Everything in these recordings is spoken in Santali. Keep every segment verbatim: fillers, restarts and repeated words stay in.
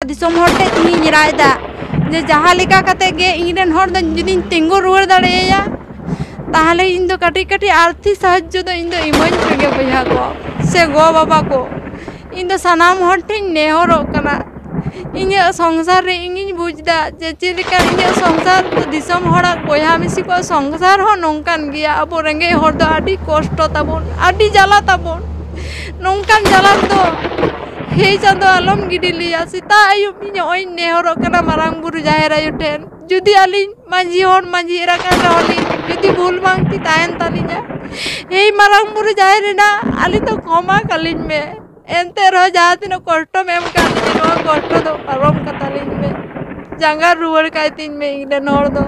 ᱫᱤᱥᱚᱢ ᱦᱚᱲ ᱴᱷᱮᱱ ᱛᱮᱦᱮᱧ ᱨᱟᱜ ᱮᱫᱟ ᱡᱮ ᱡᱟᱦᱟᱸ ᱞᱮᱠᱟ ᱠᱟᱛᱮ ᱜᱮ ᱤᱧ ᱨᱮᱱ ᱦᱚᱲ ᱫᱚ ᱡᱩᱫᱤᱧ ᱛᱤᱸᱜᱩ ᱨᱩᱣᱟᱹᱲ ᱫᱟᱲᱮᱭᱟᱭᱟ, ᱛᱟᱦᱚᱞᱮ ᱤᱧ ᱫᱚ ᱠᱟᱹᱴᱤᱡ ᱠᱟᱹᱴᱤᱡ ᱟᱨᱛᱷᱤᱠ ᱥᱟᱦᱟᱡᱽᱡᱚ ᱫᱚ ᱤᱧ ᱫᱚ ᱤᱢᱟᱹᱧ ᱯᱮᱜᱮ ᱵᱚᱭᱦᱟ ᱠᱚ ᱥᱮ ᱜᱚ ᱵᱟᱵᱟ ᱠᱚ᱾ ᱤᱧ ᱫᱚ ᱥᱟᱱᱟᱢ ᱦᱚᱲ ᱴᱷᱮᱱ ᱱᱮᱦᱚᱨᱚᱜ ᱠᱟᱱᱟ, ᱤᱧᱟᱹᱜ ᱥᱚᱝᱥᱟᱨ ᱨᱮ ᱤᱧᱤᱧ ᱵᱩᱡᱽ ᱮᱫᱟ ᱡᱮ ᱪᱮᱫ ᱞᱮᱠᱟ ᱤᱧᱟᱹᱜ ᱥᱚᱝᱥᱟᱨ ᱫᱚ ᱫᱤᱥᱚᱢ ᱦᱚᱲᱟᱜ ᱵᱚᱭᱦᱟ ᱢᱤᱥᱤ ᱠᱚᱣᱟᱜ ᱥᱚᱝᱥᱟᱨ ᱦᱚᱸ ᱱᱚᱝᱠᱟᱱ ᱜᱮᱭᱟ᱾ ᱟᱵᱚ ᱨᱮᱸᱜᱮᱡ ᱦᱚᱲ ᱫᱚ ᱟᱹᱰᱤ ᱠᱚᱥᱴᱚ ᱛᱟᱵᱚᱱ, ᱟᱹᱰᱤ ᱡᱟᱞᱟ ᱛᱟᱵᱚᱱ᱾ ᱱᱚᱝᱠᱟᱱ ᱡᱟᱞᱟ ᱫᱚ ᱦᱮᱭ ᱪᱟᱸᱫᱚ ᱟᱞᱚᱢ ᱜᱤᱰᱤ ᱞᱮᱭᱟ᱾ ᱥᱮᱛᱟᱜ ᱟᱹᱭᱩᱵ ᱤᱧ ᱱᱚᱜᱼᱚᱭ ᱤᱧ ᱱᱮᱦᱚᱨᱚᱜ ᱠᱟᱱᱟ ᱢᱟᱨᱟᱝ ᱵᱩᱨᱩ ᱡᱟᱦᱮᱨ ᱟᱭᱳ ᱴᱷᱮᱱ, ᱡᱩᱫᱤ ᱟᱹᱞᱤᱧ ᱢᱟᱹᱡᱷᱤ ᱦᱚᱲ ᱢᱟᱹᱡᱷᱤ ᱮᱨᱟ ᱠᱟᱱ ᱨᱮᱦᱚᱸ ᱞᱤᱧ, ᱡᱩᱫᱤ ᱵᱷᱩᱞ ᱵᱷᱟᱝᱛᱤ ᱛᱟᱦᱮᱱ ᱛᱟᱹᱞᱤᱧᱟ, ᱦᱮᱭ ᱢᱟᱨᱟᱝ ᱵᱩᱨᱩ ᱡᱟᱦᱮᱨ ᱮᱨᱟ, ᱟᱹᱞᱤᱧ ᱫᱚ ᱠᱷᱚᱢᱟ ᱠᱟᱹᱞᱤᱧ ᱢᱮ᱾ ᱮᱱᱛᱮ ᱨᱮᱦᱚᱸ ᱡᱟᱦᱟᱸ ᱛᱤᱱᱟᱹᱜ ᱠᱚᱥᱴᱚᱢ ᱮᱢ ᱠᱟᱜ ᱞᱤᱧᱟ, ᱱᱚᱣᱟ ᱠᱚᱥᱴᱚ ᱫᱚ ᱯᱟᱨᱚᱢ ᱠᱟᱛᱟ ᱞᱤᱧ ᱢᱮ᱾ ᱡᱟᱸᱜᱟ ᱨᱩᱣᱟᱹᱲ ᱠᱟᱭ ᱛᱤᱧ ᱢᱮ ᱤᱧ ᱨᱮᱱ ᱦᱚᱲ ᱫᱚ᱾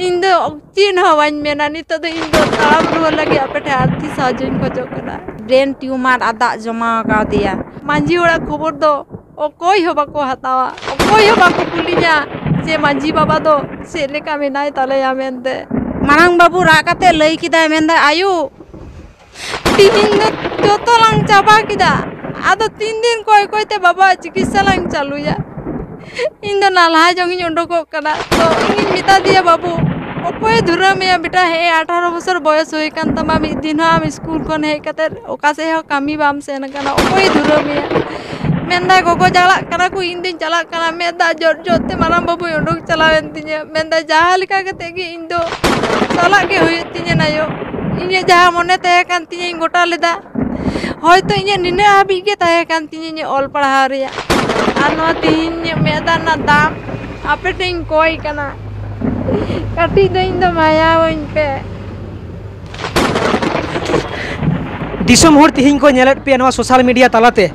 ᱤᱧ ᱫᱚ ᱪᱮᱫ ᱦᱚᱸ ᱵᱟᱹᱧ ᱢᱮᱱᱟ, ᱱᱤᱛᱚᱜ ᱫᱚ ᱤᱧ ᱫᱚ ᱛᱟᱲᱟᱢ ᱨᱩᱣᱟᱹᱲ ᱞᱟᱹᱜᱤᱫ ᱟᱯᱮ ᱴᱷᱮᱱ ᱟᱨᱛᱷᱤᱠ ᱥᱟᱦᱟᱡᱽᱡᱚᱧ ᱠᱷᱚᱡᱚᱜ ᱠᱟᱱᱟ᱾ ᱵᱨᱮᱱ ᱴᱤᱭᱩᱢᱟᱨ ᱟᱨ ᱫᱟᱜ ᱡᱚᱢᱟ ᱟᱠᱟᱫᱮᱭᱟ᱾ ᱢᱟᱹᱡᱷᱤ ᱚᱲᱟᱜ ᱠᱷᱚᱵᱚᱨ ᱫᱚ ᱚᱠᱚᱭ ᱦᱚᱸ ᱵᱟᱠᱚ ᱦᱟᱛᱟᱣᱟ, ᱚᱠᱚᱭ ᱦᱚᱸ ᱵᱟᱠᱚ ᱠᱩᱞᱤᱧᱟ ᱡᱮ ᱢᱟᱹᱡᱷᱤ ᱵᱟᱵᱟ ᱫᱚ ᱪᱮᱫ ᱞᱮᱠᱟ ᱢᱮᱱᱟᱭ ᱛᱟᱞᱮᱭᱟ ᱢᱮᱱᱛᱮ᱾ ᱢᱟᱨᱟᱝ ᱵᱟᱹᱵᱩ ᱨᱟᱜ ᱠᱟᱛᱮ ᱞᱟᱹᱭ ᱠᱮᱫᱟᱭ, ᱢᱮᱱᱫᱟᱭ, "ᱟᱭᱳ, ᱛᱤᱦᱤᱧ ᱫᱚ ᱡᱚᱛᱚ ᱞᱟᱝ ᱪᱟᱵᱟ ᱠᱮᱫᱟ, ᱟᱫᱚ ᱛᱤᱱ ᱫᱤᱱ ᱠᱚᱭ ᱠᱚᱭ ᱛᱮ ᱵᱟᱵᱟᱣᱟᱜ ᱪᱤᱠᱤᱛᱥᱟ ᱞᱟᱝ ᱪᱟᱹᱞᱩᱭᱟ?" ᱤᱧ ᱫᱚ ᱱᱟᱞᱦᱟ ᱡᱚᱝ ᱤᱧ ᱩᱰᱩᱠᱚᱜ ᱠᱟᱱᱟ᱾ ᱛᱚ ᱤᱧᱤᱧ ᱢᱮᱛᱟ ᱫᱮᱭᱟ, "ᱵᱟᱹᱵᱩ, ᱚᱠᱚᱭᱮ ᱫᱷᱩᱨᱟᱹᱣ ᱢᱮᱭᱟ ᱵᱮᱴᱟ? ᱦᱮᱸ, ᱟᱴᱷᱟᱨᱚ ᱵᱚᱪᱷᱚᱨ ᱵᱚᱭᱚᱥ ᱦᱩᱭ ᱠᱟᱱ ᱛᱟᱢᱟ, ᱢᱤᱫ ᱫᱤᱱ ᱦᱚᱸ ᱟᱢ ᱥᱠᱩᱞ ᱠᱷᱚᱱ ᱦᱮᱡ ᱠᱟᱛᱮ ᱚᱠᱟ ᱥᱮᱫ ᱦᱚᱸ ᱠᱟᱹᱢᱤ ᱵᱟᱢ ᱥᱮᱱ ᱠᱟᱱᱟ, ᱚᱠᱚᱭᱮ ᱫᱷᱩᱨᱟᱹᱣ ᱢᱮᱭᱟ?" ᱢᱮᱱᱫᱟᱭ, "ᱜᱚᱜᱚ ᱪᱟᱞᱟᱜ ᱠᱟᱱᱟ ᱠᱚ, ᱤᱧ ᱫᱚᱧ ᱪᱟᱞᱟᱜ ᱠᱟᱱᱟ᱾" ᱢᱮᱫ ᱫᱟᱜ ᱡᱚᱨ ᱡᱚᱨ ᱛᱮ ᱢᱟᱨᱟᱝ ᱵᱟᱹᱵᱩᱭ ᱩᱰᱩᱠ ᱪᱟᱞᱟᱣᱮᱱ ᱛᱤᱧᱟᱹ᱾ ᱢᱮᱱᱫᱟᱭ, "ᱡᱟᱦᱟᱸ ᱞᱮᱠᱟ ᱠᱟᱛᱮ ᱜᱮ ᱤᱧ ᱫᱚ ᱪᱟᱞᱟᱜ ᱜᱮ ᱦᱩᱭᱩᱜ ᱛᱤᱧᱟᱹ ᱱᱟᱭᱳ, ᱤᱧᱟᱹᱜ ᱡᱟᱦᱟᱸ ᱢᱚᱱᱮ ᱛᱟᱦᱮᱸ ᱠᱟᱱ ᱛᱤᱧᱟᱹᱧ ᱜᱚᱴᱟ ᱞᱮᱫᱟ, ᱦᱚᱭᱛᱚ ᱤᱧᱟᱹᱜ ᱱᱤᱱᱟᱹᱜ ᱦᱟᱹᱵᱤᱡ ᱜᱮ ᱛᱟᱦᱮᱸ ᱠᱟᱱ ᱛᱤᱧᱟᱹ ᱤᱧᱟᱹᱜ ᱚᱞ ᱯᱟᱲᱦᱟᱣ ᱨᱮᱭᱟᱜ, ᱟᱨ ᱱᱚᱣᱟ ᱛᱮᱦᱮᱧ ᱤᱧᱟᱹᱜ ᱢᱮᱫ ᱫᱟᱜ ᱨᱮᱱᱟᱜ ᱫᱟᱢ ᱟᱯᱮ ᱴᱷᱮᱱ ᱤᱧ ᱠᱚᱭ ᱠᱟᱱᱟ, ᱠᱟᱹᱴᱤᱡ ᱫᱚ ᱤᱧ ᱫᱚ ᱢᱟᱭᱟᱣᱟᱹᱧ ᱯᱮ᱾" ᱫᱤᱥᱚᱢ ᱦᱚᱲ ᱛᱮᱦᱮᱧ ᱠᱚ ᱧᱮᱞᱮᱫ ᱯᱮᱭᱟ ᱱᱚᱣᱟ ᱥᱳᱥᱟᱞ ᱢᱤᱰᱤᱭᱟ ᱛᱟᱞᱟᱛᱮ,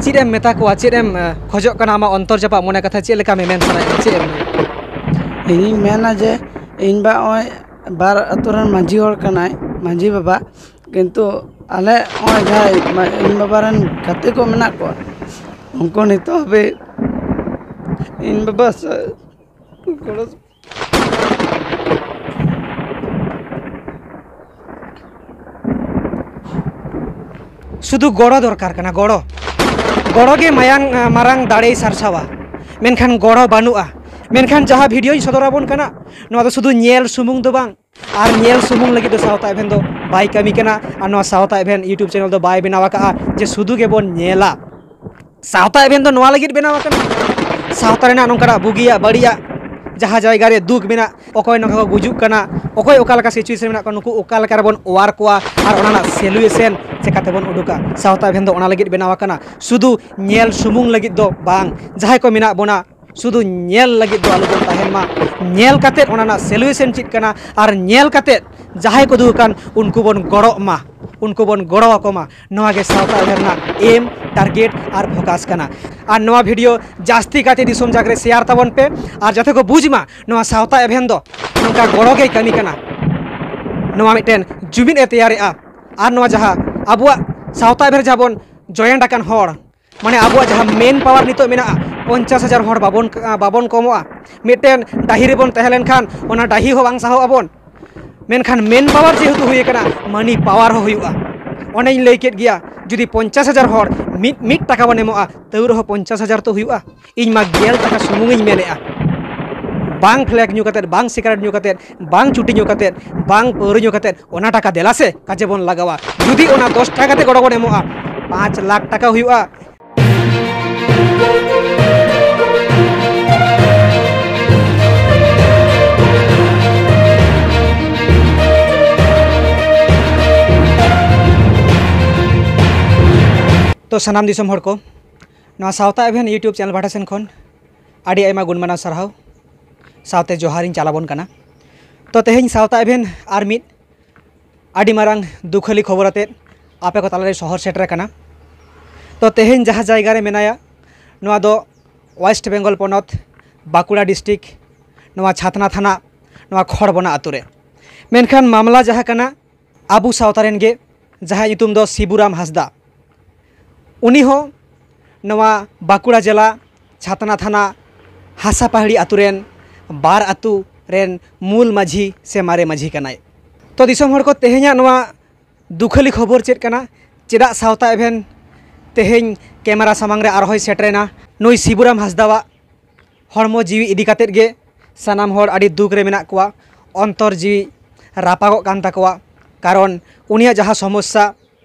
ᱪᱮᱫ ᱮᱢ ᱢᱮᱛᱟ ᱠᱚᱣᱟ, ᱪᱮᱫ ᱮᱢ ᱮ, ᱠᱷᱚᱡᱚᱜ ᱠᱟᱱᱟ? ᱟᱢᱟᱜ ᱚᱱᱛᱚᱨ ᱡᱟᱯᱟᱜ ᱢᱚᱱᱮ ᱠᱟᱛᱷᱟ ᱪᱮᱫ ᱞᱮᱠᱟ ᱢᱮᱢᱮᱱ ᱥᱟᱱᱟᱭᱮᱫ ᱢᱮᱭᱟ, ᱪᱮᱫ ᱮᱢ ᱞᱟᱹᱭᱟ? ᱤᱧᱤᱧ ᱢᱮᱱᱟ ᱡᱮ ᱤᱧ ᱵᱟ ᱱᱚᱜᱼᱚᱭ ᱵᱟᱨ ᱟᱹᱛᱩ ᱨᱮᱱ ᱢᱟᱹᱡᱷᱤ ᱦᱚᱲ ᱠᱟᱱᱟᱭ, ᱢᱟᱹᱡᱷᱤ ᱵᱟᱵᱟ, ᱠᱤᱱᱛᱩ ᱟᱞᱮ ᱱᱚᱜᱼᱚᱭ ᱡᱟᱦᱟᱸᱭ ᱢᱟ- ᱤᱧ ᱵᱟᱵᱟ ᱨᱮᱱ ᱜᱟᱛᱮ ᱠᱚ ᱢᱮᱱᱟᱜ ᱠᱚᱣᱟ, ᱩᱱᱠᱩ ᱱᱤᱛᱚᱜ ᱦᱟᱹᱵᱤᱡ ᱤᱧ ᱵᱟᱵᱟ ᱥᱮ ᱜᱚᱲᱚ ᱥᱩᱫᱷᱩ ᱜᱚᱲᱚ ᱫᱚᱨᱠᱟᱨ ᱠᱟᱱᱟ, ᱜᱚᱲᱚ᱾ ᱜᱚᱲᱚ ᱜᱮ ᱢᱟᱭᱟᱝ, ᱢᱟᱨᱟᱝ ᱫᱟᱲᱮᱭ ᱥᱟᱨᱥᱟᱣᱟ, ᱢᱮᱱᱠᱷᱟᱱ ᱜᱚᱲᱚ ᱵᱟᱹᱱᱩᱜᱼᱟ᱾ ᱢᱮᱱᱠᱷᱟᱱ ᱡᱟᱦᱟᱸ ᱵᱷᱤᱰᱤᱭᱳᱧ ᱥᱚᱫᱚᱨ ᱟᱵᱚᱱ ᱠᱟᱱᱟ, ᱱᱚᱣᱟ ᱫᱚ ᱥᱩᱫᱷᱩ ᱧᱮᱞ ᱥᱩᱢᱩᱝ ᱫᱚ ᱵᱟᱝ, ᱟᱨ ᱧᱮᱞ ᱥᱩᱢᱩᱝ ᱞᱟᱹᱜᱤᱫ ᱫᱚ ᱥᱟᱶᱛᱟ ᱮᱵᱷᱮᱱ ᱫᱚ ᱵᱟᱭ ᱠᱟᱹᱢᱤ ᱠᱟᱱᱟ, ᱟᱨ ᱱᱚᱣᱟ ᱥᱟᱶᱛᱟ ᱮᱵᱷᱮᱱ YouTube ᱪᱮᱱᱮᱞ ᱫᱚ ᱵᱟᱭ ᱵᱮᱱᱟᱣ ᱟᱠᱟᱫᱼᱟ ᱡᱮ ᱥᱩᱫᱷᱩ ᱜᱮᱵᱚᱱ ᱧᱮᱞᱟ᱾ ᱥᱟᱶᱛᱟ ᱮᱵᱷᱮᱱ ᱫᱚ ᱱᱚᱣᱟ ᱞᱟᱹᱜᱤᱫ ᱵᱮᱱᱟᱣ ᱟᱠᱟᱱᱟ, ᱥᱟᱶᱛᱟ ᱨᱮᱱᱟᱜ ᱱᱚᱝᱠᱟᱱᱟᱜ ᱵᱩᱜᱤᱭᱟᱜ ᱵᱟᱹᱲᱤᱡᱟᱜ ᱡᱟᱦᱟᱸ ᱡᱟᱭᱜᱟ ᱨᱮ ᱫᱩᱠ ᱢᱮᱱᱟᱜ, ᱚᱠᱚᱭ ᱱᱚᱝᱠᱟ ᱠᱚ ᱜᱩᱡᱩᱜ ᱠᱟᱱᱟ, ᱚᱠᱚᱭ ᱚᱠᱟ ᱞᱮᱠᱟ ᱥᱤᱪᱩᱭᱮᱥᱚᱱ ᱢᱮᱱᱟᱜ ᱠᱚᱣᱟ, ᱱᱩᱠᱩ ᱚᱠᱟ ᱞᱮᱠᱟ ᱨᱮᱵᱚᱱ ᱚᱣᱟᱨ ᱠᱚᱣᱟ ᱟᱨ ᱚᱱᱟ ᱨᱮᱱᱟᱜ ᱥᱚᱞᱩᱭᱮᱥᱚᱱ ᱪᱮᱠᱟᱛᱮᱵᱚᱱ ᱩᱰᱩᱠᱟ, ᱥᱟᱶᱛᱟ ᱮᱵᱷᱮᱱ ᱫᱚ ᱚᱱᱟ ᱞᱟᱹᱜᱤᱫ ᱵᱮᱱᱟᱣ ᱟᱠᱟᱱᱟ᱾ ᱥᱩᱫᱷᱩ ᱧᱮᱞ ᱥᱩᱢᱩᱝ ᱞᱟᱹᱜᱤᱫ ᱫᱚ ᱵᱟᱝ, ᱡᱟᱦᱟᱸᱭ ᱠᱚ ᱢᱮᱱᱟᱜ ᱵᱚᱱᱟ ᱥᱩᱫᱷᱩ ᱧᱮᱞ ᱞᱟᱹᱜᱤᱫ ᱫᱚ ᱟᱞᱚᱵᱚᱱ ᱛᱟᱦᱮᱱ ᱢᱟ᱾ ᱧᱮᱞ ᱠᱟᱛᱮᱫ ᱚᱱᱟ ᱨᱮᱱᱟᱜ ᱥᱚᱞᱩᱭᱮᱥᱚᱱ ᱪᱮᱫ ᱠᱟᱱᱟ ᱟᱨ ᱧᱮᱞ ᱠᱟᱛᱮᱫ ᱡᱟᱦᱟᱸᱭ ᱠᱚ ᱫᱩᱠ ᱟᱠᱟᱱ ᱩᱱᱠᱩ ᱵᱚᱱ ᱜᱚᱲᱚᱜ ᱢᱟ, ᱩᱱᱠᱩ ᱵᱚᱱ ᱜᱚᱲᱚ ᱟᱠᱚ ᱢᱟ᱾ ᱱᱚᱣᱟ ᱜᱮ ᱥᱟᱶᱛᱟ ᱮᱵᱷᱮᱱ ᱨᱮᱱᱟᱜ ᱮᱢ, ᱴᱟᱨᱜᱮᱴ ᱟᱨ ᱯᱷᱳᱠᱟᱥ ᱠᱟᱱᱟ᱾ ᱟᱨ ᱱᱚᱣᱟ ᱵᱷᱤᱰᱤᱭᱳ ᱡᱟᱹᱥᱛᱤ ᱠᱟᱭᱛᱮ ᱫᱤᱥᱚᱢ ᱡᱟᱠ ᱨᱮ ᱥᱮᱭᱟᱨ ᱛᱟᱵᱚᱱ ᱯᱮ, ᱟᱨ ᱡᱟᱛᱮ ᱠᱚ ᱵᱩᱡᱽ ᱢᱟ ᱱᱚᱣᱟ ᱥᱟᱶᱛᱟ ᱮᱵᱷᱮᱱ ᱫᱚ ᱱᱚᱝᱠᱟ ᱜᱚᱲᱚ ᱜᱮᱭ ᱠᱟᱹᱢᱤ ᱠᱟᱱᱟ, ᱱᱚᱣᱟ ᱢᱤᱫᱴᱮᱱ ᱡᱩᱢᱤᱫ ᱮ ᱛᱮᱭᱟᱨᱮᱜᱼᱟ᱾ ᱟᱨ ᱱᱚᱣᱟ ᱡᱟᱦᱟᱸ ᱟᱵᱚᱣᱟᱜ ᱥᱟᱶᱛᱟ ᱮᱵᱷᱮᱱ ᱨᱮ ᱡᱟᱦᱟᱸ ᱵᱚᱱ ᱡᱚᱭᱮᱱᱴ ᱟᱠᱟᱱ ᱦᱚᱲ, ᱢᱟᱱᱮ ᱟᱵᱚᱣᱟᱜ ᱡᱟᱦᱟᱸ ᱢᱮᱱ ᱯᱟᱣᱟᱨ ᱱᱤᱛᱚᱜ ᱢᱮᱱᱟᱜᱼᱟ, ᱯᱚᱧᱪᱟᱥ ᱦᱟᱡᱟᱨ ᱦᱚᱲ ᱵᱟᱵᱚᱱ, ᱵᱟᱵᱚᱱ ᱠᱚᱢᱚᱜᱼᱟ᱾ ᱢᱤᱫᱴᱮᱱ ᱰᱟᱹᱦᱤ ᱨᱮᱵᱚᱱ ᱛᱟᱦᱮᱸ ᱞᱮᱱᱠᱷᱟᱱ ᱚᱱᱟ ᱰᱟᱹᱦᱤ ᱦᱚᱸ ᱵᱟᱝ ᱥᱟᱦᱚᱵ ᱟᱵᱚᱱ᱾ ᱢᱮᱱᱠᱷᱟᱱ ᱢᱮᱱ ᱯᱟᱣᱟᱨ ᱡᱮᱦᱮᱛᱩ ᱦᱩᱭ ᱟᱠᱟᱱᱟ, ᱢᱟᱹᱱᱤ ᱯᱟᱣᱟᱨ ᱦᱚᱸ ᱦᱩᱭᱩᱜᱼᱟ᱾ ᱚᱱᱮᱧ ᱞᱟᱹᱭ ᱠᱮᱫ ᱜᱮᱭᱟ, ᱡᱩᱫᱤ ᱯᱚᱧᱪᱟᱥ ᱦᱟᱡᱟᱨ ᱦᱚᱲ ᱢᱤᱫ, ᱢᱤᱫ ᱴᱟᱠᱟ ᱵᱚᱱ ᱮᱢᱚᱜᱼᱟ, ᱛᱟᱹᱣ ᱨᱮᱦᱚᱸ ᱯᱚᱧᱪᱟᱥ ᱦᱟᱡᱟᱨ ᱛᱚ ᱦᱩᱭᱩᱜᱼᱟ᱾ ᱤᱧ ᱢᱟ ᱜᱮᱞ ᱴᱟᱠᱟ ᱥᱩᱢᱩᱝ ᱤᱧ ᱢᱮᱱᱮᱫᱼᱟ, ᱵᱟᱝ ᱯᱷᱞᱮᱜᱽ ᱧᱩ ᱠᱟᱛᱮᱫ, ᱵᱟᱝ ᱥᱤᱜᱟᱨᱮᱴ ᱧᱩ ᱠᱟᱛᱮᱫ, ᱵᱟᱝ ᱪᱩᱴᱤ ᱧᱩ ᱠᱟᱛᱮᱫ, ᱵᱟᱝ ᱯᱟᱹᱣᱨᱟᱹ ᱧᱩ ᱠᱟᱛᱮᱫ, ᱚᱱᱟ ᱴᱟᱠᱟ ᱫᱮᱞᱟ ᱥᱮ ᱠᱟᱡᱮ ᱵᱚᱱ ᱞᱟᱜᱟᱣᱟ᱾ ᱡᱩᱫᱤ ᱚᱱᱟ ᱫᱚᱥ ᱴᱟᱠᱟ ᱠᱟᱛᱮ ᱜᱚᱲᱚ ᱵᱚᱱ ᱮᱢᱚᱜᱼᱟ, ᱯᱟᱸᱪ ᱞᱟᱠᱷ ᱴᱟᱠᱟ ᱦᱩᱭᱩᱜᱼᱟ᱾ ᱛᱚ ᱥᱟᱱᱟᱢ ᱫᱤᱥᱚᱢ ᱦᱚᱲ ᱠᱚ, ᱱᱚᱣᱟ ᱥᱟᱶᱛᱟ ᱮᱵᱷᱮᱱ YouTube ᱪᱮᱱᱮᱞ ᱯᱟᱦᱴᱟ ᱥᱮᱱ ᱠᱷᱚᱱ ᱟᱹᱰᱤ ᱟᱭᱢᱟ ᱜᱩᱱ ᱢᱟᱱᱟᱣ ᱥᱟᱨᱦᱟᱣ, ᱥᱟᱶᱛᱮ ᱡᱚᱦᱟᱨᱤᱧ ᱪᱟᱞᱟᱵᱚᱱ ᱠᱟᱱᱟ᱾ ᱛᱚ ᱛᱮᱦᱮᱧ ᱥᱟᱶᱛᱟ ᱮᱵᱷᱮᱱ ᱟᱨ ᱢᱤᱫ ᱟᱹᱰᱤ ᱢᱟᱨᱟᱝ ᱫᱩᱠᱷᱟᱹᱞᱤ ᱠᱷᱚᱵᱚᱨ ᱟᱛᱮᱫ ᱟᱯᱮ ᱠᱚ ᱛᱟᱞᱟᱨᱮ ᱥᱚᱦᱚᱨ ᱥᱮᱴᱮᱨ ᱟᱠᱟᱱᱟ᱾ ᱛᱚ ᱛᱮᱦᱮᱧ ᱡᱟᱦᱟᱸ ᱡᱟᱭᱜᱟ ᱨᱮ ᱢᱮᱱᱟᱭᱟ, ᱱᱚᱣᱟ ᱫᱚ ᱳᱭᱮᱥᱴ ᱵᱮᱝᱜᱚᱞ ᱯᱚᱱᱚᱛ, ᱵᱟᱸᱠᱩᱲᱟ ᱰᱤᱥᱴᱨᱤᱠᱴ, ᱱᱚᱣᱟ ᱪᱷᱟᱛᱱᱟ ᱛᱷᱟᱱᱟ, ᱱᱚᱣᱟ ᱠᱷᱚᱲᱵᱚᱱᱟ ᱟᱹᱛᱩ ᱨᱮ᱾ ᱢᱮᱱᱠᱷᱟᱱ ᱢᱟᱢᱞᱟ ᱡᱟᱦᱟᱸ ᱠᱟᱱᱟ, ᱟᱵᱚ ᱥᱟᱶᱛᱟ ᱨᱮᱱ ᱜᱮ, ᱡᱟᱦᱟᱸᱭ ᱧᱩᱛᱩᱢ ᱫᱚ ᱥᱤᱵᱩᱨᱟᱢ ᱦᱟᱸᱥᱫᱟ, ᱩᱱᱤ ᱦᱚᱸ ᱱᱚᱣᱟ ᱵᱟᱸᱠᱩᱲᱟ ᱡᱮᱞᱟ ᱪᱷᱟᱛᱱᱟ ᱛᱷᱟᱱᱟ ᱦᱟᱥᱟ ᱯᱟᱦᱟᱲᱤ ᱟᱛᱳ ᱨᱮᱱ ᱵᱟᱨ ᱟᱛᱳ ᱨᱮᱱ ᱢᱩᱞ ᱢᱟᱹᱡᱷᱤ ᱥᱮ ᱢᱟᱨᱮ ᱢᱟᱹᱡᱷᱤ ᱠᱟᱱᱟᱭ᱾ ᱛᱚ ᱫᱤᱥᱚᱢ ᱦᱚᱲ ᱠᱚ, ᱛᱮᱦᱮᱧᱟᱜ ᱱᱚᱣᱟ ᱫᱩᱠᱷᱟᱹᱞᱤ ᱠᱷᱚᱵᱚᱨ ᱪᱮᱫ ᱠᱟᱱᱟ? ᱪᱮᱫᱟᱜ ᱥᱟᱶᱛᱟ ᱮᱵᱷᱮᱱ ᱛᱮᱦᱮᱧ ᱠᱮᱢᱮᱨᱟ ᱥᱟᱢᱟᱝ ᱨᱮ ᱟᱨᱦᱚᱸᱭ ᱥᱮᱴᱮᱨᱮᱱᱟ᱾ ᱱᱩᱭ ᱥᱤᱵᱩᱨᱟᱢ ᱦᱟᱸᱥᱫᱟᱣᱟᱜ ᱦᱚᱲᱢᱚ ᱡᱤᱣᱤ ᱤᱫᱤ ᱠᱟᱛᱮᱫ ᱜᱮ ᱥᱟᱱᱟᱢ ᱦᱚᱲ ᱟᱹᱰᱤ ᱫᱩᱠ ᱨᱮ ᱢᱮᱱᱟᱜ ᱠᱚᱣᱟ, ᱚᱱᱛᱚᱨ ᱡᱤᱣᱤ ᱨᱟᱯᱟᱜᱚᱜ ᱠᱟᱱ ᱛᱟᱠᱚᱣᱟ᱾ ᱠᱟᱨᱚᱱ ᱩᱱᱤᱭᱟᱜ ᱡᱟᱦᱟᱸ ᱥᱚᱢᱚᱥᱥᱟ,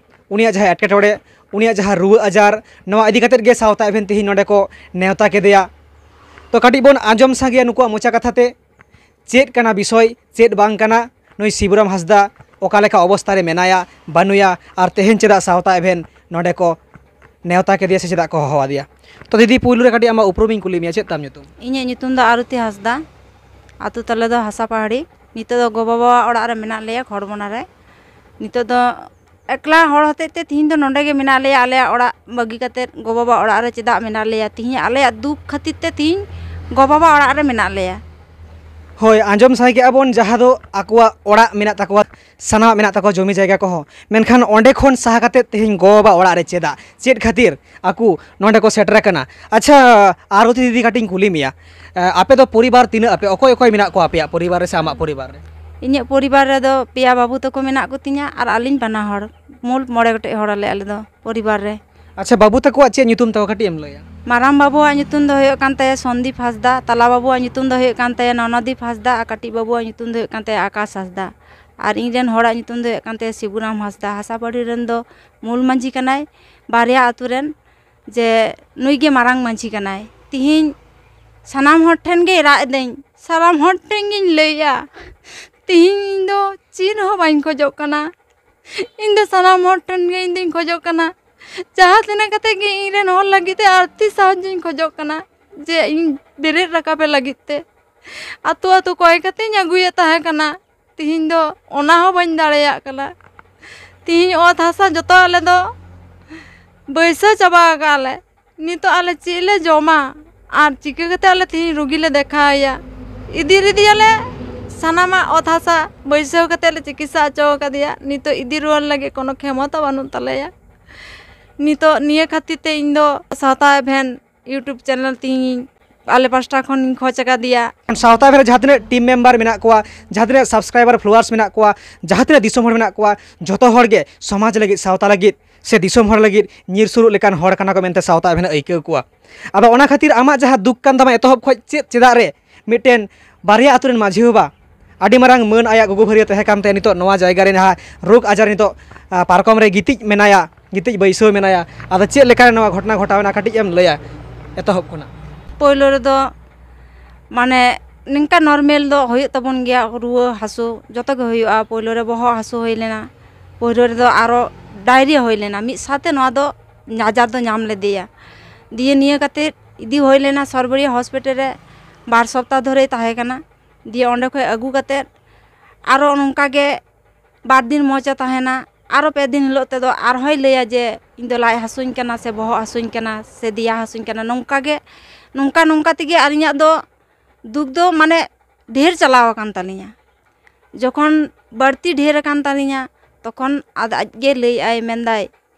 ᱩᱱᱤᱭᱟᱜ ᱡᱟᱦᱟᱸ ᱮᱴᱠᱮᱴᱚᱬᱮ, ᱩᱱᱤᱭᱟᱜ ᱡᱟᱦᱟᱸ ᱨᱩᱣᱟᱹ ᱟᱡᱟᱨ, ᱱᱚᱣᱟ ᱤᱫᱤ ᱠᱟᱛᱮᱫ ᱜᱮ ᱥᱟᱶᱛᱟ ᱮᱵᱷᱮᱱ ᱛᱮᱦᱮᱧ ᱱᱚᱰᱮ ᱠᱚ ᱱᱮᱣᱛᱟ ᱠᱮᱫᱮᱭᱟ᱾ ᱛᱚ ᱠᱟᱹᱴᱤᱡ ᱵᱚᱱ ᱟᱸᱡᱚᱢ ᱥᱟᱸᱜᱮᱭᱟ ᱱᱩᱠᱩᱣᱟᱜ ᱢᱚᱪᱟ ᱠᱟᱛᱷᱟ ᱛᱮ, ᱪᱮᱫ ᱠᱟᱱᱟ ᱵᱤᱥᱚᱭ, ᱪᱮᱫ ᱵᱟᱝ ᱠᱟᱱᱟ, ᱱᱩᱭ ᱥᱤᱵᱩᱨᱟᱢ ᱦᱟᱸᱥᱫᱟ ᱚᱠᱟ ᱞᱮᱠᱟ ᱚᱵᱚᱥᱛᱟ ᱨᱮ ᱢᱮᱱᱟᱭᱟ, ᱵᱟᱹᱱᱩᱭᱟ, ᱟᱨ ᱛᱮᱦᱮᱧ ᱪᱮᱫᱟᱜ ᱥᱟᱶᱛᱟ ᱮᱵᱷᱮᱱ ᱱᱚᱰᱮ ᱠᱚ ᱱᱮᱣᱛᱟ ᱠᱮᱫᱮᱭᱟ ᱥᱮ ᱪᱮᱫᱟᱜ ᱠᱚ ᱦᱚᱦᱚ ᱟᱫᱮᱭᱟ᱾ ᱛᱚ ᱫᱤᱫᱤ, ᱯᱩᱭᱞᱩ ᱨᱮ ᱠᱟᱹᱴᱤᱡ ᱟᱢᱟᱜ ᱩᱯᱨᱩᱢᱤᱧ ᱠᱩᱞᱤ ᱢᱮᱭᱟ, ᱪᱮᱫ ᱛᱟᱢ ᱧᱩᱛᱩᱢ? ᱤᱧᱟᱹᱜ ᱧᱩᱛᱩᱢ ᱫᱚ ᱟᱨᱚᱛᱤ ᱦᱟᱸᱥᱫᱟ᱾ ᱟᱛᱳ ᱛᱟᱞᱮ ᱫᱚ ᱦᱟᱥᱟ ᱯᱟᱦᱟᱲᱤ᱾ ᱱᱤᱛᱚᱜ ᱫᱚ ᱜᱚ-ᱵᱟᱵᱟᱣᱟᱜ ᱚᱲᱟᱜ ᱨᱮ ᱢᱮᱱᱟᱜ ᱞᱮᱭᱟ, ᱠᱷᱚᱲᱢᱚᱱᱟ ᱨᱮ᱾ ᱱᱤᱛᱚᱜ ᱫᱚ ᱮᱠᱞᱟ ᱦᱚᱲ ᱦᱚᱛᱮᱡ ᱛᱮ ᱛᱤᱦᱤᱧ ᱫᱚ ᱱᱚᱰᱮ ᱜᱮ ᱢᱮᱱᱟᱜ ᱞᱮᱭᱟ, ᱟᱞᱮᱭᱟᱜ ᱚᱲᱟᱜ ᱵᱟᱹᱜᱤ ᱠᱟᱛᱮᱫ ᱜᱚ-ᱵᱟᱵᱟ ᱚᱲᱟᱜ ᱨᱮ ᱪᱮᱫᱟᱜ ᱢᱮᱱᱟᱜ ᱞᱮᱭᱟ? ᱛᱤᱦᱤᱧ ᱟᱞᱮᱭᱟᱜ ᱫᱩᱠ ᱠᱷᱟᱹᱛᱤᱨ ᱛᱮ ᱛᱤᱦᱤᱧ ᱜᱚ-ᱵᱟᱵᱟ ᱚᱲᱟᱜ ᱨᱮ ᱢᱮᱱᱟᱜ ᱞᱮᱭᱟ᱾ ᱦᱳᱭ, ᱟᱸᱡᱚᱢ ᱥᱟᱸᱜᱮ ᱠᱮᱜᱼᱟ ᱵᱚᱱ, ᱡᱟᱦᱟᱸ ᱫᱚ ᱟᱠᱚᱣᱟᱜ ᱚᱲᱟᱜ ᱢᱮᱱᱟᱜ ᱛᱟᱠᱚᱣᱟ, ᱥᱟᱱᱟᱢᱟᱜ ᱢᱮᱱᱟᱜ ᱛᱟᱠᱚᱣᱟ, ᱡᱚᱢᱤ ᱡᱟᱭᱜᱟ ᱠᱚᱦᱚᱸ, ᱢᱮᱱᱠᱷᱟᱱ ᱚᱸᱰᱮ ᱠᱷᱚᱱ ᱥᱟᱦᱟ ᱠᱟᱛᱮᱫ ᱛᱮᱦᱮᱧ ᱜᱚ-ᱵᱟᱵᱟ ᱚᱲᱟᱜ ᱨᱮ ᱪᱮᱫᱟᱜ? ᱪᱮᱫ ᱠᱷᱟᱹᱛᱤᱨ ᱟᱠᱚ ᱱᱚᱰᱮ ᱠᱚ ᱥᱮᱴᱮᱨ ᱟᱠᱟᱱᱟ? ᱟᱪᱪᱷᱟ, ᱟᱨᱚᱛᱤ ᱫᱤᱫᱤ, ᱠᱟᱹᱴᱤᱡ ᱤᱧ ᱠᱩᱞᱤ ᱢᱮᱭᱟ, ᱮ, ᱟᱯᱮ ᱫᱚ ᱯᱚᱨᱤᱵᱟᱨ ᱛᱤᱱᱟᱹᱜ ᱟᱯᱮ? ᱚᱠᱚᱭ ᱚᱠᱚᱭ ᱢᱮᱱᱟᱜ ᱠᱚᱣᱟ ᱟᱯᱮᱭᱟᱜ ᱯᱚᱨᱤᱵᱟᱨ ᱨᱮ ᱥᱮ ᱟᱢᱟᱜ ᱯᱚᱨᱤᱵᱟᱨ ᱨᱮ? ᱤᱧᱟᱹᱜ ᱯᱚᱨᱤᱵᱟᱨ ᱨᱮᱫᱚ ᱯᱮᱭᱟ ᱵᱟᱹᱵᱩ ᱛᱟᱠᱚ ᱢᱮᱱᱟᱜ ᱠᱚᱛᱤᱧᱟ ᱟᱨ ᱟᱹᱞᱤᱧ ᱵᱟᱱᱟ ᱦᱚᱲ, ᱢᱳᱴ ᱢᱚᱬᱮ ᱜᱚᱴᱮᱡ ᱦᱚᱲ ᱟᱞᱮ, ᱟᱞᱮ ᱫᱚ ᱯᱚᱨᱤᱵᱟᱨ ᱨᱮ᱾ ᱟᱪᱪᱷᱟ, ᱵᱟᱹᱵᱩ ᱛᱟᱠᱚᱣᱟᱜ ᱪᱮᱫ ᱧᱩᱛᱩᱢ ᱛᱟᱠᱚ, ᱠᱟᱹᱴᱤᱡ ᱮᱢ ᱞᱟᱹᱭᱟ? ᱢᱟᱨᱟᱝ ᱵᱟᱹᱵᱩᱣᱟᱜ ᱧᱩᱛᱩᱢ ᱫᱚ ᱦᱩᱭᱩᱜ ᱠᱟᱱ ᱛᱟᱭᱟ ᱥᱚᱱᱫᱤᱯ ᱦᱟᱸᱥᱫᱟ, ᱛᱟᱞᱟ ᱵᱟᱹᱵᱩᱣᱟᱜ ᱧᱩᱛᱩᱢ ᱫᱚ ᱦᱩᱭᱩᱜ ᱠᱟᱱ ᱛᱟᱭᱟ ᱱᱚᱱᱚᱫᱤᱯ ᱦᱟᱸᱥᱫᱟ ᱟᱨ ᱠᱟᱹᱴᱤᱡ ᱵᱟᱹᱵᱩᱣᱟᱜ ᱧᱩᱛᱩᱢ ᱫᱚ ᱦᱩᱭᱩᱜ ᱠᱟᱱ ᱛᱟᱭᱟ ᱟᱠᱟᱥ ᱦᱟᱸᱥᱫᱟ᱾ ᱟᱨ ᱤᱧ ᱨᱮᱱ ᱦᱚᱲᱟᱜ ᱧᱩᱛᱩᱢ ᱫᱚ ᱦᱩᱭᱩᱜ ᱠᱟᱱ ᱛᱟᱭᱟ ᱥᱤᱵᱩᱨᱟᱢ ᱦᱟᱸᱥᱫᱟ᱾ ᱦᱟᱥᱟᱯᱟᱹᱲᱤ ᱨᱮᱱ ᱫᱚ ᱢᱩᱞ ᱢᱟᱹᱡᱷᱤ ᱠᱟᱱᱟᱭ, ᱵᱟᱨᱭᱟ ᱟᱹᱛᱩ ᱨᱮᱱ, ᱡᱮ ᱱᱩᱭ ᱜᱮ ᱢᱟᱨᱟᱝ ᱢᱟᱹᱡᱷᱤ ᱠᱟᱱᱟᱭ᱾ ᱛᱤᱦᱤᱧ ᱥᱟᱱᱟᱢ ᱦᱚᱲ ᱴᱷᱮᱱ ᱜᱮ ᱨᱟᱜ ᱮᱫᱟᱹᱧ, ᱥᱟᱱᱟᱢ ᱦᱚᱲ ᱴᱷᱮᱱ ᱜᱤᱧ ᱞᱟᱹᱭᱮᱜᱼᱟ, ᱛᱤᱦᱤᱧ ᱤᱧ ᱫᱚ ᱪᱮᱫ ᱦᱚᱸ ᱵᱟᱹᱧ ᱠᱷᱚᱡᱚᱜ ᱠᱟᱱᱟ᱾ ᱤᱧ ᱫᱚ ᱥᱟᱱᱟᱢ ᱦᱚᱲ ᱴᱷᱮᱱ ᱜᱮ ᱤᱧ ᱫᱚᱧ ᱠᱷᱚᱡᱚᱜ ᱠᱟᱱᱟ, ᱡᱟᱦᱟᱸ ᱛᱤᱱᱟᱹᱜ ᱠᱟᱛᱮ ᱜᱮ ᱤᱧ ᱨᱮᱱ ᱦᱚᱲ ᱞᱟᱹᱜᱤᱫ ᱛᱮ ᱟᱨᱛᱷᱤᱠ ᱥᱟᱦᱟᱡᱽᱡᱚᱧ ᱠᱷᱚᱡᱚᱜ ᱠᱟᱱᱟ, ᱡᱮ ᱤᱧ ᱵᱮᱨᱮᱫ ᱨᱟᱠᱟᱵᱮ ᱞᱟᱹᱜᱤᱫ ᱛᱮ᱾ ᱟᱛᱳ ᱟᱛᱳ ᱠᱚᱭ ᱠᱟᱛᱮᱧ ᱟᱹᱜᱩᱭᱮᱫ ᱛᱟᱦᱮᱸ ᱠᱟᱱᱟ, ᱛᱤᱦᱤᱧ ᱫᱚ ᱚᱱᱟ ᱦᱚᱸ ᱵᱟᱹᱧ ᱫᱟᱲᱮᱭᱟᱜ ᱠᱟᱱᱟ᱾ ᱛᱤᱦᱤᱧ ᱚᱛ ᱦᱟᱥᱟ ᱡᱚᱛᱚ ᱟᱞᱮ ᱫᱚ ᱵᱟᱹᱭᱥᱟᱹᱣ ᱪᱟᱵᱟ ᱟᱠᱟᱫ ᱞᱮ᱾ ᱱᱤᱛᱚᱜ ᱟᱞᱮ ᱪᱮᱫ ᱞᱮ ᱡᱚᱢᱟ ᱟᱨ ᱪᱤᱠᱟᱹ ᱠᱟᱛᱮ ᱟᱞᱮ ᱛᱤᱦᱤᱧ ᱨᱩᱜᱤ ᱞᱮ ᱫᱮᱠᱷᱟᱣᱮᱭᱟ? ᱤᱫᱤ ᱞᱮᱫᱮᱭᱟᱞᱮ ᱥᱟᱱᱟᱢᱟᱜ ᱚᱛ ᱦᱟᱥᱟ ᱵᱟᱹᱭᱥᱟᱹᱣ ᱠᱟᱛᱮ ᱞᱮ ᱪᱤᱠᱤᱛᱥᱟ ᱦᱚᱪᱚ ᱟᱠᱟᱫᱮᱭᱟ᱾ ᱱᱤᱛᱚᱜ ᱤᱫᱤ ᱨᱩᱣᱟᱹᱲ ᱞᱟᱹᱜᱤᱫ ᱠᱳᱱᱳ ᱠᱷᱮᱢᱚᱛᱟ ᱵᱟᱹᱱᱩᱜ ᱛᱟᱞᱮᱭᱟ᱾ ᱱᱤᱛᱚᱜ ᱱᱤᱭᱟᱹ ᱠᱷᱟᱹᱛᱤᱨ ᱛᱮ ᱤᱧ ᱫᱚ ᱥᱟᱶᱛᱟ ᱮᱵᱷᱮᱱ YouTube channel ᱛᱤᱧ ᱟᱞᱮ ᱯᱟᱥᱴᱟ ᱠᱷᱚᱱᱤᱧ ᱠᱷᱚᱡᱽ ᱟᱠᱟᱫᱮᱭᱟ᱾ ᱥᱟᱶᱛᱟ ᱮᱵᱷᱮᱱ ᱨᱮ ᱡᱟᱦᱟᱸ ᱛᱤᱱᱟᱹᱜ team member ᱢᱮᱱᱟᱜ ᱠᱚᱣᱟ, ᱡᱟᱦᱟᱸ ᱛᱤᱱᱟᱹᱜ subscriber, followers ᱢᱮᱱᱟᱜ ᱠᱚᱣᱟ, ᱡᱟᱦᱟᱸ ᱛᱤᱱᱟᱹᱜ ᱫᱤᱥᱚᱢ ᱦᱚᱲ ᱢᱮᱱᱟᱜ ᱠᱚᱣᱟ, ᱡᱷᱚᱛᱚ ᱦᱚᱲ ᱜᱮ ᱥᱚᱢᱟᱡᱽ ᱞᱟᱹᱜᱤᱫ, ᱥᱟᱶᱛᱟ ᱞᱟᱹᱜᱤᱫ ᱥᱮ ᱫᱤᱥᱚᱢ ᱦᱚᱲ ᱞᱟᱹᱜᱤᱫ ᱧᱤᱨ ᱥᱩᱨᱩᱜ ᱞᱮᱠᱟᱱ ᱦᱚᱲ ᱠᱟᱱᱟ ᱠᱚ ᱢᱮᱱᱛᱮ ᱥᱟᱶᱛᱟ ᱟᱵᱷᱮᱱᱮ ᱟᱹᱭᱠᱟᱹᱣ ᱠᱚᱣᱟ᱾ ᱟᱫᱚ ᱚᱱᱟ ᱠᱷᱟᱹᱛᱤᱨ ᱟᱢᱟᱜ ᱡᱟᱦᱟᱸ ᱫᱩᱠ ᱠᱟᱱ ᱛᱟᱢᱟ ᱮᱛᱚᱦᱚᱵ ᱠᱷᱚᱱ ᱪᱮᱫ, ᱪᱮᱫᱟᱜ ᱨᱮ ᱢᱤᱫᱴᱮᱱ ᱵᱟᱨᱭᱟ ᱟᱹᱛᱩ ᱨᱮᱱ ᱢᱟᱹᱡᱷᱤ ᱵᱟᱵᱟ ᱟᱹᱰᱤ ᱢᱟᱨᱟᱝ ᱢᱟᱹᱱ ᱟᱭᱟᱜ ᱜᱚᱜᱚ ᱵᱷᱟᱹᱨᱭᱟᱹ ᱛᱟᱦᱮᱸ ᱠᱟᱱ ᱛᱟᱭᱟ, ᱱᱤᱛᱚᱜ ᱱᱚᱣᱟ ᱡᱟᱭᱜᱟ ᱨᱮ ᱡᱟᱦᱟᱸ ᱨᱳᱜᱽ ᱟᱡᱟᱨ ᱱᱤᱛᱚᱜ, ᱟ, ᱯᱟᱨᱠᱚᱢ ᱨᱮ ᱜᱤᱛᱤᱡ ᱢᱮᱱᱟᱭᱟ, ᱜᱤᱛᱤᱡ ᱵᱟᱹᱭᱥᱟᱹᱣ ᱢᱮᱱᱟᱭᱟ᱾ ᱟᱫᱚ ᱪᱮᱫ ᱞᱮᱠᱟ ᱱᱚᱣᱟ ᱜᱷᱚᱴᱚᱱᱟ ᱜᱷᱚᱴᱟᱣ ᱮᱱᱟ, ᱠᱟᱹᱴᱤᱡ ᱮᱢ ᱞᱟᱹᱭᱟ ᱮᱛᱚᱦᱚᱵ ᱠᱷᱚᱱᱟᱜ? ᱯᱳᱭᱞᱳ ᱨᱮᱫᱚ ᱢᱟᱱᱮ ᱱᱤᱝᱠᱟ ᱱᱚᱨᱢᱮᱞ ᱫᱚ ᱦᱩᱭᱩᱜ ᱛᱟᱵᱚᱱ ᱜᱮᱭᱟ, ᱨᱩᱣᱟᱹ ᱦᱟᱹᱥᱩ ᱡᱚᱛᱚ ᱜᱮ ᱦᱩᱭᱩᱜᱼᱟ᱾ ᱯᱳᱭᱞᱳ ᱨᱮ ᱵᱚᱦᱚᱜ ᱦᱟᱹᱥᱩ ᱦᱩᱭ ᱞᱮᱱᱟ, ᱯᱳᱭᱞᱳ ᱨᱮᱫᱚ ᱟᱨᱚ ᱰᱟᱭᱨᱤᱭᱟ ᱦᱩᱭ ᱞᱮᱱᱟ, ᱢᱤᱫ ᱥᱟᱶᱛᱮ ᱱᱚᱣᱟ ᱫᱚ ᱟᱡᱟᱨ ᱫᱚ ᱧᱟᱢ ᱞᱮᱫᱮᱭᱟ᱾ ᱫᱤᱭᱮ ᱱᱤᱭᱟᱹ ᱠᱟᱛᱮ ᱤᱫᱤ ᱦᱩᱭ ᱞᱮᱱᱟ ᱥᱚᱨᱵᱚᱨᱤᱭᱟᱹ ᱦᱚᱥᱯᱤᱴᱟᱞ ᱨᱮ, ᱵᱟᱨ ᱥᱚᱯᱛᱟᱦ ᱫᱷᱚᱨᱮᱭ ᱛᱟᱦᱮᱸ ᱠᱟᱱᱟ᱾ ᱫᱤᱭᱮ ᱚᱸᱰᱮ ᱠᱷᱚᱡ ᱟᱹᱜᱩ ᱠᱟᱛᱮ ᱟᱨᱚ ᱱᱚᱝᱠᱟ ᱜᱮ ᱵᱟᱨ ᱫᱤᱱ ᱢᱚᱡᱽ ᱮ ᱛᱟᱦᱮᱱᱟ, ᱟᱨᱚ ᱯᱮ ᱫᱤᱱ ᱦᱤᱞᱳᱜ ᱛᱮᱫᱚ ᱟᱨᱦᱚᱸᱭ ᱞᱟᱹᱭᱟ ᱡᱮ ᱤᱧ ᱫᱚ ᱞᱟᱡ ᱦᱟᱹᱥᱩᱧ ᱠᱟᱱᱟ ᱥᱮ ᱵᱚᱦᱚᱜ ᱦᱟᱹᱥᱩᱧ ᱠᱟᱱᱟ ᱥᱮ ᱫᱮᱭᱟ ᱦᱟᱹᱥᱩᱧ ᱠᱟᱱᱟ, ᱱᱚᱝᱠᱟ ᱜᱮ, ᱱᱚᱝᱠᱟ ᱱᱚᱝᱠᱟ ᱛᱮᱜᱮ ᱟᱹᱞᱤᱧᱟᱜ ᱫᱚ ᱫᱩᱠ ᱫᱚ ᱢᱟᱱᱮ ᱰᱷᱮᱨ ᱪᱟᱞᱟᱣ ᱟᱠᱟᱱ ᱛᱟᱹᱞᱤᱧᱟ᱾ ᱡᱚᱠᱷᱚᱱ ᱵᱟᱹᱲᱛᱤ ᱰᱷᱮᱨ ᱟᱠᱟᱱ ᱛᱟᱹᱞᱤᱧᱟ, ᱛᱚᱠᱷᱚᱱ ᱟᱫᱚ ᱟᱡ ᱜᱮ ᱞᱟᱹᱭ ᱟᱭ, ᱢᱮᱱᱫᱟᱭ,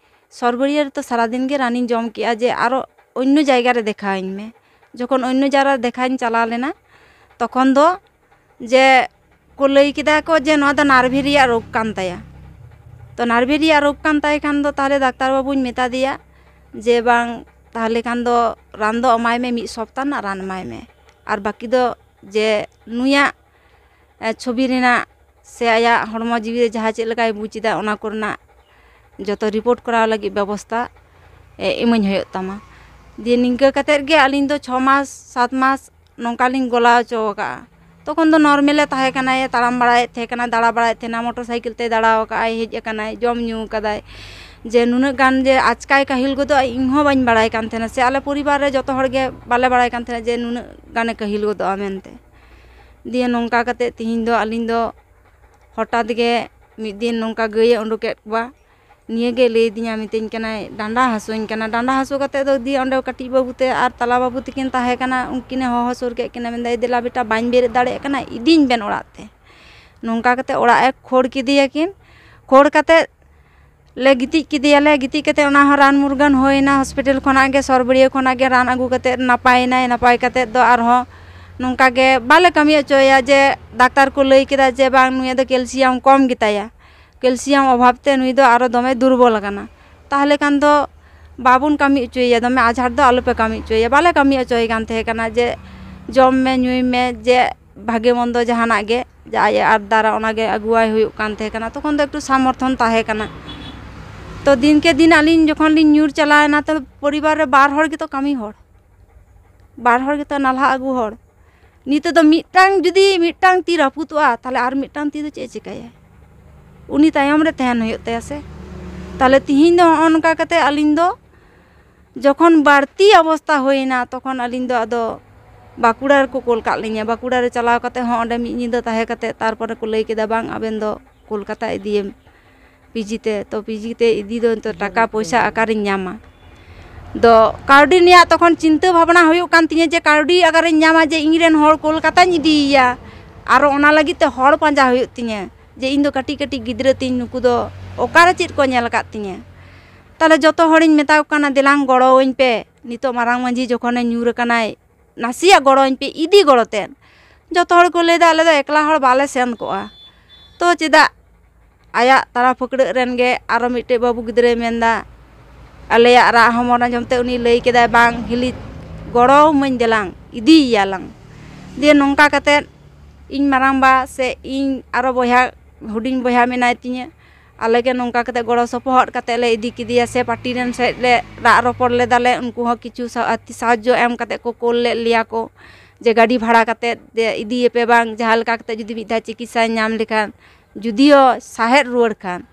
"ᱥᱚᱨᱵᱚᱨᱤᱭᱟᱹ ᱨᱮᱛᱚ ᱥᱟᱨᱟᱫᱤᱱ ᱜᱮ ᱨᱟᱱᱤᱧ ᱡᱚᱢ ᱠᱮᱜᱼᱟ, ᱡᱮ ᱟᱨᱚ ᱚᱱᱱᱚ ᱡᱟᱭᱜᱟ ᱨᱮ ᱫᱮᱠᱷᱟᱣᱤᱧ ᱢᱮ᱾" ᱡᱚᱠᱷᱚᱱ ᱚᱱᱱᱚ ᱡᱟᱭᱜᱟ ᱨᱮ ᱫᱮᱠᱷᱟᱧ ᱪᱟᱞᱟᱣ ᱞᱮᱱᱟ, ᱛᱚᱠᱷᱚᱱ ᱫᱚ ᱡᱮ ᱠᱚ ᱞᱟᱹᱭ ᱠᱮᱫᱟ ᱠᱚ ᱡᱮ ᱱᱚᱣᱟ ᱫᱚ ᱱᱟᱨᱵᱷᱤ ᱨᱮᱭᱟᱜ ᱨᱳᱜᱽ ᱠᱟᱱ ᱛᱟᱭᱟ᱾ ᱛᱚ ᱱᱟᱨᱵᱷᱤ ᱨᱮᱭᱟᱜ ᱨᱳᱜᱽ ᱠᱟᱱ ᱛᱟᱭ ᱠᱷᱟᱱ ᱫᱚ ᱛᱟᱦᱞᱮ ᱰᱟᱠᱛᱟᱨ ᱵᱟᱹᱵᱩᱧ ᱢᱮᱛᱟ ᱫᱮᱭᱟ ᱡᱮ, "ᱵᱟᱝ, ᱛᱟᱦᱞᱮ ᱠᱷᱟᱱ ᱫᱚ ᱨᱟᱱ ᱫᱚ ᱮᱢᱟᱭ ᱢᱮ ᱢᱤᱫ ᱥᱚᱯᱛᱟ ᱨᱮᱱᱟᱜ ᱨᱟᱱ ᱮᱢᱟᱭ ᱢᱮ, ᱟᱨ ᱵᱟᱹᱠᱤ ᱫᱚ ᱡᱮ ᱱᱩᱭᱟᱜ, ᱮ, ᱪᱷᱚᱵᱤ ᱨᱮᱱᱟᱜ ᱥᱮ ᱟᱭᱟᱜ ᱦᱚᱲᱢᱚ ᱡᱤᱣᱤ ᱨᱮ ᱡᱟᱦᱟᱸ ᱪᱮᱫ ᱞᱮᱠᱟᱭ ᱵᱩᱡᱽ ᱮᱫᱟ, ᱚᱱᱟ ᱠᱚᱨᱮᱱᱟᱜ ᱡᱚᱛᱚ ᱨᱤᱯᱳᱨᱴ ᱠᱚᱨᱟᱣ ᱞᱟᱹᱜᱤᱫ ᱵᱮᱵᱚᱥᱛᱟ, ᱮ, ᱤᱢᱟᱹᱧ ᱦᱩᱭᱩᱜ ᱛᱟᱢᱟ᱾" ᱫᱤᱭᱮ ᱱᱤᱝᱠᱟᱹ ᱠᱟᱛᱮᱫ ᱜᱮ ᱟᱹᱞᱤᱧ ᱫᱚ ᱪᱷᱚ ᱢᱟᱥ, ᱥᱟᱛ ᱢᱟᱥ ᱱᱚᱝᱠᱟ ᱞᱤᱧ ᱜᱚᱞᱟ ᱦᱚᱪᱚ ᱟᱠᱟᱫᱼᱟ᱾ ᱛᱚᱠᱷᱚᱱ ᱫᱚ ᱱᱚᱨᱢᱮᱞᱮ ᱛᱟᱦᱮᱸ ᱠᱟᱱᱟᱭ, ᱛᱟᱲᱟᱢ ᱵᱟᱲᱟᱭᱮᱫ ᱛᱟᱦᱮᱸ ᱠᱟᱱᱟ, ᱫᱟᱬᱟ ᱵᱟᱲᱟᱭᱮᱫ ᱛᱟᱦᱮᱱᱟ, ᱢᱚᱴᱚᱨ ᱥᱟᱭᱠᱮᱞ ᱛᱮᱭ ᱫᱟᱬᱟ ᱟᱠᱟᱫᱼᱟᱭ, ᱦᱮᱡ ᱟᱠᱟᱱᱟᱭ, ᱡᱚᱢ ᱧᱩ ᱟᱠᱟᱫᱟᱭ᱾ ᱡᱮ ᱱᱩᱱᱟᱹᱜ ᱜᱟᱱ ᱡᱮ ᱟᱪᱠᱟᱭ ᱠᱟᱹᱦᱤᱞ ᱜᱚᱫᱚᱜᱼᱟ, ᱤᱧ ᱦᱚᱸ ᱵᱟᱹᱧ ᱵᱟᱲᱟᱭ ᱠᱟᱱ ᱛᱟᱦᱮᱱᱟ, ᱥᱮ ᱟᱞᱮ ᱯᱚᱨᱤᱵᱟᱨ ᱨᱮ ᱡᱚᱛᱚ ᱦᱚᱲ ᱜᱮ ᱵᱟᱞᱮ ᱵᱟᱲᱟᱭ ᱠᱟᱱ ᱛᱟᱦᱮᱱᱟ ᱡᱮ ᱱᱩᱱᱟᱹᱜ ᱜᱟᱱᱮ ᱠᱟᱹᱦᱤᱞ ᱜᱚᱫᱚᱜᱼᱟ ᱢᱮᱱᱛᱮ᱾ ᱫᱤᱭᱮ ᱱᱚᱝᱠᱟ ᱠᱟᱛᱮ ᱛᱤᱦᱤᱧ ᱫᱚ ᱟᱹᱞᱤᱧ ᱫᱚ ᱦᱚᱴᱟᱛ ᱜᱮ ᱢᱤᱫ ᱫᱤᱱ ᱱᱚᱝᱠᱟ ᱜᱟᱹᱭᱮ ᱩᱰᱩᱠᱮᱫ ᱠᱚᱣᱟ᱾ ᱱᱤᱭᱟᱹ ᱜᱮ ᱞᱟᱹᱭ ᱫᱤᱧᱟ, ᱢᱤᱛᱟᱹᱧ ᱠᱟᱱᱟᱭ, "ᱰᱟᱸᱰᱟ ᱦᱟᱹᱥᱩᱧ ᱠᱟᱱᱟ᱾" ᱰᱟᱸᱰᱟ ᱦᱟᱹᱥᱩ ᱠᱟᱛᱮ ᱫᱚ ᱫᱤᱭᱮ ᱚᱸᱰᱮ ᱠᱟᱹᱴᱤᱡ ᱵᱟᱹᱵᱩ ᱛᱮ ᱟᱨ ᱛᱟᱞᱟ ᱵᱟᱹᱵᱩ ᱛᱟᱹᱠᱤᱱ ᱛᱟᱦᱮᱸ ᱠᱟᱱᱟ, ᱩᱱᱠᱤᱱᱮ ᱦᱚᱦᱚ ᱥᱩᱨ ᱠᱮᱫ ᱠᱤᱱᱟ, ᱢᱮᱱᱫᱟᱭ, "ᱫᱮᱞᱟ ᱵᱮᱴᱟ, ᱵᱟᱹᱧ ᱵᱮᱨᱮᱫ ᱫᱟᱲᱮᱭᱟᱜ ᱠᱟᱱᱟ, ᱤᱫᱤᱧ ᱵᱮᱱ ᱚᱲᱟᱜ ᱛᱮ᱾" ᱱᱚᱝᱠᱟ ᱠᱟᱛᱮ ᱚᱲᱟᱜ ᱮ ᱠᱷᱳᱲ ᱠᱮᱫᱮᱭᱟᱠᱤᱱ᱾ ᱠᱷᱳᱲ ᱠᱟᱛᱮ ᱞᱮ ᱜᱤᱛᱤᱡ ᱠᱮᱫᱮᱭᱟᱞᱮ᱾ ᱜᱤᱛᱤᱡ ᱠᱟᱛᱮ ᱚᱱᱟ ᱦᱚᱸ ᱨᱟᱱ ᱢᱩᱨᱜᱟᱹᱱ ᱦᱩᱭᱱᱟ, ᱦᱚᱥᱯᱤᱴᱟᱞ ᱠᱷᱚᱱᱟᱜ ᱜᱮ, ᱥᱚᱨᱵᱟᱹᱲᱤᱭᱟᱹ ᱠᱷᱚᱱᱟᱜ ᱜᱮ ᱨᱟᱱ ᱟᱹᱜᱩ ᱠᱟᱛᱮ ᱱᱟᱯᱟᱭᱱᱟᱭ᱾ ᱱᱟᱯᱟᱭ ᱠᱟᱛᱮ ᱫᱚ ᱟᱨᱦᱚᱸ ᱱᱚᱝᱠᱟ ᱜᱮ ᱵᱟᱞᱮ ᱠᱟᱹᱢᱤ ᱦᱚᱪᱚᱭᱟ, ᱡᱮ ᱰᱟᱠᱛᱟᱨ ᱠᱚ ᱞᱟᱹᱭ ᱠᱮᱫᱟ ᱡᱮ ᱵᱟᱝ, ᱱᱩᱭᱟᱜ ᱫᱚ ᱠᱮᱞᱥᱤᱭᱟᱢ ᱠᱚᱢ ᱜᱮᱛᱟᱭᱟ, ᱠᱮᱞᱥᱤᱭᱟᱢ ᱚᱵᱷᱟᱵ ᱛᱮ ᱱᱩᱭ ᱫᱚ ᱟᱨᱚ ᱫᱚᱢᱮ ᱫᱩᱨᱵᱚᱞ ᱟᱠᱟᱱᱟ᱾ ᱛᱟᱦᱚᱞᱮ ᱠᱷᱟᱱ ᱫᱚ ᱵᱟᱵᱚᱱ ᱠᱟᱹᱢᱤ ᱦᱚᱪᱚᱭᱮᱭᱟ, ᱫᱚᱢᱮ ᱟᱡᱷᱟᱴ ᱫᱚ ᱟᱞᱚᱯᱮ ᱠᱟᱹᱢᱤ ᱦᱚᱪᱚᱭᱮᱭᱟ᱾ ᱵᱟᱞᱮ ᱠᱟᱹᱢᱤ ᱦᱚᱪᱚᱭᱮ ᱠᱟᱱ ᱛᱟᱦᱮᱸ ᱠᱟᱱᱟ ᱡᱮ ᱡᱚᱢ ᱢᱮ, ᱧᱩᱭ ᱢᱮ, ᱡᱮ ᱵᱷᱟᱜᱮ ᱢᱚᱱᱫᱚ ᱡᱟᱦᱟᱱᱟᱜ ᱜᱮ, ᱡᱮ ᱟᱡ ᱮ ᱟᱨᱫᱟᱨᱟ, ᱚᱱᱟᱜᱮ ᱟᱹᱜᱩᱣᱟᱭ ᱦᱩᱭᱩᱜ ᱠᱟᱱ ᱛᱟᱦᱮᱸ ᱠᱟᱱᱟ᱾ ᱛᱚᱠᱷᱚᱱ ᱫᱚ ᱮᱠᱴᱩ ᱥᱟᱢᱚᱨᱛᱷᱚᱱ ᱛᱟᱦᱮᱸ ᱠᱟᱱᱟ᱾ ᱛᱚ ᱫᱤᱱᱠᱮ ᱫᱤᱱ ᱟᱹᱞᱤᱧ ᱡᱚᱠᱷᱚᱱ ᱞᱤᱧ ᱧᱩᱨ ᱪᱟᱞᱟᱣᱮᱱᱟ, ᱛᱚ ᱯᱚᱨᱤᱵᱟᱨ ᱨᱮ ᱵᱟᱨ ᱦᱚᱲ ᱜᱮᱛᱚ ᱠᱟᱹᱢᱤ ᱦᱚᱲ, ᱵᱟᱨ ᱦᱚᱲ ᱜᱮᱛᱚ ᱱᱟᱞᱦᱟ ᱟᱹᱜᱩ ᱦᱚᱲ᱾ ᱱᱤᱛᱚᱜ ᱫᱚ ᱢᱤᱫᱴᱟᱝ, ᱡᱩᱫᱤ ᱢᱤᱫᱴᱟᱝ ᱛᱤ ᱨᱟᱹᱯᱩᱫᱚᱜᱼᱟ, ᱛᱟᱦᱞᱮ ᱟᱨ ᱢᱤᱫᱴᱟᱝ ᱛᱤ ᱫᱚ ᱪᱮᱫ ᱮ ᱪᱤᱠᱟᱹᱭᱟ? ᱩᱱᱤ ᱛᱟᱭᱚᱢ ᱨᱮ ᱛᱟᱦᱮᱱ ᱦᱩᱭᱩᱜ ᱛᱟᱭᱟ ᱥᱮ᱾ ᱛᱟᱦᱞᱮ ᱛᱤᱦᱤᱧ ᱫᱚ ᱦᱚᱸᱜᱼᱚ ᱱᱚᱝᱠᱟ ᱠᱟᱛᱮ ᱟᱹᱞᱤᱧ ᱫᱚ ᱡᱚᱠᱷᱚᱱ ᱵᱟᱹᱲᱛᱤ ᱚᱵᱚᱥᱛᱟ ᱦᱩᱭᱱᱟ, ᱛᱚᱠᱷᱚᱱ ᱟᱹᱞᱤᱧ ᱫᱚ ᱟᱫᱚ ᱵᱟᱸᱠᱩᱲᱟ ᱨᱮᱠᱚ ᱠᱳᱞ ᱠᱟᱜ ᱞᱤᱧᱟ᱾ ᱵᱟᱸᱠᱩᱲᱟ ᱨᱮ ᱪᱟᱞᱟᱣ ᱠᱟᱛᱮ ᱦᱚᱸ ᱚᱸᱰᱮ ᱢᱤᱫ ᱧᱤᱫᱟᱹ ᱛᱟᱦᱮᱸ ᱠᱟᱛᱮ ᱛᱟᱨᱯᱚᱨᱮ ᱠᱚ ᱞᱟᱹᱭ ᱠᱮᱫᱟ, "ᱵᱟᱝ, ᱟᱵᱮᱱ ᱫᱚ ᱠᱳᱞᱠᱟᱛᱟ ᱤᱫᱤᱭᱮᱢ ᱯᱤᱡᱤ ᱛᱮ, ᱛᱚ ᱯᱤᱡᱤ ᱛᱮ ᱤᱫᱤ ᱫᱚ ᱱᱤᱛᱚᱜ ᱴᱟᱠᱟ ᱯᱚᱭᱥᱟ ᱚᱠᱟᱨᱤᱧ ᱧᱟᱢᱟ?" ᱫᱚ ᱠᱟᱹᱣᱰᱤ ᱨᱮᱭᱟᱜ ᱛᱚᱠᱷᱚᱱ ᱪᱤᱱᱛᱟᱹ ᱵᱷᱟᱵᱽᱱᱟ ᱦᱩᱭᱩᱜ ᱠᱟᱱ ᱛᱤᱧᱟᱹ ᱡᱮ ᱠᱟᱹᱣᱰᱤ ᱚᱠᱟᱨᱤᱧ ᱧᱟᱢᱟ ᱡᱮ ᱤᱧ ᱨᱮᱱ ᱦᱚᱲ ᱠᱳᱞᱠᱟᱛᱟᱧ ᱤᱫᱤᱭᱮᱭᱟ, ᱟᱨᱚ ᱚᱱᱟ ᱞᱟᱹᱜᱤᱫ ᱛᱮ ᱦᱚᱲ ᱯᱟᱸᱡᱟ ᱦᱩᱭᱩᱜ ᱛᱤᱧᱟᱹ ᱡᱮ ᱤᱧ ᱫᱚ ᱠᱟᱹᱴᱤᱡ ᱠᱟᱹᱴᱤᱡ ᱜᱤᱫᱽᱨᱟᱹ ᱛᱤᱧ, ᱱᱩᱠᱩ ᱫᱚ ᱚᱠᱟᱨᱮ ᱪᱮᱫ ᱠᱚ ᱧᱮᱞ ᱟᱠᱟᱫ ᱛᱤᱧᱟᱹ? ᱛᱟᱦᱞᱮ ᱡᱚᱛᱚ ᱦᱚᱲᱤᱧ ᱢᱮᱛᱟ ᱠᱚ ᱠᱟᱱᱟ, "ᱫᱮᱞᱟᱝ ᱜᱚᱲᱚᱣᱟᱹᱧ ᱯᱮ, ᱱᱤᱛᱚᱜ ᱢᱟᱨᱟᱝ ᱢᱟᱹᱡᱷᱤ ᱡᱚᱠᱷᱚᱱᱮ ᱧᱩᱨ ᱟᱠᱟᱱᱟᱭ, ᱱᱟᱥᱮᱭᱟᱜ ᱜᱚᱲᱚᱣᱟᱹᱧ ᱯᱮ, ᱤᱫᱤ ᱜᱚᱲᱚ ᱛᱮ᱾" ᱡᱚᱛᱚ ᱦᱚᱲ ᱠᱚ ᱞᱟᱹᱭᱫᱟ, "ᱟᱞᱮ ᱫᱚ ᱮᱠᱞᱟ ᱦᱚᱲ ᱵᱟᱞᱮ ᱥᱮᱱ ᱠᱚᱜᱼᱟ᱾" ᱛᱚ ᱪᱮᱫᱟᱜ? ᱟᱭᱟᱜ ᱛᱟᱲᱟ ᱯᱷᱟᱹᱠᱲᱟᱹᱜ ᱨᱮᱱ ᱜᱮ ᱟᱨᱚ ᱢᱤᱫᱴᱮᱡ ᱵᱟᱹᱵᱩ ᱜᱤᱫᱽᱨᱟᱹᱭ ᱢᱮᱱᱫᱟ, ᱟᱞᱮᱭᱟᱜ ᱨᱟᱜ ᱦᱚᱢᱚᱨ ᱟᱸᱡᱚᱢ ᱛᱮ ᱩᱱᱤ ᱞᱟᱹᱭ ᱠᱮᱫᱟᱭ, "ᱵᱟᱝ ᱦᱤᱞᱤ, ᱜᱚᱲᱚᱣᱟᱹᱢᱟᱹᱧ ᱫᱮᱞᱟᱝ, ᱤᱫᱤᱭᱮᱭᱟᱞᱟᱝ᱾" ᱫᱤᱭᱮ ᱱᱚᱝᱠᱟ ᱠᱟᱛᱮᱫ ᱤᱧ ᱢᱟᱨᱟᱝᱵᱟ ᱥᱮ ᱤᱧ ᱟᱨᱚ ᱵᱚᱭᱦᱟ, ᱦᱩᱰᱤᱧ ᱵᱚᱭᱦᱟ ᱢᱮᱱᱟᱭ ᱛᱤᱧᱟᱹ, ᱟᱞᱮ ᱜᱮ ᱱᱚᱝᱠᱟ ᱠᱟᱛᱮᱫ ᱜᱚᱲᱚ ᱥᱚᱯᱚᱦᱚᱫ ᱠᱟᱛᱮᱫ ᱞᱮ ᱤᱫᱤ ᱠᱮᱫᱮᱭᱟ, ᱥᱮ ᱯᱟᱨᱴᱤ ᱨᱮᱱ ᱥᱮᱫ ᱞᱮ ᱨᱟᱜ ᱨᱚᱯᱚᱲ ᱞᱮᱫᱟᱞᱮ, ᱩᱱᱠᱩ ᱦᱚᱸ ᱠᱤᱪᱷᱩ ᱥᱟ-, ᱟᱨᱛᱷᱤᱠ ᱥᱟᱦᱟᱡᱽᱡᱚ ᱮᱢ ᱠᱟᱛᱮᱫ ᱠᱚ ᱠᱳᱞ ᱞᱮᱫ ᱞᱮᱭᱟ ᱠᱚ ᱡᱮ ᱜᱟᱹᱰᱤ ᱵᱷᱟᱲᱟ ᱠᱟᱛᱮᱫ ᱡᱮ ᱤᱫᱤᱭᱮᱯᱮ, ᱵᱟᱝ ᱡᱟᱦᱟᱸ ᱞᱮᱠᱟ ᱠᱟᱛᱮᱫ ᱡᱩᱫᱤ ᱢᱤᱫ ᱫᱷᱟᱣ ᱪᱤᱠᱤᱛᱥᱟᱭ ᱧᱟᱢ ᱞᱮᱠᱷᱟᱱ, ᱡᱩᱫᱤᱭᱳ ᱥᱟᱦᱮᱫ ᱨᱩᱣᱟᱹᱲ ᱠᱷᱟᱱ᱾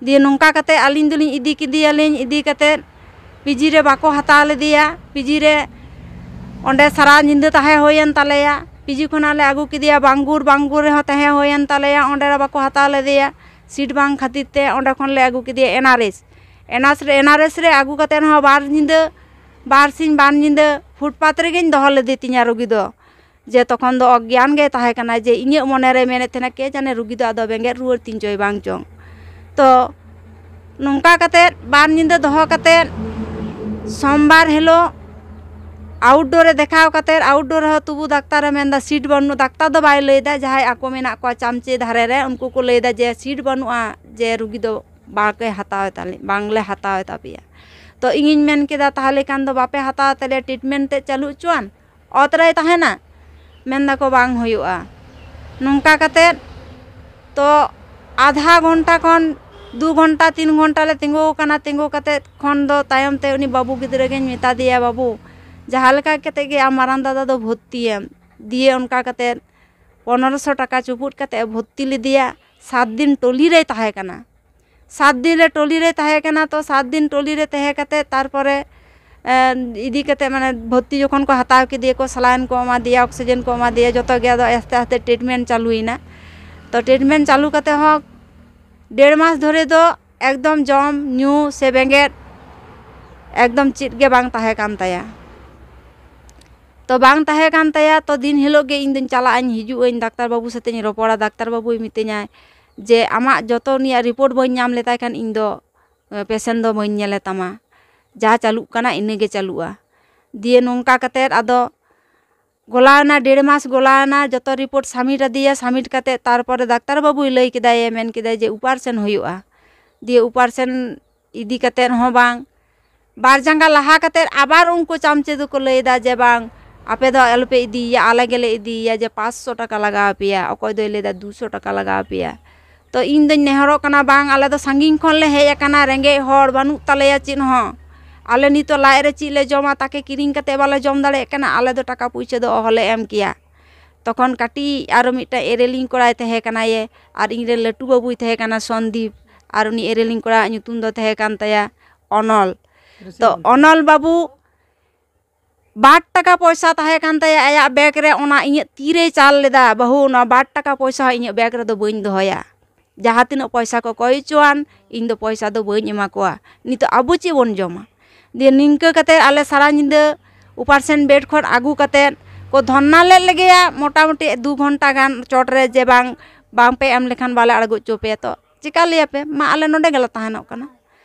ᱫᱤᱭᱮ ᱱᱚᱝᱠᱟ ᱠᱟᱛᱮᱫ ᱟᱹᱞᱤᱧ ᱫᱚᱞᱤᱧ ᱤᱫᱤ ᱠᱮᱫᱮᱭᱟᱞᱤᱧ, ᱤᱫᱤ ᱠᱟᱛᱮᱫ ᱯᱤᱡᱤ ᱨᱮ ᱵᱟᱠᱚ ᱦᱟᱛᱟᱣ ᱞᱮᱫᱮᱭᱟ᱾ ᱯᱤᱡᱤ ᱨᱮ ᱚᱸᱰᱮ ᱥᱟᱨᱟ ᱧᱤᱫᱟᱹ ᱛᱟᱦᱮᱸ ᱦᱩᱭᱮᱱ ᱛᱟᱞᱮᱭᱟ᱾ ᱯᱤᱡᱤ ᱠᱷᱚᱱᱟᱜ ᱞᱮ ᱟᱹᱜᱩ ᱠᱮᱫᱮᱭᱟ ᱵᱟᱝᱜᱩᱨ, ᱵᱟᱝᱜᱩᱨ ᱨᱮᱦᱚᱸ ᱛᱟᱦᱮᱸ ᱦᱩᱭᱮᱱ ᱛᱟᱞᱮᱭᱟ, ᱚᱸᱰᱮ ᱨᱮ ᱵᱟᱠᱚ ᱦᱟᱛᱟᱣ ᱞᱮᱫᱮᱭᱟ᱾ ᱥᱤᱴ ᱵᱟᱝ ᱠᱷᱟᱹᱛᱤᱨ ᱛᱮ ᱚᱸᱰᱮ ᱠᱷᱚᱱ ᱞᱮ ᱟᱹᱜᱩ ᱠᱮᱫᱮᱭᱟ ᱮᱱ ᱟᱨ ᱮᱥ᱾ ᱮᱱ ᱟᱨ ᱮᱥ ᱨᱮ, ᱮᱱ ᱟᱨ ᱮᱥ ᱨᱮ ᱟᱹᱜᱩ ᱠᱟᱛᱮᱫ ᱦᱚᱸ ᱵᱟᱨ ᱧᱤᱫᱟᱹ, ᱵᱟᱨ ᱥᱤᱧ ᱵᱟᱨ ᱧᱤᱫᱟᱹ ᱯᱷᱩᱴᱯᱟᱛ ᱨᱮᱜᱮᱧ ᱫᱚᱦᱚ ᱞᱮᱫᱮ ᱛᱤᱧᱟ ᱨᱩᱜᱤ ᱫᱚ᱾ ᱡᱮ ᱛᱚᱠᱷᱚᱱ ᱫᱚ ᱚᱜᱽᱜᱮᱭᱟᱱ ᱜᱮ ᱛᱟᱦᱮᱸ ᱠᱟᱱᱟ, ᱡᱮ ᱤᱧᱟᱹᱜ ᱢᱚᱱᱮᱨᱮ ᱢᱮᱱᱮᱫ ᱛᱟᱦᱮᱱᱟ, "ᱠᱮ ᱡᱟᱱᱮ ᱨᱩᱜᱤ ᱫᱚ ᱟᱫᱚ ᱵᱮᱸᱜᱮᱫ ᱨᱩᱣᱟᱹᱲ ᱛᱤᱧ ᱪᱚᱭ ᱵᱟᱝ ᱪᱚᱝ?" ᱛᱚ ᱱᱚᱝᱠᱟ ᱠᱟᱛᱮᱫ ᱵᱟᱨ ᱧᱤᱫᱟᱹ ᱫᱚᱦᱚ ᱠᱟᱛᱮᱫ ᱥᱳᱢᱵᱟᱨ ᱦᱤᱞᱳᱜ ᱟᱣᱩᱴᱰᱳᱨ ᱨᱮ ᱫᱮᱠᱷᱟᱣ ᱠᱟᱛᱮᱫ, ᱟᱣᱩᱴᱰᱳᱨ ᱨᱮᱦᱚᱸ ᱛᱚᱵᱩ ᱰᱟᱠᱛᱟᱨᱮ ᱢᱮᱱᱫᱟ ᱥᱤᱴ ᱵᱟᱹᱱᱩᱜ᱾ ᱰᱟᱠᱛᱟᱨ ᱫᱚ ᱵᱟᱭ ᱞᱟᱹᱭᱫᱟ, ᱡᱟᱦᱟᱸᱭ ᱟᱠᱚ ᱢᱮᱱᱟᱜ ᱠᱚᱣᱟ ᱪᱟᱢᱪᱮ ᱫᱷᱟᱨᱮ ᱨᱮ, ᱩᱱᱠᱩ ᱠᱚ ᱞᱟᱹᱭᱫᱟ ᱡᱮ ᱥᱤᱴ ᱵᱟᱹᱱᱩᱜᱼᱟ, ᱡᱮ ᱨᱩᱜᱤ ᱫᱚ ᱵᱟᱯᱮ ᱦᱟᱛᱟᱣ ᱛᱟᱞᱮ, ᱵᱟᱝᱞᱮ ᱦᱟᱛᱟᱣ ᱛᱟᱯᱮᱭᱟ᱾ ᱛᱚ ᱤᱧᱤᱧ ᱢᱮᱱ ᱠᱮᱫᱟ, ᱛᱟᱦᱚᱞᱮ ᱠᱷᱟᱱ ᱫᱚ ᱵᱟᱯᱮ ᱦᱟᱛᱟᱣ ᱛᱟᱞᱮᱭᱟ, ᱴᱨᱤᱴᱢᱮᱱᱴ ᱛᱮᱫ ᱪᱟᱹᱞᱩ ᱦᱚᱪᱚᱣᱟᱱ, ᱚᱛ ᱨᱮᱭ ᱛᱟᱦᱮᱱᱟ᱾ ᱢᱮᱱ ᱫᱟᱠᱚ ᱵᱟᱝ ᱦᱩᱭᱩᱜᱼᱟ᱾ ᱱᱚᱝᱠᱟ ᱠᱟᱛᱮᱫ ᱛᱚ ᱟᱫᱷᱟ ᱜᱷᱚᱱᱴᱟ ᱠᱷᱚᱱ ᱫᱩ ᱜᱷᱚᱱᱴᱟ, ᱛᱤᱱ ᱜᱷᱚᱱᱴᱟ ᱞᱮ ᱛᱤᱸᱜᱩ ᱟᱠᱟᱱᱟ᱾ ᱛᱤᱸᱜᱩ ᱠᱟᱛᱮᱫ ᱠᱷᱚᱱ ᱫᱚ ᱛᱟᱭᱚᱢ ᱛᱮ ᱩᱱᱤ ᱵᱟᱹᱵᱩ ᱜᱤᱫᱽᱨᱟᱹ ᱜᱤᱧ ᱢᱮᱛᱟ ᱫᱮᱭᱟ, "ᱵᱟᱹᱵᱩ, ᱡᱟᱦᱟᱸ ᱞᱮᱠᱟ ᱠᱟᱛᱮᱫ ᱜᱮ ᱟᱢ ᱢᱟᱨᱟᱝ ᱫᱟᱫᱟ ᱫᱚ ᱵᱷᱚᱨᱛᱤᱭᱮᱢ᱾" ᱫᱤᱭᱮ ᱚᱱᱠᱟ ᱠᱟᱛᱮᱫ ᱯᱚᱱᱨᱚᱥᱚ ᱴᱟᱠᱟ ᱪᱩᱯᱩᱫ ᱠᱟᱛᱮᱫ ᱮ ᱵᱷᱚᱨᱛᱤ ᱞᱮᱫᱮᱭᱟ᱾ ᱥᱟᱛ ᱫᱤᱱ ᱴᱚᱞᱤ ᱨᱮᱭ ᱛᱟᱦᱮᱸ ᱠᱟᱱᱟ᱾ ᱥᱟᱛ ᱫᱤᱱ ᱨᱮ ᱴᱚᱞᱤ ᱨᱮ ᱛᱟᱦᱮᱸ ᱠᱟᱱᱟ᱾ ᱛᱚ ᱥᱟᱛ ᱫᱤᱱ ᱴᱚᱞᱤ ᱨᱮ ᱛᱟᱦᱮᱸ ᱠᱟᱛᱮ ᱛᱟᱨᱯᱚᱨᱮ, ᱮ, ᱤᱫᱤ ᱠᱟᱛᱮ, ᱢᱟᱱᱮ, ᱵᱷᱚᱨᱛᱤ ᱡᱚᱠᱷᱚᱱ ᱠᱚ ᱦᱟᱛᱟᱣ ᱠᱮᱫᱮᱭᱟ ᱠᱚ, ᱥᱟᱞᱟᱭᱤᱱ ᱠᱚ ᱮᱢᱟ ᱫᱮᱭᱟ, ᱚᱠᱥᱤᱡᱮᱱ ᱠᱚ ᱮᱢᱟ ᱫᱮᱭᱟ, ᱡᱚᱛᱚ ᱜᱮ ᱟᱫᱚ ᱟᱥᱛᱮ ᱟᱥᱛᱮ ᱴᱨᱤᱴᱢᱮᱱᱴ ᱪᱟᱹᱞᱩᱭᱮᱱᱟ᱾ ᱛᱚ ᱴᱨᱤᱴᱢᱮᱱᱴ ᱪᱟᱹᱞᱩ ᱠᱟᱛᱮ ᱦᱚᱸ ᱰᱮᱲ ᱢᱟᱥ ᱫᱷᱚᱨᱮ ᱫᱚ ᱮᱠᱫᱚᱢ ᱡᱚᱢ ᱧᱩ ᱥᱮ ᱵᱮᱸᱜᱮᱫ ᱮᱠᱫᱚᱢ ᱪᱮᱫ ᱜᱮ ᱵᱟᱝ ᱛᱟᱦᱮᱸ ᱠᱟᱱ ᱛᱟᱭᱟ᱾ ᱛᱚ ᱵᱟᱝ ᱛᱟᱦᱮᱸ ᱠᱟᱱ ᱛᱟᱭᱟ᱾ ᱛᱚ ᱫᱤᱱ ᱦᱤᱞᱳᱜ ᱜᱮ ᱤᱧ ᱫᱚᱧ ᱪᱟᱞᱟᱜ ᱟᱹᱧ, ᱦᱤᱡᱩᱜ ᱟᱹᱧ, ᱰᱟᱠᱛᱟᱨ ᱵᱟᱹᱵᱩ ᱥᱟᱛᱮᱧ ᱨᱚᱯᱚᱲᱟ᱾ ᱰᱟᱠᱛᱟᱨ ᱵᱟᱹᱵᱩᱭ ᱢᱤᱛᱟᱹᱧᱟᱭ ᱡᱮ, "ᱟᱢᱟᱜ ᱡᱚᱛᱚ ᱩᱱᱤᱭᱟᱜ ᱨᱤᱯᱳᱨᱴ ᱵᱟᱹᱧ ᱧᱟᱢ ᱞᱮᱛᱟᱭ ᱠᱷᱟᱱ ᱤᱧ ᱫᱚ, ᱮ, ᱯᱮᱥᱮᱱᱴ ᱫᱚ ᱵᱟᱹᱧ ᱧᱮᱞᱮ ᱛᱟᱢᱟ᱾ ᱡᱟ ᱪᱟᱹᱞᱩᱜ ᱠᱟᱱᱟ ᱤᱱᱟᱹ ᱜᱮ ᱪᱟᱹᱞᱩᱜᱼᱟ᱾" ᱫᱤᱭᱮ ᱱᱚᱝᱠᱟ ᱠᱟᱛᱮᱫ ᱟᱫᱚ ᱜᱚᱞᱟᱣᱮᱱᱟ, ᱰᱮᱲ ᱢᱟᱥ ᱜᱚᱞᱟᱣᱮᱱᱟ, ᱡᱚᱛᱚ ᱨᱤᱯᱳᱨᱴ ᱥᱟᱵᱢᱤᱴ ᱟᱫᱮᱭᱟ᱾ ᱥᱟᱵᱢᱤᱴ ᱠᱟᱛᱮᱫ ᱛᱟᱨᱯᱚᱨᱮ ᱰᱟᱠᱛᱟᱨ ᱵᱟᱹᱵᱩᱭ ᱞᱟᱹᱭ ᱠᱮᱫᱟᱭ, ᱢᱮᱱ ᱠᱮᱫᱟᱭ ᱡᱮ ᱚᱯᱟᱨᱮᱥᱚᱱ ᱦᱩᱭᱩᱜᱼᱟ᱾ ᱫᱤᱭᱮ ᱚᱯᱟᱨᱮᱥᱚᱱ ᱤᱫᱤ ᱠᱟᱛᱮᱫ ᱦᱚᱸ ᱵᱟᱝ, ᱵᱟᱨ ᱡᱟᱸᱜᱟ ᱞᱟᱦᱟ ᱠᱟᱛᱮᱫ ᱟᱵᱟᱨ ᱩᱱᱠᱩ ᱪᱟᱢᱪᱮ ᱫᱚᱠᱚ ᱞᱟᱹᱭᱫᱟ ᱡᱮ, "ᱵᱟᱝ, ᱟᱯᱮ ᱫᱚ ᱟᱞᱚᱯᱮ ᱤᱫᱤᱭᱮᱭᱟ, ᱟᱞᱮ ᱜᱮᱞᱮ ᱤᱫᱤᱭᱮᱭᱟ", ᱡᱮ ᱯᱟᱸᱪᱥᱚ ᱴᱟᱠᱟ ᱞᱟᱜᱟᱣ ᱟᱯᱮᱭᱟ, ᱚᱠᱚᱭ ᱫᱚᱭ ᱞᱟᱹᱭᱫᱟ ᱫᱩᱥᱚ ᱴᱟᱠᱟ ᱞᱟᱜᱟᱣ ᱟᱯᱮᱭᱟ᱾ ᱛᱚ ᱤᱧ ᱫᱚᱧ ᱱᱮᱦᱚᱨᱚᱜ ᱠᱟᱱᱟ, ᱵᱟᱝ, ᱟᱞᱮ ᱫᱚ ᱥᱟᱺᱜᱤᱧ ᱠᱷᱚᱱ ᱞᱮ ᱦᱮᱡ ᱟᱠᱟᱱᱟ, ᱨᱮᱸᱜᱮᱡ ᱦᱚᱲ, ᱵᱟᱹᱱᱩᱜ ᱛᱟᱞᱮᱭᱟ ᱪᱮᱫ ᱦᱚᱸ᱾ ᱟᱞᱮ ᱱᱤᱛᱚᱜ ᱞᱟᱡ ᱨᱮ ᱪᱮᱫ ᱞᱮ ᱡᱚᱢᱟ, ᱛᱟᱠᱮ ᱠᱤᱨᱤᱧ ᱠᱟᱛᱮ ᱵᱟᱞᱮ ᱡᱚᱢ ᱫᱟᱲᱮᱭᱟᱜ ᱠᱟᱱᱟ, ᱟᱞᱮ ᱫᱚ ᱴᱟᱠᱟ ᱯᱩᱭᱥᱟᱹ ᱫᱚ ᱚᱦᱚᱞᱮ ᱮᱢ ᱠᱮᱭᱟ᱾ ᱛᱚᱠᱷᱚᱱ ᱠᱟᱹᱴᱤᱡ ᱟᱨᱚ ᱢᱤᱫᱴᱟᱝ ᱮᱨᱮᱞᱤᱧ ᱠᱚᱲᱟᱭ ᱛᱟᱦᱮᱸ ᱠᱟᱱᱟᱭᱮ, ᱟᱨ ᱤᱧᱨᱮᱱ ᱞᱟᱹᱴᱩ ᱵᱟᱹᱵᱩᱭ ᱛᱟᱦᱮᱸ ᱠᱟᱱᱟ ᱥᱚᱱᱫᱤᱯ, ᱟᱨ ᱩᱱᱤ ᱮᱨᱮᱞᱤᱧ ᱠᱚᱲᱟᱣᱟᱜ ᱧᱩᱛᱩᱢ ᱫᱚ ᱛᱟᱦᱮᱸ ᱠᱟᱱ ᱛᱟᱭᱟ ᱚᱱᱚᱞ᱾ ᱛᱚ ᱚᱱᱚᱞ ᱵᱟᱹᱵᱩ ᱵᱟᱨ ᱴᱟᱠᱟ ᱯᱚᱭᱥᱟ ᱛᱟᱦᱮᱸ ᱠᱟᱱ ᱛᱟᱭᱟ ᱟᱭᱟᱜ ᱵᱮᱜᱽ ᱨᱮ, ᱚᱱᱟ ᱤᱧᱟᱹᱜ ᱛᱤᱨᱮᱭ ᱪᱟᱞ ᱞᱮᱫᱟ, "ᱵᱟᱹᱦᱩ, ᱱᱚᱣᱟ ᱵᱟᱨ ᱴᱟᱠᱟ ᱯᱚᱭᱥᱟ ᱦᱚᱸ ᱤᱧᱟᱹᱜ ᱵᱮᱜᱽ ᱨᱮᱫᱚ ᱵᱟᱹᱧ ᱫᱚᱦᱚᱭᱟ, ᱡᱟᱦᱟᱸ ᱛᱤᱱᱟᱹᱜ ᱯᱚᱭᱥᱟ ᱠᱚ ᱠᱚᱭ ᱦᱚᱪᱚᱣᱟᱱ, ᱤᱧ ᱫᱚ ᱯᱚᱭᱥᱟ ᱫᱚ ᱵᱟᱹᱧ ᱮᱢᱟ ᱠᱚᱣᱟ, ᱱᱤᱛᱚᱜ ᱟᱵᱚ ᱪᱮᱫ ᱵᱚᱱ ᱡᱚᱢᱟ?" ᱫᱤᱭᱮ ᱱᱤᱝᱠᱟᱹ ᱠᱟᱛᱮ ᱟᱞᱮ ᱥᱟᱨᱟ ᱧᱤᱫᱟᱹ ᱚᱯᱟᱨᱮᱥᱚᱱ ᱵᱮᱰ ᱠᱷᱚᱱ ᱟᱹᱜᱩ ᱠᱟᱛᱮ ᱠᱚ ᱫᱷᱚᱨᱱᱟ ᱞᱮᱫ ᱞᱮᱜᱮᱭᱟ, ᱢᱚᱴᱟᱢᱩᱴᱤ ᱫᱩ ᱜᱷᱚᱱᱴᱟ ᱜᱟᱱ ᱪᱚᱴ ᱨᱮ, ᱡᱮ ᱵᱟᱝ, ᱵᱟᱝ ᱯᱮ ᱮᱢ ᱞᱮᱠᱷᱟᱱ ᱵᱟᱞᱮ ᱟᱲᱜᱚ ᱦᱚᱪᱚ ᱯᱮᱭᱟ᱾ ᱛᱚ ᱪᱮᱠᱟ ᱞᱟᱹᱭᱟᱯᱮ, ᱢᱟ ᱟᱞᱮ ᱱᱚᱰᱮ ᱜᱮᱞᱮ ᱛᱟᱦᱮᱱᱚᱜ ᱠᱟᱱᱟ᱾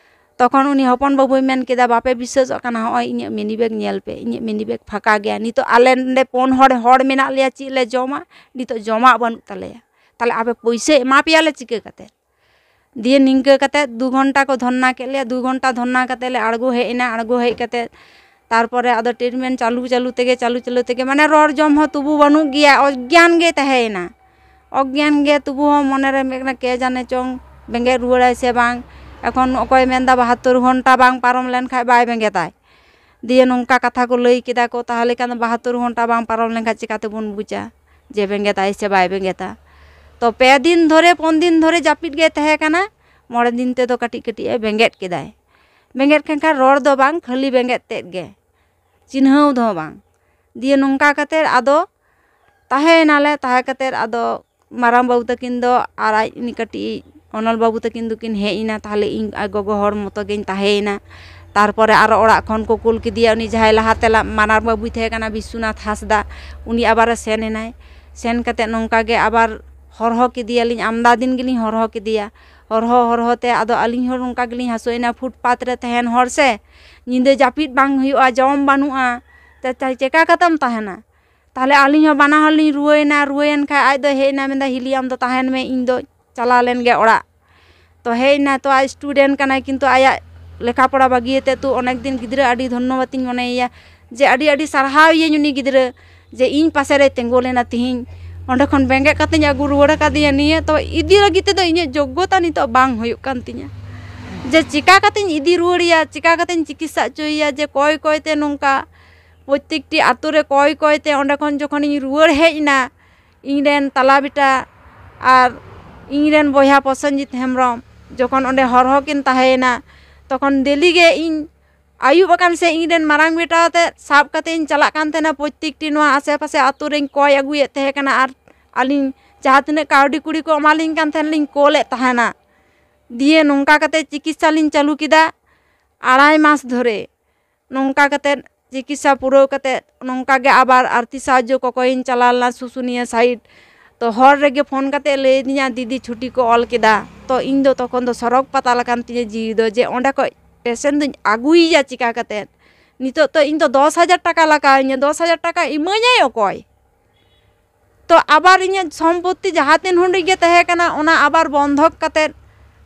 ᱛᱚᱠᱷᱚᱱ ᱩᱱᱤ ᱦᱚᱯᱚᱱ ᱵᱟᱹᱵᱩᱭ ᱢᱮᱱ ᱠᱮᱫᱟ, "ᱵᱟᱯᱮ ᱵᱤᱥᱥᱟᱹᱥᱚᱜ ᱠᱟᱱᱟ, ᱦᱚᱸᱜᱼᱚᱭ ᱤᱧᱟᱹᱜ ᱢᱤᱱᱤ ᱵᱮᱜᱽ ᱧᱮᱞ ᱯᱮ, ᱤᱧᱟᱹᱜ ᱢᱤᱱᱤ ᱵᱮᱜᱽ ᱯᱷᱟᱸᱠᱟ ᱜᱮᱭᱟ, ᱱᱤᱛᱚᱜ ᱟᱞᱮ ᱱᱚᱰᱮ ᱯᱩᱱ ᱦᱚᱲ, ᱦᱚᱲ ᱢᱮᱱᱟᱜ ᱞᱮᱭᱟ, ᱪᱮᱫ ᱞᱮ ᱡᱚᱢᱟ? ᱱᱤᱛᱚᱜ ᱡᱚᱢᱟᱜ ᱵᱟᱹᱱᱩᱜ ᱛᱟᱞᱮᱭᱟ, ᱛᱟᱦᱞᱮ ᱟᱯᱮ ᱯᱩᱭᱥᱟᱹ ᱮᱢᱟ ᱯᱮᱭᱟᱞᱮ ᱪᱤᱠᱟᱹ ᱠᱟᱛᱮ?" ᱫᱤᱭᱮ ᱱᱤᱝᱠᱟᱹ ᱠᱟᱛᱮ ᱫᱩ ᱜᱷᱚᱱᱴᱟ ᱠᱚ ᱫᱷᱚᱨᱱᱟ ᱠᱮᱫ ᱞᱮᱭᱟ᱾ ᱫᱩ ᱜᱷᱚᱱᱴᱟ ᱫᱷᱚᱨᱱᱟ ᱠᱟᱛᱮ ᱞᱮ ᱟᱬᱜᱚ ᱦᱮᱡ ᱮᱱᱟ᱾ ᱟᱬᱜᱚ ᱦᱮᱡ ᱠᱟᱛᱮ ᱛᱟᱨᱯᱚᱨᱮ ᱟᱫᱚ treatment ᱪᱟᱹᱞᱩ ᱪᱟᱹᱞᱩ ᱛᱮᱜᱮ, ᱪᱟᱹᱞᱩ ᱪᱟᱹᱞᱩ ᱛᱮᱜᱮ, ᱢᱟᱱᱮ, ᱨᱚᱲ ᱡᱚᱢ ᱦᱚᱸ ᱛᱚᱵᱩ ᱵᱟᱹᱱᱩᱜ ᱜᱮᱭᱟ, ᱚᱜᱽᱜᱮᱭᱟᱱ ᱜᱮ ᱛᱟᱦᱮᱸᱭᱮᱱᱟ᱾ ᱚᱜᱽᱜᱮᱭᱟᱱ ᱜᱮ, ᱛᱚᱵᱩ ᱦᱚᱸ ᱢᱚᱱᱮ ᱨᱮ ᱢᱮᱱ ᱠᱟᱱᱟ, ᱠᱮ ᱡᱟᱱᱮ ᱪᱚᱝ ᱵᱮᱸᱜᱮᱫ ᱨᱩᱣᱟᱹᱲᱟᱭ ᱥᱮ ᱵᱟᱝ᱾ ᱮᱠᱷᱚᱱ ᱚᱠᱚᱭ ᱢᱮᱱᱫᱟ ᱵᱟᱦᱟᱛᱛᱳᱨ ᱜᱷᱚᱱᱴᱟ ᱵᱟᱝ ᱯᱟᱨᱚᱢ ᱞᱮᱱᱠᱷᱟᱡ ᱵᱟᱭ ᱵᱮᱸᱜᱮᱫᱟᱭ᱾ ᱫᱤᱭᱮ ᱱᱚᱝᱠᱟ ᱠᱟᱛᱷᱟ ᱠᱚ ᱞᱟᱹᱭ ᱠᱮᱫᱟ ᱠᱚ, ᱛᱟᱦᱚᱞᱮ ᱠᱷᱟᱱ ᱫᱚ ᱵᱟᱦᱟᱛᱛᱳᱨ ᱜᱷᱚᱱᱴᱟ ᱵᱟᱝ ᱯᱟᱨᱚᱢ ᱞᱮᱱᱠᱷᱟᱱ ᱪᱤᱠᱟᱹ ᱛᱮᱵᱚᱱ ᱵᱩᱡᱟ ᱡᱮ ᱵᱮᱸᱜᱮᱫᱟᱭ ᱥᱮ ᱵᱟᱭ ᱵᱮᱸᱜᱮᱫᱟ? ᱛᱚ ᱯᱮ ᱫᱤᱱ ᱫᱷᱚᱨᱮ, ᱯᱩᱱ ᱫᱤᱱ ᱫᱷᱚᱨᱮ ᱡᱟᱹᱯᱤᱫ ᱜᱮ ᱛᱟᱦᱮᱸ ᱠᱟᱱᱟ᱾ ᱢᱚᱬᱮ ᱫᱤᱱ ᱛᱮᱫᱚ ᱠᱟᱹᱴᱤᱡ ᱠᱟᱹᱴᱤᱡ ᱮ ᱵᱮᱸᱜᱮᱫ ᱠᱮᱫᱟᱭ᱾ ᱵᱮᱸᱜᱮᱫ ᱠᱮᱫ ᱠᱷᱟᱱ ᱨᱚᱲ ᱫᱚ ᱵᱟᱝ, ᱠᱷᱟᱹᱞᱤ ᱵᱮᱸᱜᱮᱫ ᱛᱮᱫ ᱜᱮ, ᱪᱤᱱᱦᱟᱹᱣ ᱫᱚ ᱵᱟᱝ᱾ ᱫᱤᱭᱮ ᱱᱚᱝᱠᱟ ᱠᱟᱛᱮ ᱟᱫᱚ ᱛᱟᱦᱮᱸᱭᱮᱱᱟᱞᱮ᱾ ᱛᱟᱦᱮᱸ ᱠᱟᱛᱮ ᱟᱫᱚ ᱢᱟᱨᱟᱝ ᱵᱟᱹᱵᱩ ᱛᱟᱹᱠᱤᱱ ᱫᱚ ᱟᱨ ᱟᱡ ᱩᱱᱤ ᱠᱟᱹᱴᱤᱡ ᱚᱱᱚᱞ ᱵᱟᱹᱵᱩ ᱛᱟᱹᱠᱤᱱ ᱫᱚᱠᱤᱱ ᱦᱮᱡ ᱮᱱᱟ᱾ ᱛᱟᱦᱞᱮ ᱤᱧ ᱟᱡ ᱜᱚᱜᱚ ᱦᱚᱲ ᱢᱚᱛᱚ ᱜᱤᱧ ᱛᱟᱦᱮᱸᱭᱮᱱᱟ᱾ ᱛᱟᱨᱯᱚᱨᱮ ᱟᱨᱚ ᱚᱲᱟᱜ ᱠᱷᱚᱱ ᱠᱚ ᱠᱩᱞ ᱠᱮᱫᱮᱭᱟ, ᱩᱱᱤ ᱡᱟᱦᱟᱸᱭ ᱞᱟᱦᱟᱛᱮ ᱞᱟ-, ᱢᱟᱨᱟᱝ ᱵᱟᱹᱵᱩᱭ ᱛᱟᱦᱮᱸ ᱠᱟᱱᱟ, ᱵᱤᱥᱥᱚᱱᱟᱛᱷ ᱦᱟᱸᱥᱫᱟ, ᱩᱱᱤ ᱟᱵᱟᱨᱮ ᱥᱮᱱ ᱮᱱᱟᱭ᱾ ᱥᱮᱱ ᱠᱟᱛᱮ ᱱᱚᱝᱠᱟ ᱜᱮ ᱟᱵᱟᱨ ᱦᱚᱨᱦᱚ ᱠᱮᱫᱮᱭᱟᱞᱤᱧ, ᱟᱢᱫᱟ ᱫᱤᱱ ᱜᱮᱞᱤᱧ ᱦᱚᱨᱦᱚ ᱠᱮᱫᱮᱭᱟ᱾ ᱦᱚᱨᱦᱚ ᱦᱚᱨᱦᱚ ᱛᱮ ᱟᱫᱚ ᱟᱹᱞᱤᱧ ᱦᱚᱸ ᱱᱚᱝᱠᱟ ᱜᱮᱞᱤᱧ ᱦᱟᱹᱥᱩᱭᱮᱱᱟ᱾ ᱯᱷᱩᱴᱯᱟᱛ ᱨᱮ ᱛᱟᱦᱮᱱ ᱦᱚᱲ ᱥᱮ, ᱧᱤᱫᱟᱹ ᱡᱟᱹᱯᱤᱫ ᱵᱟᱝ ᱦᱩᱭᱩᱜᱼᱟ, ᱡᱚᱢ ᱵᱟᱹᱱᱩᱜᱼᱟ, ᱛᱮ ᱪᱟ-, ᱪᱮᱠᱟ ᱠᱟᱛᱮᱢ ᱛᱟᱦᱮᱱᱟ? ᱛᱟᱦᱞᱮ ᱟᱹᱞᱤᱧ ᱦᱚᱸ ᱵᱟᱱᱟ ᱦᱚᱲ ᱞᱤᱧ ᱨᱩᱣᱟᱹᱭᱮᱱᱟ᱾ ᱨᱩᱣᱟᱹᱭᱮᱱ ᱠᱷᱟᱡ ᱟᱡ ᱫᱚᱭ ᱦᱮᱡ ᱮᱱᱟ, ᱢᱮᱱᱫᱟ, "ᱦᱤᱞᱤ, ᱟᱢ ᱫᱚ ᱛᱟᱦᱮᱱ ᱢᱮ, ᱤᱧ ᱫᱚ ᱪᱟᱞᱟᱣ ᱞᱮᱱ ᱜᱮ ᱚᱲᱟᱜ᱾" ᱛᱚ ᱦᱮᱡ ᱮᱱᱟ, ᱛᱚ ᱟᱡ student ᱠᱟᱱᱟᱭ, ᱠᱤᱱᱛᱩ ᱟᱭᱟᱜ ᱞᱮᱠᱷᱟ ᱯᱚᱲᱟ ᱵᱟᱹᱜᱤᱭᱟᱛᱮ ᱛᱚ ᱚᱱᱮᱠ ᱫᱤᱱ ᱜᱤᱫᱽᱨᱟᱹ ᱟᱹᱰᱤ ᱫᱷᱚᱱᱱᱚᱵᱟᱫ ᱤᱧ ᱢᱚᱱᱮᱭᱮᱭᱟ, ᱡᱮ ᱟᱹᱰᱤ ᱟᱹᱰᱤ ᱥᱟᱨᱦᱟᱣ ᱤᱭᱟᱹᱧ ᱩᱱᱤ ᱜᱤᱫᱽᱨᱟᱹ, ᱡᱮ ᱤᱧ ᱯᱟᱥᱮ ᱨᱮᱭ ᱛᱤᱸᱜᱩ ᱞᱮᱱᱟ ᱛᱤᱦᱤᱧ᱾ ᱚᱸᱰᱮ ᱠᱷᱚᱱ ᱵᱮᱸᱜᱮᱫ ᱠᱟᱛᱮᱧ ᱟᱹᱜᱩ ᱨᱩᱣᱟᱹᱲ ᱟᱠᱟᱫᱮᱭᱟ᱾ ᱱᱤᱭᱟᱹ ᱛᱚ ᱤᱫᱤ ᱞᱟᱹᱜᱤᱫ ᱛᱮᱫᱚ ᱤᱧᱟᱹᱜ ᱡᱳᱜᱽᱜᱚᱛᱟ ᱱᱤᱛᱚᱜ ᱵᱟᱝ ᱦᱩᱭᱩᱜ ᱠᱟᱱ ᱛᱤᱧᱟᱹ, ᱡᱮ ᱪᱤᱠᱟ ᱠᱟᱛᱮᱧ ᱤᱫᱤ ᱨᱩᱣᱟᱹᱲᱮᱭᱟ, ᱪᱤᱠᱟ ᱠᱟᱛᱮᱧ ᱪᱤᱠᱤᱛᱥᱟ ᱦᱚᱪᱚᱭᱮᱭᱟ, ᱡᱮ ᱠᱚᱭ ᱠᱚᱭ ᱛᱮ ᱱᱚᱝᱠᱟ ᱯᱨᱚᱛᱮᱠᱴᱤ ᱟᱛᱳ ᱨᱮ ᱠᱚᱭ ᱠᱚᱭ ᱛᱮ ᱚᱸᱰᱮ ᱠᱷᱚᱱ ᱡᱚᱠᱷᱚᱱᱤᱧ ᱨᱩᱣᱟᱹᱲ ᱦᱮᱡ ᱮᱱᱟ, ᱤᱧ ᱨᱮᱱ ᱛᱟᱞᱟ ᱵᱮᱴᱟ ᱟᱨ ᱤᱧ ᱨᱮᱱ ᱵᱚᱭᱦᱟ ᱯᱨᱚᱥᱮᱱᱡᱤᱛ ᱦᱮᱢᱵᱨᱚᱢ ᱡᱚᱠᱷᱚᱱ ᱚᱸᱰᱮ ᱦᱚᱨᱦᱚ ᱠᱤᱱ ᱛᱟᱦᱮᱸᱭᱮᱱᱟ, ᱛᱚᱠᱷᱚᱱ ᱰᱮᱞᱤ ᱜᱮ ᱤᱧ ᱟᱹᱭᱩᱵ ᱟᱠᱟᱱ ᱥᱮ ᱤᱧ ᱨᱮᱱ ᱢᱟᱨᱟᱝ ᱵᱮᱴᱟ ᱟᱛᱮ ᱥᱟᱵ ᱠᱟᱛᱮ ᱤᱧ ᱪᱟᱞᱟᱜ ᱠᱟᱱ ᱛᱟᱦᱮᱱᱟ᱾ ᱯᱨᱚᱛᱮᱠᱴᱤ ᱱᱚᱣᱟ ᱟᱥᱮ ᱯᱟᱥᱮ ᱟᱛᱳ ᱨᱮᱧ ᱠᱚᱭ ᱟᱹᱜᱩᱭᱮᱫ ᱛᱟᱦᱮᱸ ᱠᱟᱱᱟ ᱟᱨ ᱟᱹᱞᱤᱧ ᱡᱟᱦᱟᱸ ᱛᱤᱱᱟᱹᱜ ᱠᱟᱹᱣᱰᱤ ᱠᱩᱲᱤ ᱠᱚ ᱮᱢᱟᱞᱤᱧ ᱠᱟᱱ ᱛᱟᱦᱮᱱ ᱞᱤᱧ ᱠᱳᱞᱮᱫ ᱛᱟᱦᱮᱱᱟ᱾ ᱫᱤᱭᱮ ᱱᱚᱝᱠᱟ ᱠᱟᱛᱮ ᱪᱤᱠᱤᱛᱥᱟ ᱞᱤᱧ ᱪᱟᱹᱞᱩ ᱠᱮᱫᱟ ᱟᱲᱟᱭ ᱢᱟᱥ ᱫᱷᱚᱨᱮ᱾ ᱱᱚᱝᱠᱟ ᱠᱟᱛᱮ ᱪᱤᱠᱤᱛᱥᱟ ᱯᱩᱨᱟᱹᱣ ᱠᱟᱛᱮ ᱱᱚᱝᱠᱟ ᱜᱮ ᱟᱵᱟᱨ ᱟᱨᱛᱷᱤᱠ ᱥᱟᱦᱟᱡᱽᱡᱚ ᱠᱚᱠᱚᱭᱤᱧ ᱪᱟᱞᱟᱣ ᱞᱮᱱᱟ ᱥᱩᱥᱩᱱᱤᱭᱟᱹ side᱾ ᱛᱚ ᱦᱚᱨ ᱨᱮᱜᱮ ᱯᱷᱳᱱ ᱠᱟᱛᱮ ᱞᱟᱹᱭ ᱟᱹᱫᱤᱧᱟ, "ᱫᱤᱫᱤ ᱪᱷᱩᱴᱤ ᱠᱚ ᱚᱞ ᱠᱮᱫᱟ᱾" ᱛᱚ ᱤᱧ ᱫᱚ ᱛᱚᱠᱷᱚᱱ ᱫᱚ ᱥᱚᱨᱚᱜᱽ ᱯᱟᱛᱟᱞ ᱟᱠᱟᱱ ᱛᱤᱧᱟᱹ ᱡᱤᱣᱤ ᱫᱚ, ᱡᱮ ᱚᱸᱰᱮ ᱠᱷᱚᱡ patient ᱫᱚᱧ ᱟᱹᱜᱩᱭᱮᱭᱟ ᱪᱤᱠᱟ ᱠᱟᱛᱮ? ᱱᱤᱛᱚᱜ ᱛᱚ ᱤᱧ ᱫᱚ ᱫᱚᱥ ᱦᱟᱡᱟᱨ ᱴᱟᱠᱟ ᱞᱟᱜᱟᱣᱤᱧᱟᱹ, ᱫᱚᱥ ᱦᱟᱡᱟᱨ ᱴᱟᱠᱟ ᱤᱢᱟᱹᱧᱟᱭ ᱚᱠᱚᱭ? ᱛᱚ ᱟᱵᱟᱨ ᱤᱧᱟᱹᱜ ᱥᱚᱢᱯᱚᱛᱛᱤ ᱡᱟᱦᱟᱸ ᱛᱤᱱ ᱦᱩᱰᱤᱧ ᱜᱮ ᱛᱟᱦᱮᱸ ᱠᱟᱱᱟ, ᱚᱱᱟ ᱟᱵᱟᱨ ᱵᱚᱱᱫᱷᱚᱠ ᱠᱟᱛᱮ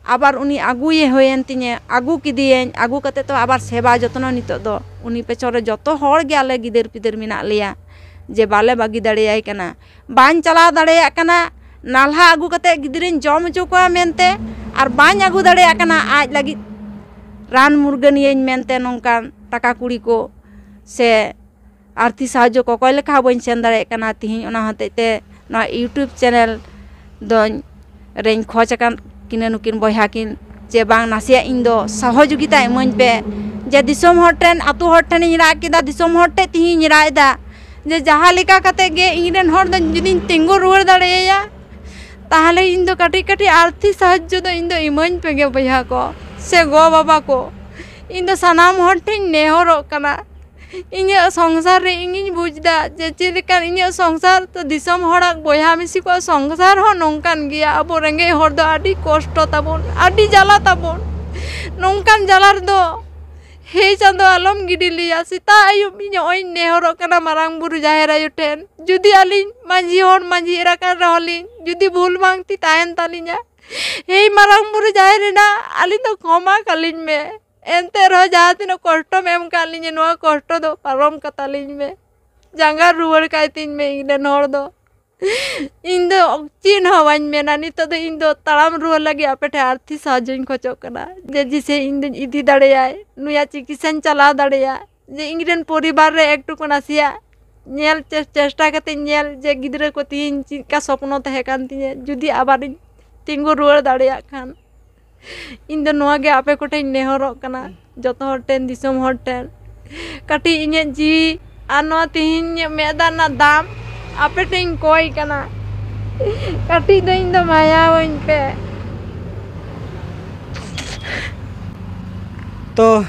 ᱟᱵᱟᱨ ᱩᱱᱤ ᱟᱹᱜᱩᱭᱮ ᱦᱩᱭᱮᱱ ᱛᱤᱧᱟᱹ, ᱟᱹᱜᱩ ᱠᱮᱫᱮᱭᱟᱹᱧ, ᱟᱹᱜᱩ ᱠᱟᱛᱮ ᱛᱚ ᱟᱵᱟᱨ ᱥᱮᱵᱟ ᱡᱚᱛᱱᱚ ᱱᱤᱛᱚᱜ ᱫᱚ ᱩᱱᱤ ᱯᱮᱪᱷᱚᱱ ᱨᱮ ᱡᱚᱛᱚ ᱦᱚᱲ ᱜᱮ ᱟᱞᱮ ᱜᱤᱫᱟᱹᱨ ᱯᱤᱫᱟᱹᱨ ᱢᱮᱱᱟᱜ ᱞᱮᱭᱟ, ᱡᱮ ᱵᱟᱞᱮ ᱵᱟᱹᱜᱤ ᱫᱟᱲᱮᱭᱟᱭ ᱠᱟᱱᱟ, ᱵᱟᱹᱧ ᱪᱟᱞᱟᱣ ᱫᱟᱲᱮᱭᱟᱜ ᱠᱟᱱᱟ, ᱱᱟᱞᱦᱟ ᱟᱹᱜᱩ ᱠᱟᱛᱮ ᱜᱤᱫᱽᱨᱟᱹᱧ ᱡᱚᱢ ᱦᱚᱪᱚ ᱠᱚᱣᱟ ᱢᱮᱱᱛᱮ, ᱟᱨ ᱵᱟᱹᱧ ᱟᱹᱜᱩ ᱫᱟᱲᱮᱭᱟᱜ ᱠᱟᱱᱟ ᱟᱡ ᱞᱟᱹᱜᱤᱫ ᱨᱟᱱ ᱢᱩᱨᱜᱟᱹᱱᱤᱭᱟᱹᱧ ᱢᱮᱱᱛᱮ ᱱᱚᱝᱠᱟᱱ ᱴᱟᱠᱟ ᱠᱩᱲᱤ ᱠᱚ ᱥᱮ ᱟᱨᱛᱷᱤ ᱥᱟᱦᱟᱡᱽᱡᱚ ᱠᱚᱠᱚᱭ ᱞᱮᱠᱟ ᱦᱚᱸ ᱵᱟᱹᱧ ᱥᱮᱱ ᱫᱟᱲᱮᱭᱟᱜ ᱠᱟᱱᱟ᱾ ᱛᱤᱦᱤᱧ ᱚᱱᱟ ᱦᱚᱛᱮᱡ ᱛᱮ ᱱᱚᱣᱟ YouTube channel ᱫᱚᱧ ᱨᱮᱧ ᱠᱷᱚᱡᱽ ᱟᱠᱟᱫ ᱠᱤᱱᱟᱹ ᱱᱩᱠᱤᱱ ᱵᱚᱭᱦᱟ ᱠᱤᱱ, ᱡᱮ ᱵᱟᱝ ᱱᱟᱥᱮᱭᱟᱜ ᱤᱧ ᱫᱚ ᱥᱚᱦᱚᱡᱳᱜᱤᱛᱟ ᱤᱢᱟᱹᱧ ᱯᱮ, ᱡᱮ ᱫᱤᱥᱚᱢ ᱦᱚᱲ ᱴᱷᱮᱱ, ᱟᱛᱳ ᱦᱚᱲ ᱴᱷᱮᱱᱤᱧ ᱨᱟᱜ ᱠᱮᱫᱟ, ᱫᱤᱥᱚᱢ ᱦᱚᱲ ᱴᱷᱮᱱ ᱛᱤᱦᱤᱧ ᱨᱟᱜ ᱮᱫᱟ, ᱡᱮ ᱡᱟᱦᱟᱸ ᱞᱮᱠᱟ ᱠᱟᱛᱮ ᱜᱮ ᱤᱧ ᱨᱮᱱ ᱦᱚᱲ ᱫᱚ ᱡᱩᱫᱤᱧ ᱛᱤᱸᱜᱩ ᱨᱩᱣᱟᱹᱲ ᱫᱟᱲᱮᱭᱟᱭᱟ, ᱛᱟᱦᱚᱞᱮ ᱤᱧ ᱫᱚ ᱠᱟᱹᱴᱤᱡ ᱠᱟᱹᱴᱤᱡ ᱟᱨᱛᱷᱤᱠ ᱥᱟᱦᱟᱡᱽᱡᱚ ᱫᱚ ᱤᱧ ᱫᱚ ᱤᱢᱟᱹᱧ ᱯᱮᱜᱮ ᱵᱚᱭᱦᱟ ᱠᱚ ᱥᱮ ᱜᱚ ᱵᱟᱵᱟ ᱠᱚ᱾ ᱤᱧ ᱫᱚ ᱥᱟᱱᱟᱢ ᱦᱚᱲ ᱴᱷᱮᱱ ᱱᱮᱦᱚᱨᱚᱜ ᱠᱟᱱᱟ᱾ ᱤᱧᱟᱹᱜ ᱥᱚᱝᱥᱟᱨ ᱨᱮ ᱤᱧᱤᱧ ᱵᱩᱡᱽ ᱮᱫᱟ ᱡᱮ ᱪᱮᱫ ᱞᱮᱠᱟᱱ ᱤᱧᱟᱹᱜ ᱥᱚᱝᱥᱟᱨ, ᱛᱚ ᱫᱤᱥᱚᱢ ᱦᱚᱲᱟᱜ ᱵᱚᱭᱦᱟ ᱢᱤᱥᱤ ᱠᱚᱣᱟᱜ ᱥᱚᱝᱥᱟᱨ ᱦᱚᱸ ᱱᱚᱝᱠᱟᱱ ᱜᱮᱭᱟ᱾ ᱟᱵᱚ ᱨᱮᱸᱜᱮᱡ ᱦᱚᱲ ᱫᱚ ᱟᱹᱰᱤ ᱠᱚᱥᱴᱚ ᱛᱟᱵᱚᱱ, ᱟᱹᱰᱤ ᱡᱟᱞᱟ ᱛᱟᱵᱚᱱ᱾ ᱱᱚᱝᱠᱟᱱ ᱡᱟᱞᱟ ᱨᱮᱫᱚ ᱦᱮ ᱪᱟᱸᱫᱚ ᱟᱞᱚᱢ ᱜᱤᱰᱤ ᱞᱮᱭᱟ᱾ ᱥᱮᱛᱟᱜ ᱟᱹᱭᱩᱵ ᱤᱧ ᱱᱚᱜᱼᱚᱭ ᱤᱧ ᱱᱮᱦᱚᱨᱚᱜ ᱠᱟᱱᱟ ᱢᱟᱨᱟᱝ ᱵᱩᱨᱩ ᱡᱟᱦᱮᱨ ᱟᱭᱳ ᱴᱷᱮᱱ, ᱡᱩᱫᱤ ᱟᱹᱞᱤᱧ ᱢᱟᱹᱡᱷᱤ ᱦᱚᱲ ᱢᱟᱹᱡᱷᱤ ᱮᱨᱟ ᱠᱟᱱ ᱨᱮᱦᱚᱸ ᱞᱤᱧ, ᱡᱩᱫᱤ ᱵᱷᱩᱞ ᱵᱷᱟᱝᱛᱤ ᱛᱟᱦᱮᱱ ᱛᱟᱹᱞᱤᱧᱟ, ᱦᱮ ᱢᱟᱨᱟᱝ ᱵᱩᱨᱩ ᱡᱟᱦᱮᱨ ᱮᱨᱟ, ᱟᱹᱞᱤᱧ ᱫᱚ ᱠᱷᱚᱢᱟ ᱠᱟᱹᱞᱤᱧ ᱢᱮ᱾ ᱮᱱᱛᱮ ᱨᱮᱦᱚᱸ ᱡᱟᱦᱟᱸ ᱛᱤᱱᱟᱹᱜ ᱠᱚᱥᱴᱚᱢ ᱮᱢ ᱠᱟᱜ ᱞᱤᱧᱟᱹ, ᱱᱚᱣᱟ ᱠᱚᱥᱴᱚ ᱫᱚ ᱯᱟᱨᱚᱢ ᱠᱟᱛᱟᱞᱤᱧ ᱢᱮ, ᱡᱟᱸᱜᱟ ᱨᱩᱣᱟᱹᱲ ᱠᱟᱭ ᱛᱤᱧ ᱢᱮ ᱤᱧ ᱨᱮᱱ ᱦᱚᱲ ᱫᱚ᱾ ᱤᱧ ᱫᱚ ᱪᱮᱫ ᱦᱚᱸ ᱵᱟᱹᱧ ᱢᱮᱱᱟ, ᱱᱤᱛᱚᱜ ᱫᱚ ᱤᱧ ᱫᱚ ᱛᱟᱲᱟᱢ ᱨᱩᱣᱟᱹᱲ ᱞᱟᱹᱜᱤᱫ ᱟᱯᱮ ᱴᱷᱮᱱ ᱟᱨᱛᱷᱤ ᱥᱟᱦᱟᱡᱽᱡᱚᱧ ᱠᱷᱚᱡᱚᱜ ᱠᱟᱱᱟ, ᱡᱮ ᱡᱮᱥᱮ ᱤᱧ ᱫᱚᱧ ᱤᱫᱤ ᱫᱟᱲᱮᱭᱟᱭ, ᱱᱩᱭᱟᱜ ᱪᱤᱠᱤᱛᱥᱟᱧ ᱪᱟᱞᱟᱣ ᱫᱟᱲᱮᱭᱟᱜ, ᱡᱮ ᱤᱧ ᱨᱮᱱ ᱯᱚᱨᱤᱵᱟᱨ ᱨᱮ ᱮᱠᱴᱩᱠᱩ ᱱᱟᱥᱮᱭᱟᱜ ᱧᱮᱞ ᱪᱮ-, ᱪᱮᱥᱴᱟ ᱠᱟᱛᱮ ᱧᱮᱞ ᱡᱮ ᱜᱤᱫᱽᱨᱟᱹ ᱠᱚ ᱛᱤᱦᱤᱧ ᱪᱮᱫ ᱞᱮᱠᱟ ᱥᱚᱯᱱᱚ ᱛᱟᱦᱮᱸ ᱠᱟᱱ ᱛᱤᱧᱟᱹ, ᱡᱩᱫᱤ ᱟᱵᱟᱨᱤᱧ ᱛᱤᱸᱜᱩ ᱨᱩᱣᱟᱹᱲ ᱫᱟᱲᱮᱭᱟᱜ ᱠᱷᱟᱱ᱾ ᱤᱧ ᱫᱚ ᱱᱚᱣᱟ ᱜᱮ ᱟᱯᱮ ᱠᱚᱴᱷᱮᱱ ᱱᱮᱦᱚᱨᱚᱜ ᱠᱟᱱᱟ, ᱡᱚᱛᱚ ᱦᱚᱲ ᱴᱷᱮᱱ, ᱫᱤᱥᱚᱢ ᱦᱚᱲ ᱴᱷᱮᱱ, ᱠᱟᱹᱴᱤᱡ ᱤᱧᱟᱹᱜ ᱡᱤᱣᱤ ᱟᱨ ᱱᱚᱣᱟ ᱛᱤᱦᱤᱧ ᱤᱧᱟᱹᱜ ᱢᱮᱫ ᱫᱟᱜ ᱨᱮᱱᱟᱜ ᱫᱟᱢ ᱟᱯᱮ ᱴᱷᱮᱱ ᱤᱧ ᱠᱚᱭ ᱠᱟᱱᱟ᱾ ᱠᱟᱹᱴᱤᱡ ᱫᱚ ᱤᱧ ᱫᱚ ᱢᱟᱭᱟᱣᱟᱹᱧ ᱯᱮ᱾ ᱛᱚ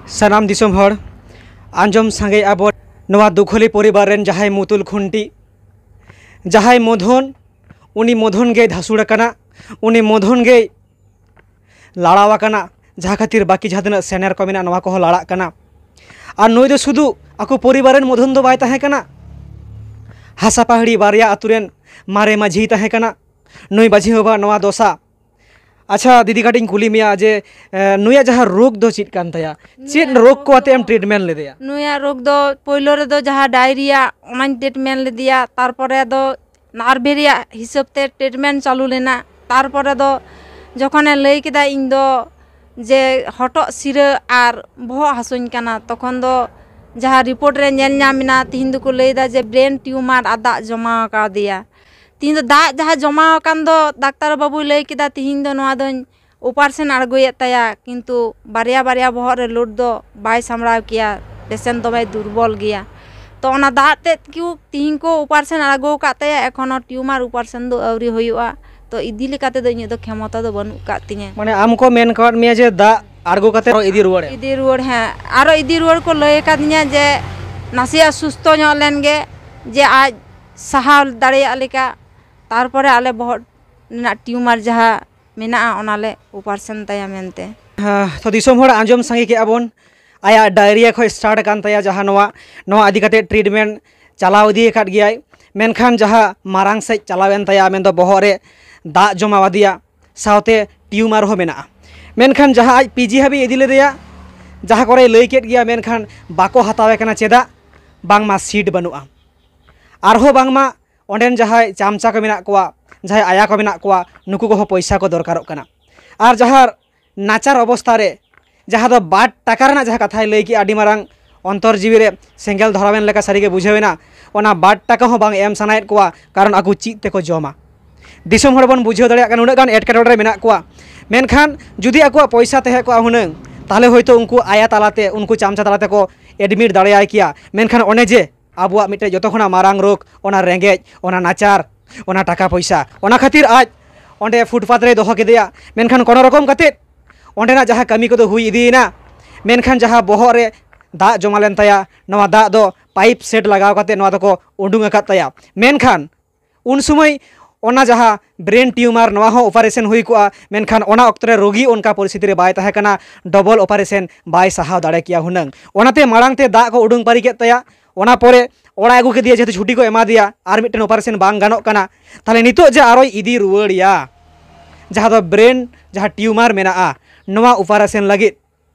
ᱥᱟᱱᱟᱢ ᱫᱤᱥᱚᱢ ᱦᱚᱲ, ᱟᱸᱡᱚᱢ ᱥᱟᱸᱜᱮ ᱟᱵᱚ ᱱᱚᱣᱟ ᱫᱩᱠᱷᱟᱹᱞᱤ ᱯᱚᱨᱤᱵᱟᱨ ᱨᱮᱱ ᱡᱟᱦᱟᱸᱭ ᱢᱩᱛᱩᱞ ᱠᱷᱩᱱᱴᱤ, ᱡᱟᱦᱟᱸᱭ ᱢᱚᱫᱷᱚᱱ, ᱩᱱᱤ ᱢᱚᱫᱷᱚᱱ ᱜᱮᱭ ᱫᱷᱟᱥᱩᱲ ᱟᱠᱟᱱᱟ, ᱩᱱᱤ ᱢᱚᱫᱷᱚᱱ ᱜᱮᱭ ᱞᱟᱲᱟᱣ ᱟᱠᱟᱱᱟ, ᱡᱟᱦᱟᱸ ᱠᱷᱟᱹᱛᱤᱨ ᱵᱟᱹᱠᱤ ᱡᱟᱦᱟᱸ ᱛᱤᱱᱟᱹᱜ ᱥᱮᱱᱮᱨ ᱠᱚ ᱢᱮᱱᱟᱜ, ᱱᱚᱣᱟ ᱠᱚᱦᱚᱸ ᱞᱟᱲᱟᱜ ᱠᱟᱱᱟ᱾ ᱟᱨ ᱱᱩᱭ ᱫᱚ ᱥᱩᱫᱷᱩ ᱟᱠᱚ ᱯᱚᱨᱤᱵᱟᱨ ᱨᱮᱱ ᱢᱚᱫᱷᱚᱱ ᱫᱚ ᱵᱟᱭ ᱛᱟᱦᱮᱸ ᱠᱟᱱᱟ, ᱦᱟᱥᱟ ᱯᱟᱦᱟᱲᱤ ᱵᱟᱨᱭᱟ ᱟᱛᱳ ᱨᱮᱱ ᱢᱟᱨᱮ ᱢᱟᱹᱡᱷᱤᱭ ᱛᱟᱦᱮᱸ ᱠᱟᱱᱟ᱾ ᱱᱩᱭ ᱢᱟᱹᱡᱷᱤ ᱵᱟᱵᱟ ᱱᱚᱣᱟ ᱫᱚᱥᱟ ᱟᱪᱪᱷᱟ ᱫᱤᱫᱤ, ᱠᱟᱹᱴᱤᱡ ᱤᱧ ᱠᱩᱞᱤ ᱢᱮᱭᱟ ᱡᱮ ᱮ, ᱱᱩᱭᱟᱜ ᱡᱟᱦᱟᱸ ᱨᱳᱜᱽ ᱫᱚ ᱪᱮᱫ ᱠᱟᱱ ᱛᱟᱭᱟ? ᱪᱮᱫ ᱱᱩᱭᱟᱜ ᱨᱳᱜᱽ ᱨᱳᱜᱽ ᱠᱚ ᱟᱛᱮ ᱮᱢ ᱫᱚ ᱴᱨᱤᱴᱢᱮᱱᱴ ᱞᱮᱫᱮᱭᱟ? ᱱᱩᱭᱟᱜ ᱨᱳᱜᱽ ᱫᱚ ᱯᱳᱭᱞᱳ ᱨᱮᱫᱚ ᱡᱟᱦᱟᱸ ᱰᱟᱭᱨᱤᱭᱟ, ᱚᱱᱟᱧ ᱴᱨᱤᱴᱢᱮᱱᱴ ᱞᱮᱫᱮᱭᱟ᱾ ᱛᱟᱨᱯᱚᱨᱮ ᱫᱚ ᱱᱟᱨᱵᱷᱮ ᱨᱮᱭᱟᱜ ᱦᱤᱥᱟᱹᱵ ᱛᱮ ᱴᱨᱤᱴᱢᱮᱱᱴ ᱪᱟᱹᱞᱩ ᱞᱮᱱᱟ᱾ ᱛᱟᱨᱯᱚᱨᱮ ᱫᱚ ᱡᱚᱠᱷᱚᱱᱮ ᱞᱟᱹᱭ ᱠᱮᱫᱟ ᱤᱧ ᱫᱚ ᱡᱮ ᱦᱚᱴᱚᱜ ᱥᱤᱨᱟᱹ ᱟᱨ ᱵᱚᱦᱚᱜ ᱦᱟᱹᱥᱩᱧ ᱠᱟᱱᱟ, ᱛᱚᱠᱷᱚᱱ ᱫᱚ ᱡᱟᱦᱟᱸ ᱨᱤᱯᱳᱨᱴ ᱨᱮ ᱧᱮᱞ ᱧᱟᱢ ᱮᱱᱟ, ᱛᱤᱦᱤᱧ ᱫᱚᱠᱚ ᱞᱟᱹᱭᱫᱟ ᱡᱮ ᱵᱨᱮᱱ ᱴᱤᱭᱩᱢᱟᱨ ᱟᱨ ᱫᱟᱜ ᱡᱚᱢᱟ ᱟᱠᱟᱫᱮᱭᱟ᱾ ᱛᱤᱦᱤᱧ ᱫᱚ ᱫᱟᱜ ᱡᱟᱦᱟᱸ ᱡᱚᱢᱟ ᱟᱠᱟᱱ ᱫᱚ ᱰᱟᱠᱛᱟᱨ ᱵᱟᱹᱵᱩᱭ ᱞᱟᱹᱭ ᱠᱮᱫᱟ, ᱛᱤᱦᱤᱧ ᱫᱚ ᱱᱚᱣᱟ ᱫᱚᱧ ᱚᱯᱟᱨᱮᱥᱚᱱ ᱟᱬᱜᱚᱭᱮᱫ ᱛᱟᱭᱟ, ᱠᱤᱱᱛᱩ ᱵᱟᱨᱭᱟ ᱵᱟᱨᱭᱟ ᱵᱚᱦᱚᱜ ᱨᱮ ᱞᱳᱰ ᱫᱚ ᱵᱟᱭ ᱥᱟᱢᱵᱲᱟᱣ ᱠᱮᱭᱟ, ᱯᱮᱥᱮᱱᱴ ᱫᱚᱢᱮᱭ ᱫᱩᱨᱵᱚᱞ ᱜᱮᱭᱟ᱾ ᱛᱚ ᱚᱱᱟ ᱫᱟᱜ ᱛᱮᱫ ᱠᱚ ᱛᱤᱦᱤᱧ ᱠᱚ ᱚᱯᱟᱨᱮᱥᱚᱱ ᱟᱬᱜᱚ ᱟᱠᱟᱫ ᱛᱟᱭᱟ, ᱮᱠᱷᱚᱱᱳ ᱴᱤᱭᱩᱢᱟᱨ ᱚᱯᱟᱨᱮᱥᱚᱱ ᱫᱚ ᱟᱹᱣᱨᱤ ᱦᱩᱭᱩᱜᱼᱟ᱾ ᱛᱚ ᱤᱫᱤ ᱞᱮᱠᱟ ᱛᱮᱫᱚ ᱤᱧᱟᱹᱜ ᱫᱚ ᱠᱷᱮᱢᱚᱛᱟ ᱫᱚ ᱵᱟᱹᱱᱩᱜ ᱟᱠᱟᱫ ᱛᱤᱧᱟᱹ᱾ ᱢᱟᱱᱮ ᱟᱢ ᱠᱚ ᱢᱮᱱ ᱠᱟᱣᱟᱫ ᱢᱮᱭᱟ ᱡᱮ ᱫᱟᱜ ᱟᱬᱜᱚ ᱠᱟᱛᱮ ᱤᱫᱤ ᱨᱩᱣᱟᱹᱲ ᱮᱢ? ᱤᱫᱤ ᱨᱩᱣᱟᱹᱲ, ᱦᱮᱸ, ᱟᱨᱚ ᱤᱫᱤ ᱨᱩᱣᱟᱹᱲ ᱠᱚ ᱞᱟᱹᱭ ᱟᱠᱟᱫᱤᱧᱟ ᱡᱮ ᱱᱟᱥᱮᱭᱟᱜ ᱥᱩᱥᱛᱷᱚ ᱧᱚᱜ ᱞᱮᱱ ᱜᱮ, ᱡᱮ ᱟᱡ ᱥᱟᱦᱟᱣ ᱫᱟᱲᱮᱭᱟᱜ ᱞᱮᱠᱟ, ᱛᱟᱨᱯᱚᱨᱮ ᱟᱞᱮ ᱵᱚᱦᱚᱜ ᱨᱮᱱᱟᱜ ᱴᱤᱭᱩᱢᱟᱨ ᱡᱟᱦᱟᱸ ᱢᱮᱱᱟᱜᱼᱟ, ᱚᱱᱟᱞᱮ ᱚᱯᱟᱨᱮᱥᱚᱱ ᱛᱟᱭᱟ ᱢᱮᱱᱛᱮ᱾ ᱦᱮᱸ, ᱛᱚ ᱫᱤᱥᱚᱢ ᱦᱚᱲ, ᱟᱸᱡᱚᱢ ᱥᱟᱸᱜᱮ ᱠᱮᱜᱼᱟ ᱵᱚᱱ, ᱟᱭᱟᱜ ᱰᱟᱭᱨᱤᱭᱟ ᱠᱷᱚᱱ ᱥᱴᱟᱨᱴ ᱟᱠᱟᱱ ᱛᱟᱭᱟ ᱡᱟᱦᱟᱸ ᱱᱚᱣᱟ, ᱱᱚᱣᱟ ᱤᱫᱤ ᱠᱟᱛᱮ ᱴᱨᱤᱴᱢᱮᱱᱴ ᱪᱟᱞᱟᱣ ᱤᱫᱤ ᱟᱠᱟᱫ ᱜᱮᱭᱟᱭ, ᱢᱮᱱᱠᱷᱟᱱ ᱡᱟᱦᱟᱸ ᱢᱟᱨᱟᱝ ᱥᱮᱫ ᱪᱟᱞᱟᱣᱮᱱ ᱛᱟᱭᱟ, ᱢᱮᱱᱫᱚ ᱵᱚᱦᱚᱜ ᱨᱮ ᱫᱟᱜ ᱡᱚᱢᱟᱣ ᱟᱫᱮᱭᱟ, ᱥᱟᱶᱛᱮ ᱴᱤᱭᱩᱢᱟᱨ ᱦᱚᱸ ᱢᱮᱱᱟᱜᱼᱟ᱾ ᱢᱮᱱᱠᱷᱟᱱ ᱡᱟᱦᱟᱸ ᱟᱡ ᱯᱤᱡᱤ ᱦᱟᱹᱵᱤᱡ ᱤᱫᱤ ᱞᱮᱫᱮᱭᱟ, ᱡᱟᱦᱟᱸ ᱠᱚᱨᱮᱭ ᱞᱟᱹᱭ ᱠᱮᱫ ᱜᱮᱭᱟ, ᱢᱮᱱᱠᱷᱟᱱ ᱵᱟᱠᱚ ᱦᱟᱛᱟᱣᱮ ᱠᱟᱱᱟ᱾ ᱪᱮᱫᱟᱜ? ᱵᱟᱝᱢᱟ ᱥᱤᱴ ᱵᱟᱹᱱᱩᱜᱼᱟ᱾ ᱟᱨᱦᱚᱸ ᱵᱟᱝᱢᱟ ᱚᱸᱰᱮᱱ ᱡᱟᱦᱟᱸᱭ ᱪᱟᱢᱪᱟ ᱠᱚ ᱢᱮᱱᱟᱜ ᱠᱚᱣᱟ, ᱡᱟᱦᱟᱸᱭ ᱟᱭᱟ ᱠᱚ ᱢᱮᱱᱟᱜ ᱠᱚᱣᱟ, ᱱᱩᱠᱩ ᱠᱚᱦᱚᱸ ᱯᱚᱭᱥᱟ ᱠᱚ ᱫᱚᱨᱠᱟᱨᱚᱜ ᱠᱟᱱᱟ᱾ ᱟᱨ ᱡᱟᱦᱟᱸ ᱱᱟᱪᱟᱨ ᱚᱵᱚᱥᱛᱷᱟ ᱨᱮ, ᱡᱟᱦᱟᱸ ᱫᱚ ᱵᱟᱨ ᱴᱟᱠᱟ ᱨᱮᱱᱟᱜ ᱡᱟᱦᱟᱸ ᱠᱟᱛᱷᱟᱭ ᱞᱟᱹᱭ ᱠᱮᱜᱼᱟ, ᱟᱹᱰᱤ ᱢᱟᱨᱟᱝ ᱚᱱᱛᱚᱨ ᱡᱤᱣᱤ ᱨᱮ ᱥᱮᱸᱜᱮᱞ ᱫᱷᱚᱨᱟᱣᱮᱱ ᱞᱮᱠᱟ ᱥᱟᱹᱨᱤᱜᱮ ᱵᱩᱡᱷᱟᱹᱣ ᱮᱱᱟ᱾ ᱚᱱᱟ ᱵᱟᱨ ᱴᱟᱠᱟ ᱦᱚᱸ ᱵᱟᱝ ᱮᱢ ᱥᱟᱱᱟᱭᱮᱫ ᱠᱚᱣᱟ, ᱠᱟᱨᱚᱱ ᱟᱠᱚ ᱪᱮᱫ ᱛᱮᱠᱚ ᱡᱚᱢᱟ? ᱫᱤᱥᱚᱢ ᱦᱚᱲ ᱵᱚᱱ ᱵᱩᱡᱷᱟᱹᱣ ᱫᱟᱲᱮᱭᱟᱜ ᱠᱟᱱᱟ, ᱩᱱᱟᱹᱜ ᱜᱟᱱ ᱮᱴᱠᱮᱴᱚᱬᱮ ᱨᱮ ᱢᱮᱱᱟᱜ ᱠᱚᱣᱟ᱾ ᱢᱮᱱᱠᱷᱟᱱ ᱡᱩᱫᱤ ᱟᱠᱚᱣᱟᱜ ᱯᱚᱭᱥᱟ ᱛᱟᱦᱮᱸ ᱠᱚᱜᱼᱟ ᱦᱩᱱᱟᱹᱝ, ᱛᱟᱦᱚᱞᱮ ᱦᱚᱭᱛᱳ ᱩᱱᱠᱩ ᱟᱭᱟ ᱛᱟᱞᱟᱛᱮ, ᱩᱱᱠᱩ ᱪᱟᱢᱪᱟ ᱛᱟᱞᱟ ᱛᱮᱠᱚ ᱮᱰᱢᱤᱴ ᱫᱟᱲᱮᱭᱟᱭ ᱠᱮᱭᱟ᱾ ᱢᱮᱱᱠᱷᱟᱱ ᱚᱱᱮ ᱡᱮ ᱟᱵᱚᱣᱟᱜ ᱢᱤᱫᱴᱮᱡ ᱡᱚᱛᱚ ᱠᱷᱚᱱᱟᱜ ᱢᱟᱨᱟᱝ ᱨᱳᱜᱽ, ᱚᱱᱟ ᱨᱮᱸᱜᱮᱡ, ᱚᱱᱟ ᱱᱟᱪᱟᱨ, ᱚᱱᱟ ᱴᱟᱠᱟ ᱯᱚᱭᱥᱟ, ᱚᱱᱟ ᱠᱷᱟᱹᱛᱤᱨ ᱟᱡ ᱚᱸᱰᱮ ᱯᱷᱩᱴᱯᱟᱛ ᱨᱮᱭ ᱫᱚᱦᱚ ᱠᱮᱫᱮᱭᱟ᱾ ᱢᱮᱱᱠᱷᱟᱱ ᱠᱳᱱᱳ ᱨᱚᱠᱚᱢ ᱠᱟᱛᱮᱫ ᱚᱸᱰᱮᱱᱟᱜ ᱡᱟᱦᱟᱸ ᱠᱟᱹᱢᱤ ᱠᱚᱫᱚ ᱦᱩᱭ ᱤᱫᱤᱭᱮᱱᱟ, ᱢᱮᱱᱠᱷᱟᱱ ᱡᱟᱦᱟᱸ ᱵᱚᱦᱚᱜ ᱨᱮ ᱫᱟᱜ ᱡᱚᱢᱟ ᱞᱮᱱ ᱛᱟᱭᱟ, ᱱᱚᱣᱟ ᱫᱟᱜ ᱫᱚ ᱯᱟᱭᱤᱯ ᱥᱮᱴ ᱞᱟᱜᱟᱣ ᱠᱟᱛᱮ ᱱᱚᱣᱟ ᱫᱚᱠᱚ ᱩᱰᱩᱝ ᱟᱠᱟᱫ ᱛᱟᱭᱟ᱾ ᱢᱮᱱᱠᱷᱟᱱ ᱩᱱ ᱥᱚᱢᱚᱭ ᱚᱱᱟ ᱡᱟᱦᱟᱸ ᱵᱨᱮᱱ ᱴᱤᱭᱩᱢᱟᱨ, ᱱᱚᱣᱟ ᱦᱚᱸ ᱚᱯᱟᱨᱮᱥᱚᱱ ᱦᱩᱭ ᱠᱚᱜᱼᱟ, ᱢᱮᱱᱠᱷᱟᱱ ᱚᱱᱟ ᱚᱠᱛᱚ ᱨᱮ ᱨᱳᱜᱤ ᱚᱱᱠᱟ ᱯᱚᱨᱤᱥᱛᱷᱤᱛᱤ ᱨᱮ ᱵᱟᱭ ᱛᱟᱦᱮᱸ ᱠᱟᱱᱟ, ᱰᱚᱵᱚᱞ ᱚᱯᱟᱨᱮᱥᱚᱱ ᱵᱟᱭ ᱥᱟᱦᱟᱣ ᱫᱟᱲᱮ ᱠᱮᱭᱟ ᱦᱩᱱᱟᱹᱝ᱾ ᱚᱱᱟᱛᱮ ᱢᱟᱲᱟᱝ ᱛᱮ ᱫᱟᱜ ᱠᱚ ᱩᱰᱩᱝ ᱯᱟᱹᱨᱤ ᱠᱮᱫ ᱛᱟᱭᱟ, ᱚᱱᱟ ᱯᱚᱨᱮ ᱚᱲᱟᱜ ᱟᱹᱜᱩ ᱠᱮᱫᱮᱭᱟ, ᱡᱮᱦᱮᱛᱩ ᱪᱷᱩᱴᱤ ᱠᱚ ᱮᱢᱟ ᱫᱮᱭᱟ, ᱟᱨ ᱢᱤᱫᱴᱮᱱ ᱚᱯᱟᱨᱮᱥᱚᱱ ᱵᱟᱝ ᱜᱟᱱᱚᱜ ᱠᱟᱱᱟ᱾ ᱛᱟᱦᱞᱮ ᱱᱤᱛᱚᱜ ᱡᱮ ᱟᱨᱚᱭ ᱤᱫᱤ ᱨᱩᱣᱟᱹᱲᱮᱭᱟ, ᱡᱟᱦᱟᱸ ᱫᱚ ᱵᱨᱮᱱ ᱡᱟᱦᱟᱸ ᱴᱤᱭᱩᱢᱟᱨ ᱢᱮᱱᱟᱜᱼᱟ, ᱱᱚᱣᱟ ᱚᱯᱟᱨᱮᱥᱚᱱ ᱞᱟᱹᱜᱤᱫ,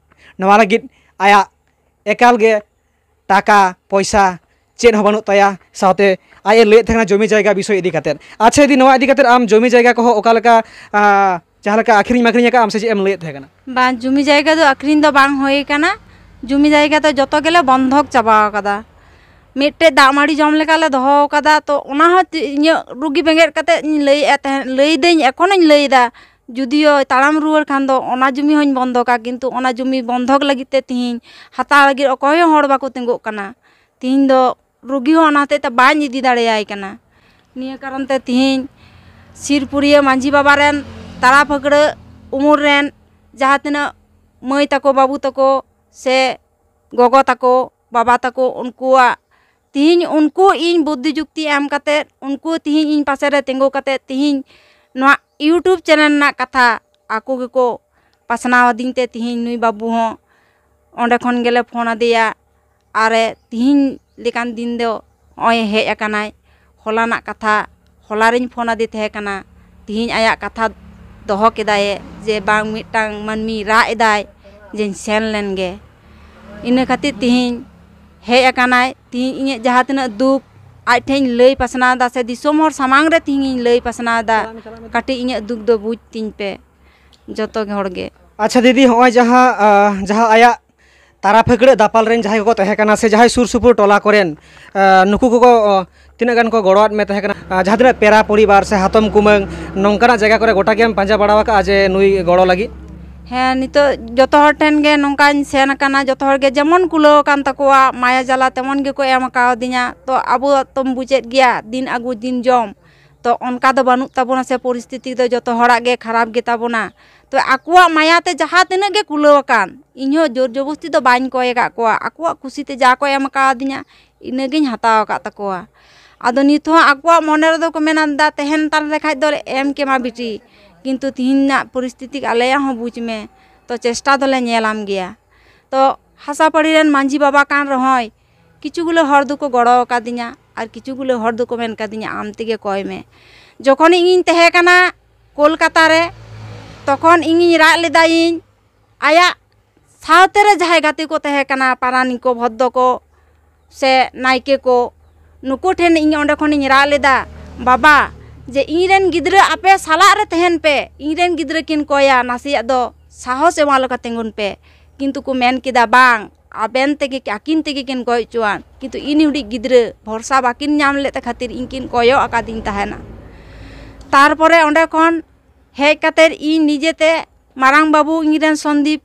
ᱱᱚᱣᱟ ᱞᱟᱹᱜᱤᱫ ᱟᱭᱟᱜ ᱮᱠᱟᱞ ᱜᱮ ᱴᱟᱠᱟ ᱯᱚᱭᱥᱟ ᱪᱮᱫ ᱦᱚᱸ ᱵᱟᱹᱱᱩᱜ ᱛᱟᱭᱟ, ᱥᱟᱶᱛᱮ ᱟᱡ ᱮ ᱞᱟᱹᱭᱮᱫ ᱛᱟᱦᱮᱸ ᱠᱟᱱᱟ ᱡᱚᱢᱤ ᱡᱟᱭᱜᱟ ᱵᱤᱥᱚᱭ ᱤᱫᱤ ᱠᱟᱛᱮᱫ᱾ ᱟᱪᱪᱷᱟ ᱫᱤᱫᱤ, ᱱᱚᱣᱟ ᱤᱫᱤ ᱠᱟᱛᱮᱫ ᱟᱢ ᱡᱚᱢᱤ ᱡᱟᱭᱜᱟ ᱠᱚᱦᱚᱸ ᱚᱠᱟ ᱞᱮᱠᱟ, ᱟᱸ, ᱡᱟᱦᱟᱸ ᱞᱮᱠᱟ ᱟᱹᱠᱷᱨᱤᱧ ᱢᱟᱹᱠᱷᱨᱤᱧ ᱟᱠᱟᱫ ᱟᱢ ᱥᱮ ᱪᱮᱫ ᱮᱢ ᱞᱟᱹᱭᱮᱫ ᱛᱟᱦᱮᱸ ᱠᱟᱱᱟ? ᱵᱟᱝ, ᱡᱚᱢᱤ ᱡᱟᱭᱜᱟ ᱫᱚ ᱟᱹᱠᱷᱨᱤᱧ ᱫᱚ ᱵᱟᱝ ᱦᱩᱭ ᱟᱠᱟᱱᱟ᱾ ᱡᱚᱢᱤ ᱡᱟᱭᱜᱟ ᱫᱚ ᱡᱚᱛᱚ ᱜᱮᱞᱮ ᱵᱚᱱᱫᱷᱚᱠ ᱪᱟᱵᱟ ᱟᱠᱟᱫᱟ᱾ ᱢᱤᱫᱴᱮᱡ ᱫᱟᱜ ᱢᱟᱹᱲᱤ ᱡᱚᱢ ᱞᱮᱠᱟᱞᱮ ᱫᱚᱦᱚ ᱟᱠᱟᱫᱟ, ᱛᱚ ᱚᱱᱟ ᱦᱚᱸ ᱛᱤ-, ᱤᱧᱟᱹᱜ ᱨᱩᱜᱤ ᱵᱮᱸᱜᱮᱫ ᱠᱟᱛᱮᱫ ᱤᱧ ᱞᱟᱹᱭᱮᱫᱼᱟ ᱛᱟᱦᱮᱸᱫ, ᱞᱟᱹᱭᱫᱟᱹᱧ, ᱮᱠᱷᱚᱱᱚᱧ ᱞᱟᱹᱭᱫᱟ, ᱡᱩᱫᱤᱭᱳ ᱛᱟᱲᱟᱢ ᱨᱩᱣᱟᱹᱲ ᱠᱷᱟᱱ ᱫᱚ ᱚᱱᱟ ᱡᱚᱢᱤ ᱦᱚᱸᱧ ᱵᱚᱱᱫᱷᱚᱠᱟ, ᱠᱤᱱᱛᱩ ᱚᱱᱟ ᱡᱚᱢᱤ ᱵᱚᱱᱫᱷᱚᱠ ᱞᱟᱹᱜᱤᱫ ᱛᱮ ᱛᱤᱦᱤᱧ ᱦᱟᱛᱟᱣ ᱞᱟᱹᱜᱤᱫ ᱚᱠᱚᱭ ᱦᱚᱸ ᱦᱚᱲ ᱵᱟᱠᱚ ᱛᱤᱸᱜᱩᱜ ᱠᱟᱱᱟ᱾ ᱛᱤᱦᱤᱧ ᱫᱚ ᱨᱩᱜᱤ ᱦᱚᱸ ᱚᱱᱟ ᱦᱚᱛᱮᱡ ᱛᱮ ᱵᱟᱹᱧ ᱤᱫᱤ ᱫᱟᱲᱮᱭᱟᱭ ᱠᱟᱱᱟ᱾ ᱱᱤᱭᱟᱹ ᱠᱟᱨᱚᱱ ᱛᱮ ᱛᱤᱦᱤᱧ ᱥᱤᱨᱯᱩᱨᱤᱭᱟᱹ ᱢᱟᱹᱡᱷᱤ ᱵᱟᱵᱟ ᱨᱮᱱ ᱛᱟᱲᱟ ᱯᱷᱟᱹᱠᱲᱟᱹ ᱩᱢᱩᱞ ᱨᱮᱱ ᱡᱟᱦᱟᱸ ᱛᱤᱱᱟᱹᱜ ᱢᱟᱹᱭ ᱛᱟᱠᱚ, ᱵᱟᱹᱵᱩ ᱛᱟᱠᱚ ᱥᱮ ᱜᱚᱜᱚ ᱛᱟᱠᱚ, ᱵᱟᱵᱟ ᱛᱟᱠᱚ, ᱩᱱᱠᱩᱣᱟᱜ ᱛᱤᱦᱤᱧ ᱩᱱᱠᱩ ᱤᱧ ᱵᱩᱫᱽᱫᱷᱤ ᱡᱩᱠᱛᱤ ᱮᱢ ᱠᱟᱛᱮᱫ, ᱩᱱᱠᱩ ᱛᱤᱦᱤᱧ ᱤᱧ ᱯᱟᱥᱮ ᱨᱮ ᱛᱤᱸᱜᱩ ᱠᱟᱛᱮᱫ ᱛᱤᱦᱤᱧ ᱱᱚᱣᱟ YouTube ᱪᱮᱱᱮᱞ ᱨᱮᱱᱟᱜ ᱠᱟᱛᱷᱟ ᱟᱠᱚ ᱜᱮᱠᱚ ᱯᱟᱥᱱᱟᱣ ᱟᱹᱫᱤᱧ ᱛᱮ ᱛᱤᱦᱤᱧ ᱱᱩᱭ ᱵᱟᱹᱵᱩ ᱦᱚᱸ ᱚᱸᱰᱮ ᱠᱷᱚᱱ ᱜᱮᱞᱮ ᱯᱷᱳᱱ ᱟᱫᱮᱭᱟ᱾ ᱟᱨᱮ ᱛᱤᱦᱤᱧ ᱞᱮᱠᱟᱱ ᱫᱤᱱ ᱫᱚ ᱱᱚᱜᱼᱚᱭ ᱦᱮᱡ ᱟᱠᱟᱱᱟᱭ᱾ ᱦᱚᱞᱟᱱᱟᱜ ᱠᱟᱛᱷᱟ ᱦᱚᱞᱟ ᱨᱤᱧ ᱯᱷᱳᱱ ᱟᱫᱮ ᱛᱟᱦᱮᱸ ᱠᱟᱱᱟ, ᱛᱤᱦᱤᱧ ᱟᱭᱟᱜ ᱠᱟᱛᱷᱟ ᱫᱚᱦᱚ ᱠᱮᱫᱟᱭᱮ ᱡᱮ ᱵᱟᱝ ᱢᱤᱫᱴᱟᱝ ᱢᱟᱹᱱᱢᱤ ᱨᱟᱜ ᱮᱫᱟᱭ ᱡᱮᱧ ᱥᱮᱱ ᱞᱮᱱ ᱜᱮ᱾ ᱤᱱᱟᱹ ᱠᱷᱟᱹᱛᱤᱨ ᱛᱤᱦᱤᱧ ᱦᱮᱡ ᱟᱠᱟᱱᱟᱭ᱾ ᱛᱤᱦᱤᱧ ᱤᱧᱟᱹᱜ ᱡᱟᱦᱟᱸ ᱛᱤᱱᱟᱹᱜ ᱫᱩᱠ ᱟᱡ ᱴᱷᱮᱱ ᱤᱧ ᱞᱟᱹᱭ ᱯᱟᱥᱱᱟᱣ ᱮᱫᱟ ᱥᱮ ᱫᱤᱥᱚᱢ ᱦᱚᱲ ᱥᱟᱢᱟᱝ ᱨᱮ ᱛᱤᱦᱤᱧ ᱤᱧ ᱞᱟᱹᱭ ᱯᱟᱥᱱᱟᱣ ᱮᱫᱟ, ᱠᱟᱹᱴᱤᱡ ᱤᱧᱟᱹᱜ ᱫᱩᱠ ᱫᱚ ᱵᱩᱡᱽ ᱛᱤᱧ ᱯᱮ ᱡᱚᱛᱚ ᱦᱚᱲ ᱜᱮ᱾ ᱟᱪᱪᱷᱟ ᱫᱤᱫᱤ, ᱦᱚᱸᱜᱼᱚᱭ ᱡᱟᱦᱟᱸ, ᱟᱸ, ᱡᱟᱦᱟᱸ ᱟᱭᱟᱜ ᱛᱟᱨᱟ ᱯᱷᱟᱹᱠᱲᱟᱹᱜ ᱫᱟᱯᱟᱞ ᱨᱮᱱ ᱡᱟᱦᱟᱸᱭ ᱠᱚᱠᱚ ᱛᱟᱦᱮᱸ ᱠᱟᱱᱟ ᱥᱮ ᱡᱟᱦᱟᱸᱭ ᱥᱩᱨ ᱥᱩᱯᱩᱨ ᱴᱚᱞᱟ ᱠᱚᱨᱮᱱ, ᱟᱸ, ᱱᱩᱠᱩ ᱠᱚᱠᱚ, ᱟᱸ, ᱛᱤᱱᱟᱹᱜ ᱜᱟᱱ ᱠᱚ ᱜᱚᱲᱚᱣᱟᱫ ᱢᱮ ᱛᱟᱦᱮᱸ ᱠᱟᱱᱟ? ᱟᱸ, ᱡᱟᱦᱟᱸ ᱛᱤᱱᱟᱹᱜ ᱯᱮᱲᱟ ᱯᱚᱨᱤᱵᱟᱨ ᱥᱮ ᱦᱟᱛᱚᱢ ᱠᱩᱢᱟᱹᱝ ᱱᱚᱝᱠᱟᱱᱟᱜ ᱡᱟᱭᱜᱟ ᱠᱚᱨᱮ ᱜᱚᱴᱟ ᱜᱮᱢ ᱯᱟᱸᱡᱟ ᱵᱟᱲᱟ ᱟᱠᱟᱫᱼᱟ ᱡᱮ ᱱᱩᱭ ᱜᱚᱲᱚ ᱞᱟᱹᱜᱤᱫ? ᱦᱮᱸ, ᱱᱤᱛᱚᱜ ᱡᱚᱛᱚ ᱦᱚᱲ ᱴᱷᱮᱱ ᱜᱮ ᱱᱚᱝᱠᱟᱧ ᱥᱮᱱ ᱟᱠᱟᱱᱟ, ᱡᱚᱛᱚ ᱦᱚᱲ ᱜᱮ ᱡᱮᱢᱚᱱ ᱠᱩᱞᱟᱹᱣ ᱟᱠᱟᱱ ᱛᱟᱠᱚᱣᱟ, ᱢᱟᱭᱟ ᱡᱟᱞᱟ ᱛᱮᱢᱚᱱ ᱜᱮᱠᱚ ᱮᱢ ᱠᱟᱣᱫᱤᱧᱟ᱾ ᱛᱚ ᱟᱵᱚ ᱛᱚᱢ ᱵᱩᱡᱮᱫ ᱜᱮᱭᱟ, ᱫᱤᱱ ᱟᱹᱜᱩ ᱫᱤᱱ ᱡᱚᱢ, ᱛᱚ ᱚᱱᱠᱟ ᱫᱚ ᱵᱟᱹᱱᱩᱜ ᱛᱟᱵᱚᱱᱟ ᱥᱮ, ᱯᱚᱨᱤᱥᱛᱷᱤᱛᱤ ᱫᱚ ᱡᱚᱛᱚ ᱦᱚᱲᱟᱜ ᱜᱮ ᱠᱷᱟᱨᱟᱯ ᱜᱮᱛᱟ ᱵᱚᱱᱟ᱾ ᱛᱚ ᱟᱠᱚᱣᱟᱜ ᱢᱟᱭᱟ ᱛᱮ ᱡᱟᱦᱟᱸ ᱛᱤᱱᱟᱹᱜ ᱜᱮ ᱠᱩᱞᱟᱹᱣ ᱟᱠᱟᱱ, ᱤᱧᱦᱚᱸ ᱡᱳᱨ ᱡᱚᱵᱚᱥᱛᱤ ᱫᱚ ᱵᱟᱹᱧ ᱠᱚᱭ ᱟᱠᱟᱫ ᱠᱚᱣᱟ, ᱟᱠᱚᱣᱟᱜ ᱠᱩᱥᱤ ᱛᱮ ᱡᱟ ᱠᱚ ᱮᱢ ᱠᱟᱣᱫᱤᱧᱟ, ᱤᱱᱟᱹᱜᱤᱧ ᱦᱟᱛᱟᱣ ᱟᱠᱟᱫ ᱛᱟᱠᱚᱣᱟ᱾ ᱟᱫᱚ ᱱᱤᱛ ᱦᱚᱸ ᱟᱠᱚᱣᱟᱜ ᱢᱚᱱᱮ ᱨᱮᱫᱚ ᱠᱚ ᱢᱮᱱᱟ, "ᱫᱟ, ᱛᱟᱦᱮᱱ ᱛᱟᱞᱮ ᱠᱷᱟᱡ ᱫᱚ ᱮᱢ ᱠᱮᱢᱟ ᱵᱤᱴᱤ, ᱠᱤᱱᱛᱩ ᱛᱤᱦᱤᱧ ᱨᱮᱱᱟᱜ ᱯᱚᱨᱤᱥᱛᱷᱤᱛᱤ ᱟᱞᱮᱭᱟᱜ ᱦᱚᱸ ᱵᱩᱡᱽ ᱢᱮ, ᱛᱚ ᱪᱮᱥᱴᱟ ᱫᱚᱞᱮ ᱧᱮᱞᱟᱢ ᱜᱮᱭᱟ᱾" ᱛᱚ ᱦᱟᱥᱟ ᱯᱟᱹᱲᱤ ᱨᱮᱱ ᱢᱟᱹᱡᱷᱤ ᱵᱟᱵᱟ ᱠᱟᱱ ᱨᱮᱦᱚᱸᱭ, ᱠᱤᱪᱷᱩ ᱜᱩᱞᱟᱹ ᱦᱚᱲ ᱫᱚᱠᱚ ᱜᱚᱲᱚ ᱟᱠᱟᱫᱤᱧᱟ ᱟᱨ ᱠᱤᱪᱷᱩ ᱜᱩᱞᱟᱹ ᱦᱚᱲ ᱫᱚᱠᱚ ᱢᱮᱱ ᱠᱟᱫᱤᱧᱟ, "ᱟᱢ ᱛᱮᱜᱮ ᱠᱚᱭ ᱢᱮ᱾" ᱡᱚᱠᱷᱚᱱ ᱤᱧᱤᱧ ᱛᱟᱦᱮᱸ ᱠᱟᱱᱟ, ᱠᱳᱞᱠᱟᱛᱟ ᱨᱮ᱾ ᱛᱚᱠᱷᱚᱱ ᱤᱧᱤᱧ ᱨᱟᱜ ᱞᱮᱫᱟᱭᱤᱧ, ᱟᱭᱟᱜ ᱥᱟᱶᱛᱮ ᱨᱮ ᱡᱟᱦᱟᱸᱭ ᱜᱟᱛᱮ ᱠᱚ ᱛᱟᱦᱮᱸ ᱠᱟᱱᱟ, ᱯᱟᱨᱟᱱᱤᱠ ᱠᱚ, ᱵᱷᱚᱫᱽᱫᱚ ᱠᱚ ᱥᱮ ᱱᱟᱭᱠᱮ ᱠᱚ, ᱱᱩᱠᱩ ᱴᱷᱮᱱ ᱤᱧ ᱚᱸᱰᱮ ᱠᱷᱚᱱᱤᱧ ᱨᱟᱜ ᱞᱮᱫᱟ, "ᱵᱟᱵᱟ, ᱡᱮ ᱤᱧᱨᱮᱱ ᱜᱤᱫᱽᱨᱟᱹ ᱟᱯᱮ ᱥᱟᱞᱟᱜ ᱨᱮ ᱛᱟᱦᱮᱱ ᱯᱮ, ᱤᱧᱨᱮᱱ ᱜᱤᱫᱽᱨᱟᱹ ᱠᱤᱱ ᱠᱚᱭᱟ, ᱱᱟᱥᱮᱭᱟᱜ ᱫᱚ ᱥᱟᱦᱚᱥ ᱮᱢᱟ ᱞᱮᱠᱟ ᱛᱤᱸᱜᱩᱱ ᱯᱮ᱾" ᱠᱤᱱᱛᱩ ᱠᱚ ᱢᱮᱱ ᱠᱮᱫᱟ, "ᱵᱟᱝ, ᱟᱵᱮᱱ ᱛᱮᱜᱮ, ᱟᱹᱠᱤᱱ ᱛᱮᱜᱮ ᱠᱤᱱ ᱜᱚᱡ ᱦᱚᱪᱚᱣᱟᱱ, ᱠᱤᱱᱛᱩ ᱤᱧ ᱦᱩᱰᱤᱧ ᱜᱤᱫᱽᱨᱟᱹ ᱵᱷᱚᱨᱥᱟ ᱵᱟᱹᱠᱤᱱ ᱧᱟᱢ ᱞᱮᱫ ᱠᱷᱟᱹᱛᱤᱨ ᱤᱧ ᱠᱤᱱ ᱠᱚᱭᱚᱜ ᱟᱠᱟᱫᱤᱧ ᱛᱟᱦᱮᱱᱟ᱾" ᱛᱟᱨᱯᱚᱨᱮ ᱚᱸᱰᱮ ᱠᱷᱚᱱ ᱦᱮᱡ ᱠᱟᱛᱮᱫ ᱤᱧ ᱱᱤᱡᱮᱛᱮ ᱢᱟᱨᱟᱝ ᱵᱟᱹᱵᱩ ᱤᱧᱨᱮᱱ ᱥᱚᱱᱫᱤᱯ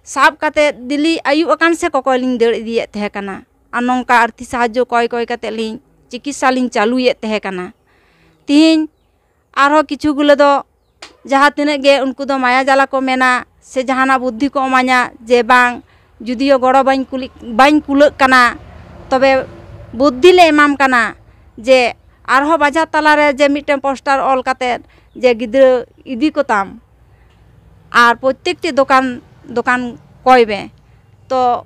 ᱥᱟᱵ ᱠᱟᱛᱮᱫ ᱫᱤᱞᱤ ᱟᱹᱭᱩᱵ ᱟᱠᱟᱱ ᱥᱮ ᱠᱚᱠᱚᱭ ᱞᱤᱧ ᱫᱟᱹᱲ ᱤᱫᱤᱭᱮᱫ ᱛᱟᱦᱮᱸ ᱠᱟᱱᱟ᱾ ᱟᱨ ᱱᱚᱝᱠᱟ ᱟᱨᱛᱷᱤ ᱥᱟᱦᱟᱡᱽᱡᱚ ᱠᱚᱭ ᱠᱚᱭ ᱠᱟᱛᱮᱫ ᱞᱤᱧ ᱪᱤᱠᱤᱛᱥᱟ ᱞᱤᱧ ᱪᱟᱹᱞᱩᱭᱮᱫ ᱛᱟᱦᱮᱸ ᱠᱟᱱᱟ᱾ ᱛᱤᱦᱤᱧ ᱟᱨᱦᱚᱸ ᱠᱤᱪᱷᱩ ᱜᱩᱞᱟᱹ ᱫᱚ ᱡᱟᱦᱟᱸ ᱛᱤᱱᱟᱹᱜ ᱜᱮ ᱩᱱᱠᱩ ᱫᱚ ᱢᱟᱭᱟ ᱡᱟᱞᱟ ᱠᱚ ᱢᱮᱱᱟ ᱥᱮ ᱡᱟᱦᱟᱱᱟᱜ ᱵᱩᱫᱽᱫᱷᱤ ᱠᱚ ᱮᱢᱟᱧᱟ ᱡᱮ ᱵᱟᱝ, ᱡᱩᱫᱤᱭᱳ ᱜᱚᱲᱚ ᱵᱟᱹᱧ ᱠᱩᱞᱤ, ᱵᱟᱹᱧ ᱠᱩᱞᱟᱹᱜ ᱠᱟᱱᱟ, ᱛᱚᱵᱮ ᱵᱩᱫᱽᱫᱷᱤ ᱞᱮ ᱮᱢᱟᱢ ᱠᱟᱱᱟ ᱡᱮ ᱟᱨᱦᱚᱸ ᱵᱟᱡᱟᱨ ᱛᱟᱞᱟᱨᱮ ᱡᱮ ᱢᱤᱫᱴᱮᱱ ᱯᱳᱥᱴᱟᱨ ᱚᱞ ᱠᱟᱛᱮᱫ ᱡᱮ ᱜᱤᱫᱽᱨᱟᱹ ᱤᱫᱤ ᱠᱚᱛᱟᱢ ᱟᱨ ᱯᱨᱚᱛᱛᱮᱠᱴᱤ ᱫᱚᱠᱟᱱ, ᱫᱚᱠᱟᱱ ᱠᱚᱭ ᱢᱮ᱾ ᱛᱚ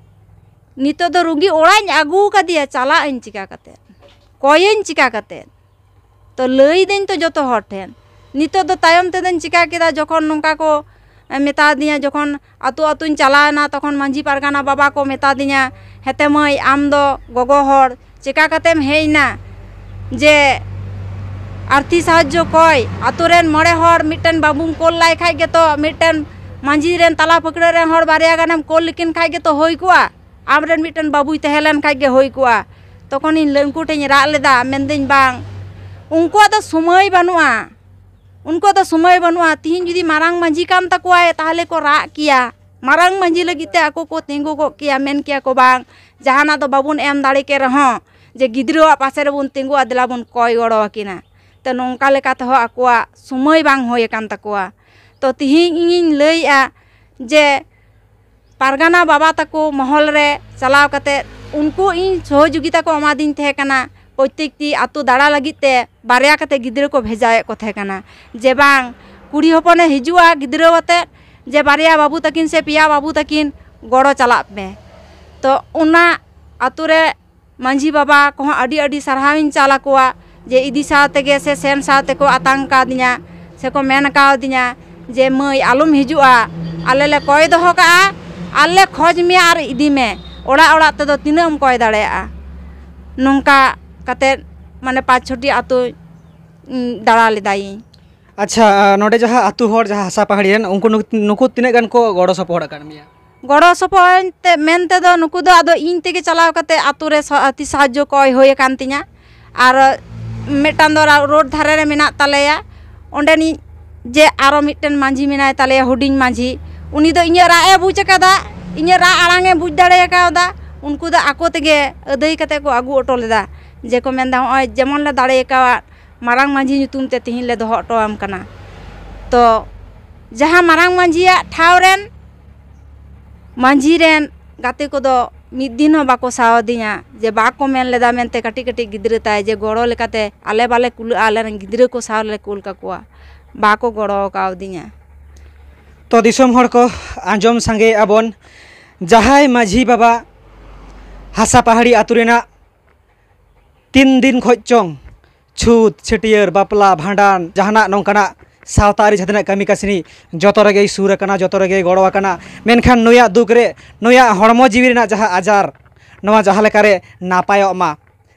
ᱱᱤᱛᱚᱜ ᱫᱚ ᱨᱩᱜᱤ ᱚᱲᱟᱜ ᱤᱧ ᱟᱹᱜᱩ ᱟᱠᱟᱫᱮᱭᱟ, ᱪᱟᱞᱟᱜ ᱟᱹᱧ ᱪᱤᱠᱟ ᱠᱟᱛᱮᱫ? ᱠᱚᱭᱟᱹᱧ ᱪᱤᱠᱟ ᱠᱟᱛᱮᱫ? ᱛᱚ ᱞᱟᱹᱭᱫᱟᱹᱧ ᱛᱚ ᱡᱚᱛᱚ ᱦᱚᱲ ᱴᱷᱮᱱ᱾ ᱱᱤᱛᱚᱜ ᱫᱚ ᱛᱟᱭᱚᱢ ᱛᱮᱫᱚᱧ ᱪᱤᱠᱟ ᱠᱮᱫᱟ, ᱡᱚᱠᱷᱚᱱ ᱱᱚᱝᱠᱟ ᱠᱚ ᱢᱮᱛᱟ ᱫᱤᱧᱟ, ᱡᱚᱠᱷᱚᱱ ᱟᱹᱛᱩ ᱟᱹᱛᱩᱧ ᱪᱟᱞᱟᱣᱮᱱᱟ, ᱛᱚᱠᱷᱚᱱ ᱢᱟᱹᱡᱷᱤ ᱯᱟᱨᱜᱟᱱᱟ ᱵᱟᱵᱟ ᱠᱚ ᱢᱮᱛᱟ ᱫᱤᱧᱟ, "ᱦᱮᱛᱮ ᱢᱟᱹᱭ, ᱟᱢ ᱫᱚ ᱜᱚᱜᱚ ᱦᱚᱲ, ᱪᱮᱠᱟ ᱠᱟᱛᱮᱢ ᱦᱮᱡ ᱮᱱᱟ ᱡᱮ ᱟᱨᱛᱷᱤ ᱥᱟᱦᱟᱡᱽᱡᱚ ᱠᱚᱭ? ᱟᱛᱳ ᱨᱮᱱ ᱢᱚᱬᱮ ᱦᱚᱲ ᱢᱤᱫᱴᱮᱱ ᱵᱟᱹᱵᱩᱢ ᱠᱳᱞ ᱞᱟᱭ ᱠᱷᱟᱡ ᱜᱮᱛᱚ, ᱢᱤᱫᱴᱮᱱ ᱢᱟᱹᱡᱷᱤ ᱨᱮᱱ ᱛᱟᱞᱟ ᱯᱷᱟᱹᱠᱲᱟᱹ ᱨᱮᱱ ᱦᱚᱲ ᱵᱟᱨᱭᱟ ᱜᱟᱱᱮᱢ ᱠᱳᱞ ᱞᱮᱠᱤᱱ ᱠᱷᱟᱡ ᱜᱮᱛᱚ ᱦᱩᱭ ᱠᱚᱜᱼᱟ, ᱟᱢᱨᱮᱱ ᱢᱤᱫᱴᱮᱱ ᱵᱟᱹᱵᱩᱭ ᱛᱟᱦᱮᱸ ᱞᱮᱱ ᱠᱷᱟᱡ ᱜᱮ ᱦᱩᱭ ᱠᱚᱜᱼᱟ᱾" ᱛᱚᱠᱷᱚᱱᱤᱧ ᱞᱟᱹ-, ᱩᱱᱠᱩ ᱴᱷᱮᱱ ᱤᱧ ᱨᱟᱜ ᱞᱮᱫᱟ, ᱢᱮᱱᱫᱟᱹᱧ, "ᱵᱟᱝ, ᱩᱱᱠᱩᱣᱟᱜ ᱫᱚ ᱥᱚᱢᱚᱭ ᱵᱟᱹᱱᱩᱜᱼᱟ, ᱩᱱᱠᱩᱣᱟᱜ ᱫᱚ ᱥᱚᱢᱚᱭ ᱵᱟᱹᱱᱩᱜᱼᱟ᱾ ᱛᱤᱦᱤᱧ ᱡᱩᱫᱤ ᱢᱟᱨᱟᱝ ᱢᱟᱹᱡᱷᱤ ᱠᱟᱱ ᱛᱟᱠᱚᱣᱟᱭ, ᱛᱟᱦᱚᱞᱮ ᱠᱚ ᱨᱟᱜ ᱠᱮᱭᱟ, ᱢᱟᱨᱟᱝ ᱢᱟᱹᱡᱷᱤ ᱞᱟᱹᱜᱤᱫ ᱛᱮ ᱟᱠᱚ ᱠᱚ ᱛᱤᱸᱜᱩ ᱠᱚᱜ ᱠᱮᱭᱟ, ᱢᱮᱱ ᱠᱮᱭᱟ ᱠᱚ, ᱵᱟᱝ, ᱡᱟᱦᱟᱱᱟᱜ ᱫᱚ ᱵᱟᱵᱚᱱ ᱮᱢ ᱫᱟᱲᱮ ᱠᱮ ᱨᱮᱦᱚᱸ, ᱡᱮ ᱜᱤᱫᱽᱨᱟᱹᱣᱟᱜ ᱯᱟᱥᱮ ᱨᱮᱵᱚᱱ ᱛᱤᱸᱜᱩᱜᱼᱟ, ᱫᱮᱞᱟ ᱵᱚᱱ ᱠᱚᱭ ᱜᱚᱲᱚ ᱟᱹᱠᱤᱱᱟ᱾" ᱛᱚ ᱱᱚᱝᱠᱟ ᱞᱮᱠᱟ ᱛᱮᱦᱚᱸ ᱟᱠᱚᱣᱟᱜ ᱥᱚᱢᱚᱭ ᱵᱟᱝ ᱦᱩᱭ ᱟᱠᱟᱱ ᱛᱟᱠᱚᱣᱟ᱾ ᱛᱚ ᱛᱤᱦᱤᱧ ᱤᱧᱤᱧ ᱞᱟᱹᱭᱮᱜᱼᱟ ᱡᱮ ᱯᱟᱨᱜᱟᱱᱟ ᱵᱟᱵᱟ ᱛᱟᱠᱚ ᱢᱚᱦᱚᱞ ᱨᱮ ᱪᱟᱞᱟᱣ ᱠᱟᱛᱮᱫ ᱩᱱᱠᱩ ᱤᱧ ᱥᱚᱦᱚᱡᱳᱜᱤᱛᱟ ᱠᱚ ᱮᱢᱟᱫᱤᱧ ᱛᱟᱦᱮᱸ ᱠᱟᱱᱟ, ᱯᱨᱚᱛᱛᱮᱠᱴᱤ ᱟᱛᱳ ᱫᱟᱬᱟ ᱞᱟᱹᱜᱤᱫ ᱛᱮ ᱵᱟᱨᱭᱟ ᱠᱟᱛᱮᱫ ᱜᱤᱫᱽᱨᱟᱹ ᱠᱚ ᱵᱷᱮᱡᱟᱭᱮᱫ ᱠᱚ ᱛᱟᱦᱮᱸ ᱠᱟᱱᱟ, ᱡᱮ ᱵᱟᱝ, ᱠᱩᱲᱤ ᱦᱚᱯᱚᱱᱮ ᱦᱤᱡᱩᱜᱼᱟ ᱜᱤᱫᱽᱨᱟᱹ ᱟᱛᱮᱫ, ᱡᱮ ᱵᱟᱨᱭᱟ ᱵᱟᱹᱵᱩ ᱛᱟᱹᱠᱤᱱ ᱥᱮ ᱯᱮᱭᱟ ᱵᱟᱹᱵᱩ ᱛᱟᱹᱠᱤᱱ ᱜᱚᱲᱚ ᱪᱟᱞᱟᱜ ᱢᱮ᱾ ᱛᱚ ᱚᱱᱟ ᱟᱛᱳ ᱨᱮ ᱢᱟᱹᱡᱷᱤ ᱵᱟᱵᱟ ᱠᱚᱦᱚᱸ ᱟᱹᱰᱤ ᱟᱹᱰᱤ ᱥᱟᱨᱦᱟᱣᱤᱧ ᱪᱟᱞ ᱟᱠᱚᱣᱟ, ᱡᱮ ᱤᱫᱤ ᱥᱟᱶ ᱛᱮᱜᱮ ᱥᱮ ᱥᱮᱱ ᱥᱟᱶ ᱛᱮᱠᱚ ᱟᱛᱟᱝ ᱠᱟᱫᱤᱧᱟ᱾ ᱥᱮᱠᱚ ᱢᱮᱱ ᱠᱟᱣᱫᱤᱧᱟ ᱡᱮ, "ᱢᱟᱹᱭ, ᱟᱞᱚᱢ ᱦᱤᱡᱩᱜᱼᱟ, ᱟᱞᱮ ᱞᱮ ᱠᱚᱭ ᱫᱚᱦᱚ ᱠᱟᱜᱼᱟ, ᱟᱨ ᱞᱮ ᱠᱷᱚᱡᱽ ᱢᱮᱭᱟ ᱟᱨ ᱤᱫᱤ ᱢᱮ, ᱚᱲᱟᱜ ᱚᱲᱟᱜ ᱛᱮᱫᱚ ᱛᱤᱱᱟᱹᱜ ᱮᱢ ᱠᱚᱭ ᱫᱟᱲᱮᱭᱟᱜᱼᱟ?" ᱱᱚᱝᱠᱟ ᱠᱟᱛᱮᱫ ᱢᱟᱱᱮ ᱯᱟᱸᱪ ᱪᱷᱚᱴᱤ ᱟᱛᱳ, ᱩᱸ, ᱫᱟᱬᱟ ᱞᱮᱫᱟᱭᱤᱧ᱾ ᱟᱪᱪᱷᱟ, ᱱᱚᱰᱮ ᱡᱟᱦᱟᱸ ᱟᱛᱳ ᱦᱚᱲ, ᱡᱟᱦᱟᱸ ᱦᱟᱥᱟ ᱯᱟᱦᱟᱲᱤ ᱨᱮᱱ, ᱩᱱᱠᱩ ᱱᱩᱠ-, ᱱᱩᱠᱩ ᱛᱤᱱᱟᱹᱜ ᱜᱟᱱ ᱠᱚ ᱜᱚᱲᱚ ᱥᱚᱯᱚᱦᱚᱫ ᱟᱠᱟᱫ ᱢᱮᱭᱟ? ᱜᱚᱲᱚ ᱥᱚᱯᱚᱦᱚᱫ ᱛᱮ ᱢᱮᱱ ᱛᱮᱫᱚ ᱱᱩᱠᱩ ᱫᱚ ᱟᱫᱚ ᱤᱧ ᱛᱮᱜᱮ ᱪᱟᱞᱟᱣ ᱠᱟᱛᱮ ᱟᱛᱳ ᱨᱮ ᱥᱟ-, ᱟᱹᱛᱤ ᱥᱟᱦᱟᱡᱽᱡᱚ ᱠᱚᱭ ᱦᱩᱭ ᱟᱠᱟᱱ ᱛᱤᱧᱟ᱾ ᱟᱨ ᱢᱤᱫᱴᱟᱝ ᱫᱚ ᱨᱟ-, ᱨᱳᱰ ᱫᱷᱟᱨᱮ ᱨᱮ ᱢᱮᱱᱟᱜ ᱛᱟᱞᱮᱭᱟ, ᱚᱸᱰᱮᱱᱤᱡ ᱡᱮ ᱟᱨᱚ ᱢᱤᱫᱴᱮᱱ ᱢᱟᱹᱡᱷᱤ ᱢᱮᱱᱟᱭ ᱛᱟᱞᱮᱭᱟ, ᱦᱩᱰᱤᱧ ᱢᱟᱹᱡᱷᱤ, ᱩᱱᱤ ᱫᱚ ᱤᱧᱟᱹᱜ ᱨᱟᱜ ᱮ ᱵᱩᱡᱽ ᱟᱠᱟᱫᱟ, ᱤᱧᱟᱹᱜ ᱨᱟᱜ ᱟᱲᱟᱝ ᱮ ᱵᱩᱡᱽ ᱫᱟᱲᱮ ᱟᱠᱟᱣᱫᱟ᱾ ᱩᱱᱠᱩ ᱫᱚ ᱟᱠᱚ ᱛᱮᱜᱮ ᱟᱹᱫᱟᱹᱭ ᱠᱟᱛᱮ ᱠᱚ ᱟᱹᱜᱩ ᱦᱚᱴᱚ ᱞᱮᱫᱟ, ᱡᱮ ᱠᱚ ᱢᱮᱱᱫᱟ, "ᱦᱚᱸᱜᱼᱚᱭ ᱡᱮᱢᱚᱱ ᱞᱮ ᱫᱟᱲᱮ ᱟᱠᱟᱣᱟᱫ, ᱢᱟᱨᱟᱝ ᱢᱟᱹᱡᱷᱤ ᱧᱩᱛᱩᱢ ᱛᱮ ᱛᱤᱦᱤᱧ ᱞᱮ ᱫᱚᱦᱚ ᱦᱚᱴᱚ ᱟᱢ ᱠᱟᱱᱟ᱾" ᱛᱚ ᱡᱟᱦᱟᱸ ᱢᱟᱨᱟᱝ ᱢᱟᱹᱡᱷᱤᱭᱟᱜ ᱴᱷᱟᱶ ᱨᱮᱱ ᱢᱟᱹᱡᱷᱤ ᱨᱮᱱ ᱜᱟᱛᱮ ᱠᱚᱫᱚ ᱢᱤᱫ ᱫᱤᱱ ᱦᱚᱸ ᱵᱟᱠᱚ ᱥᱟᱶ ᱟᱹᱫᱤᱧᱟ, ᱡᱮ ᱵᱟᱠᱚ ᱢᱮᱱ ᱞᱮᱫᱟ ᱢᱮᱱᱛᱮ ᱠᱟᱹᱴᱤᱡ ᱠᱟᱹᱴᱤᱡ ᱜᱤᱫᱽᱨᱟᱹ ᱛᱟᱭ ᱡᱮ ᱜᱚᱲᱚ ᱞᱮᱠᱟᱛᱮ ᱟᱞᱮ ᱵᱟᱞᱮ ᱠᱩᱞᱟᱹᱜᱼᱟ, ᱟᱞᱮ ᱨᱮᱱ ᱜᱤᱫᱽᱨᱟᱹ ᱠᱚ ᱥᱟᱶ ᱞᱮ ᱠᱩᱞ ᱠᱟᱠᱚᱣᱟ, ᱵᱟᱠᱚ ᱜᱚᱲᱚ ᱠᱟᱣᱫᱤᱧᱟ᱾ ᱛᱚ ᱫᱤᱥᱚᱢ ᱦᱚᱲ ᱠᱚ, ᱟᱸᱡᱚᱢ ᱥᱟᱸᱜᱮᱭᱮᱫᱼᱟ ᱵᱚᱱ, ᱡᱟᱦᱟᱸᱭ ᱢᱟᱹᱡᱷᱤ ᱵᱟᱵᱟ ᱦᱟᱥᱟ ᱯᱟᱦᱟᱲᱤ ᱟᱹᱛᱩ ᱨᱮᱱᱟᱜ ᱛᱤᱱ ᱫᱤᱱ ᱠᱷᱚᱡ ᱪᱚᱝ ᱪᱷᱩᱛ, ᱪᱷᱟᱹᱴᱭᱟᱹᱨ, ᱵᱟᱯᱞᱟ, ᱵᱷᱟᱸᱰᱟᱱ, ᱡᱟᱦᱟᱱᱟᱜ ᱱᱚᱝᱠᱟᱱᱟᱜ ᱥᱟᱶᱛᱟ ᱟᱹᱨᱤ ᱡᱟᱦᱟᱸ ᱛᱤᱱᱟᱹᱜ ᱠᱟᱹᱢᱤ ᱠᱟᱹᱥᱱᱤ, ᱡᱚᱛᱚ ᱨᱮᱜᱮᱭ ᱥᱩᱨ ᱟᱠᱟᱱᱟ, ᱡᱚᱛᱚ ᱨᱮᱜᱮᱭ ᱜᱚᱲᱚ ᱟᱠᱟᱱᱟ᱾ ᱢᱮᱱᱠᱷᱟᱱ ᱱᱩᱭᱟᱜ ᱫᱩᱠ ᱨᱮ, ᱱᱩᱭᱟᱜ ᱦᱚᱲᱢᱚ ᱡᱤᱣᱤ ᱨᱮᱱᱟᱜ ᱡᱟᱦᱟᱸ ᱟᱡᱟᱨ, ᱱᱚᱣᱟ ᱡᱟᱦᱟᱸ ᱞᱮᱠᱟᱨᱮ ᱱᱟᱯᱟᱭᱚᱜ ᱢᱟ,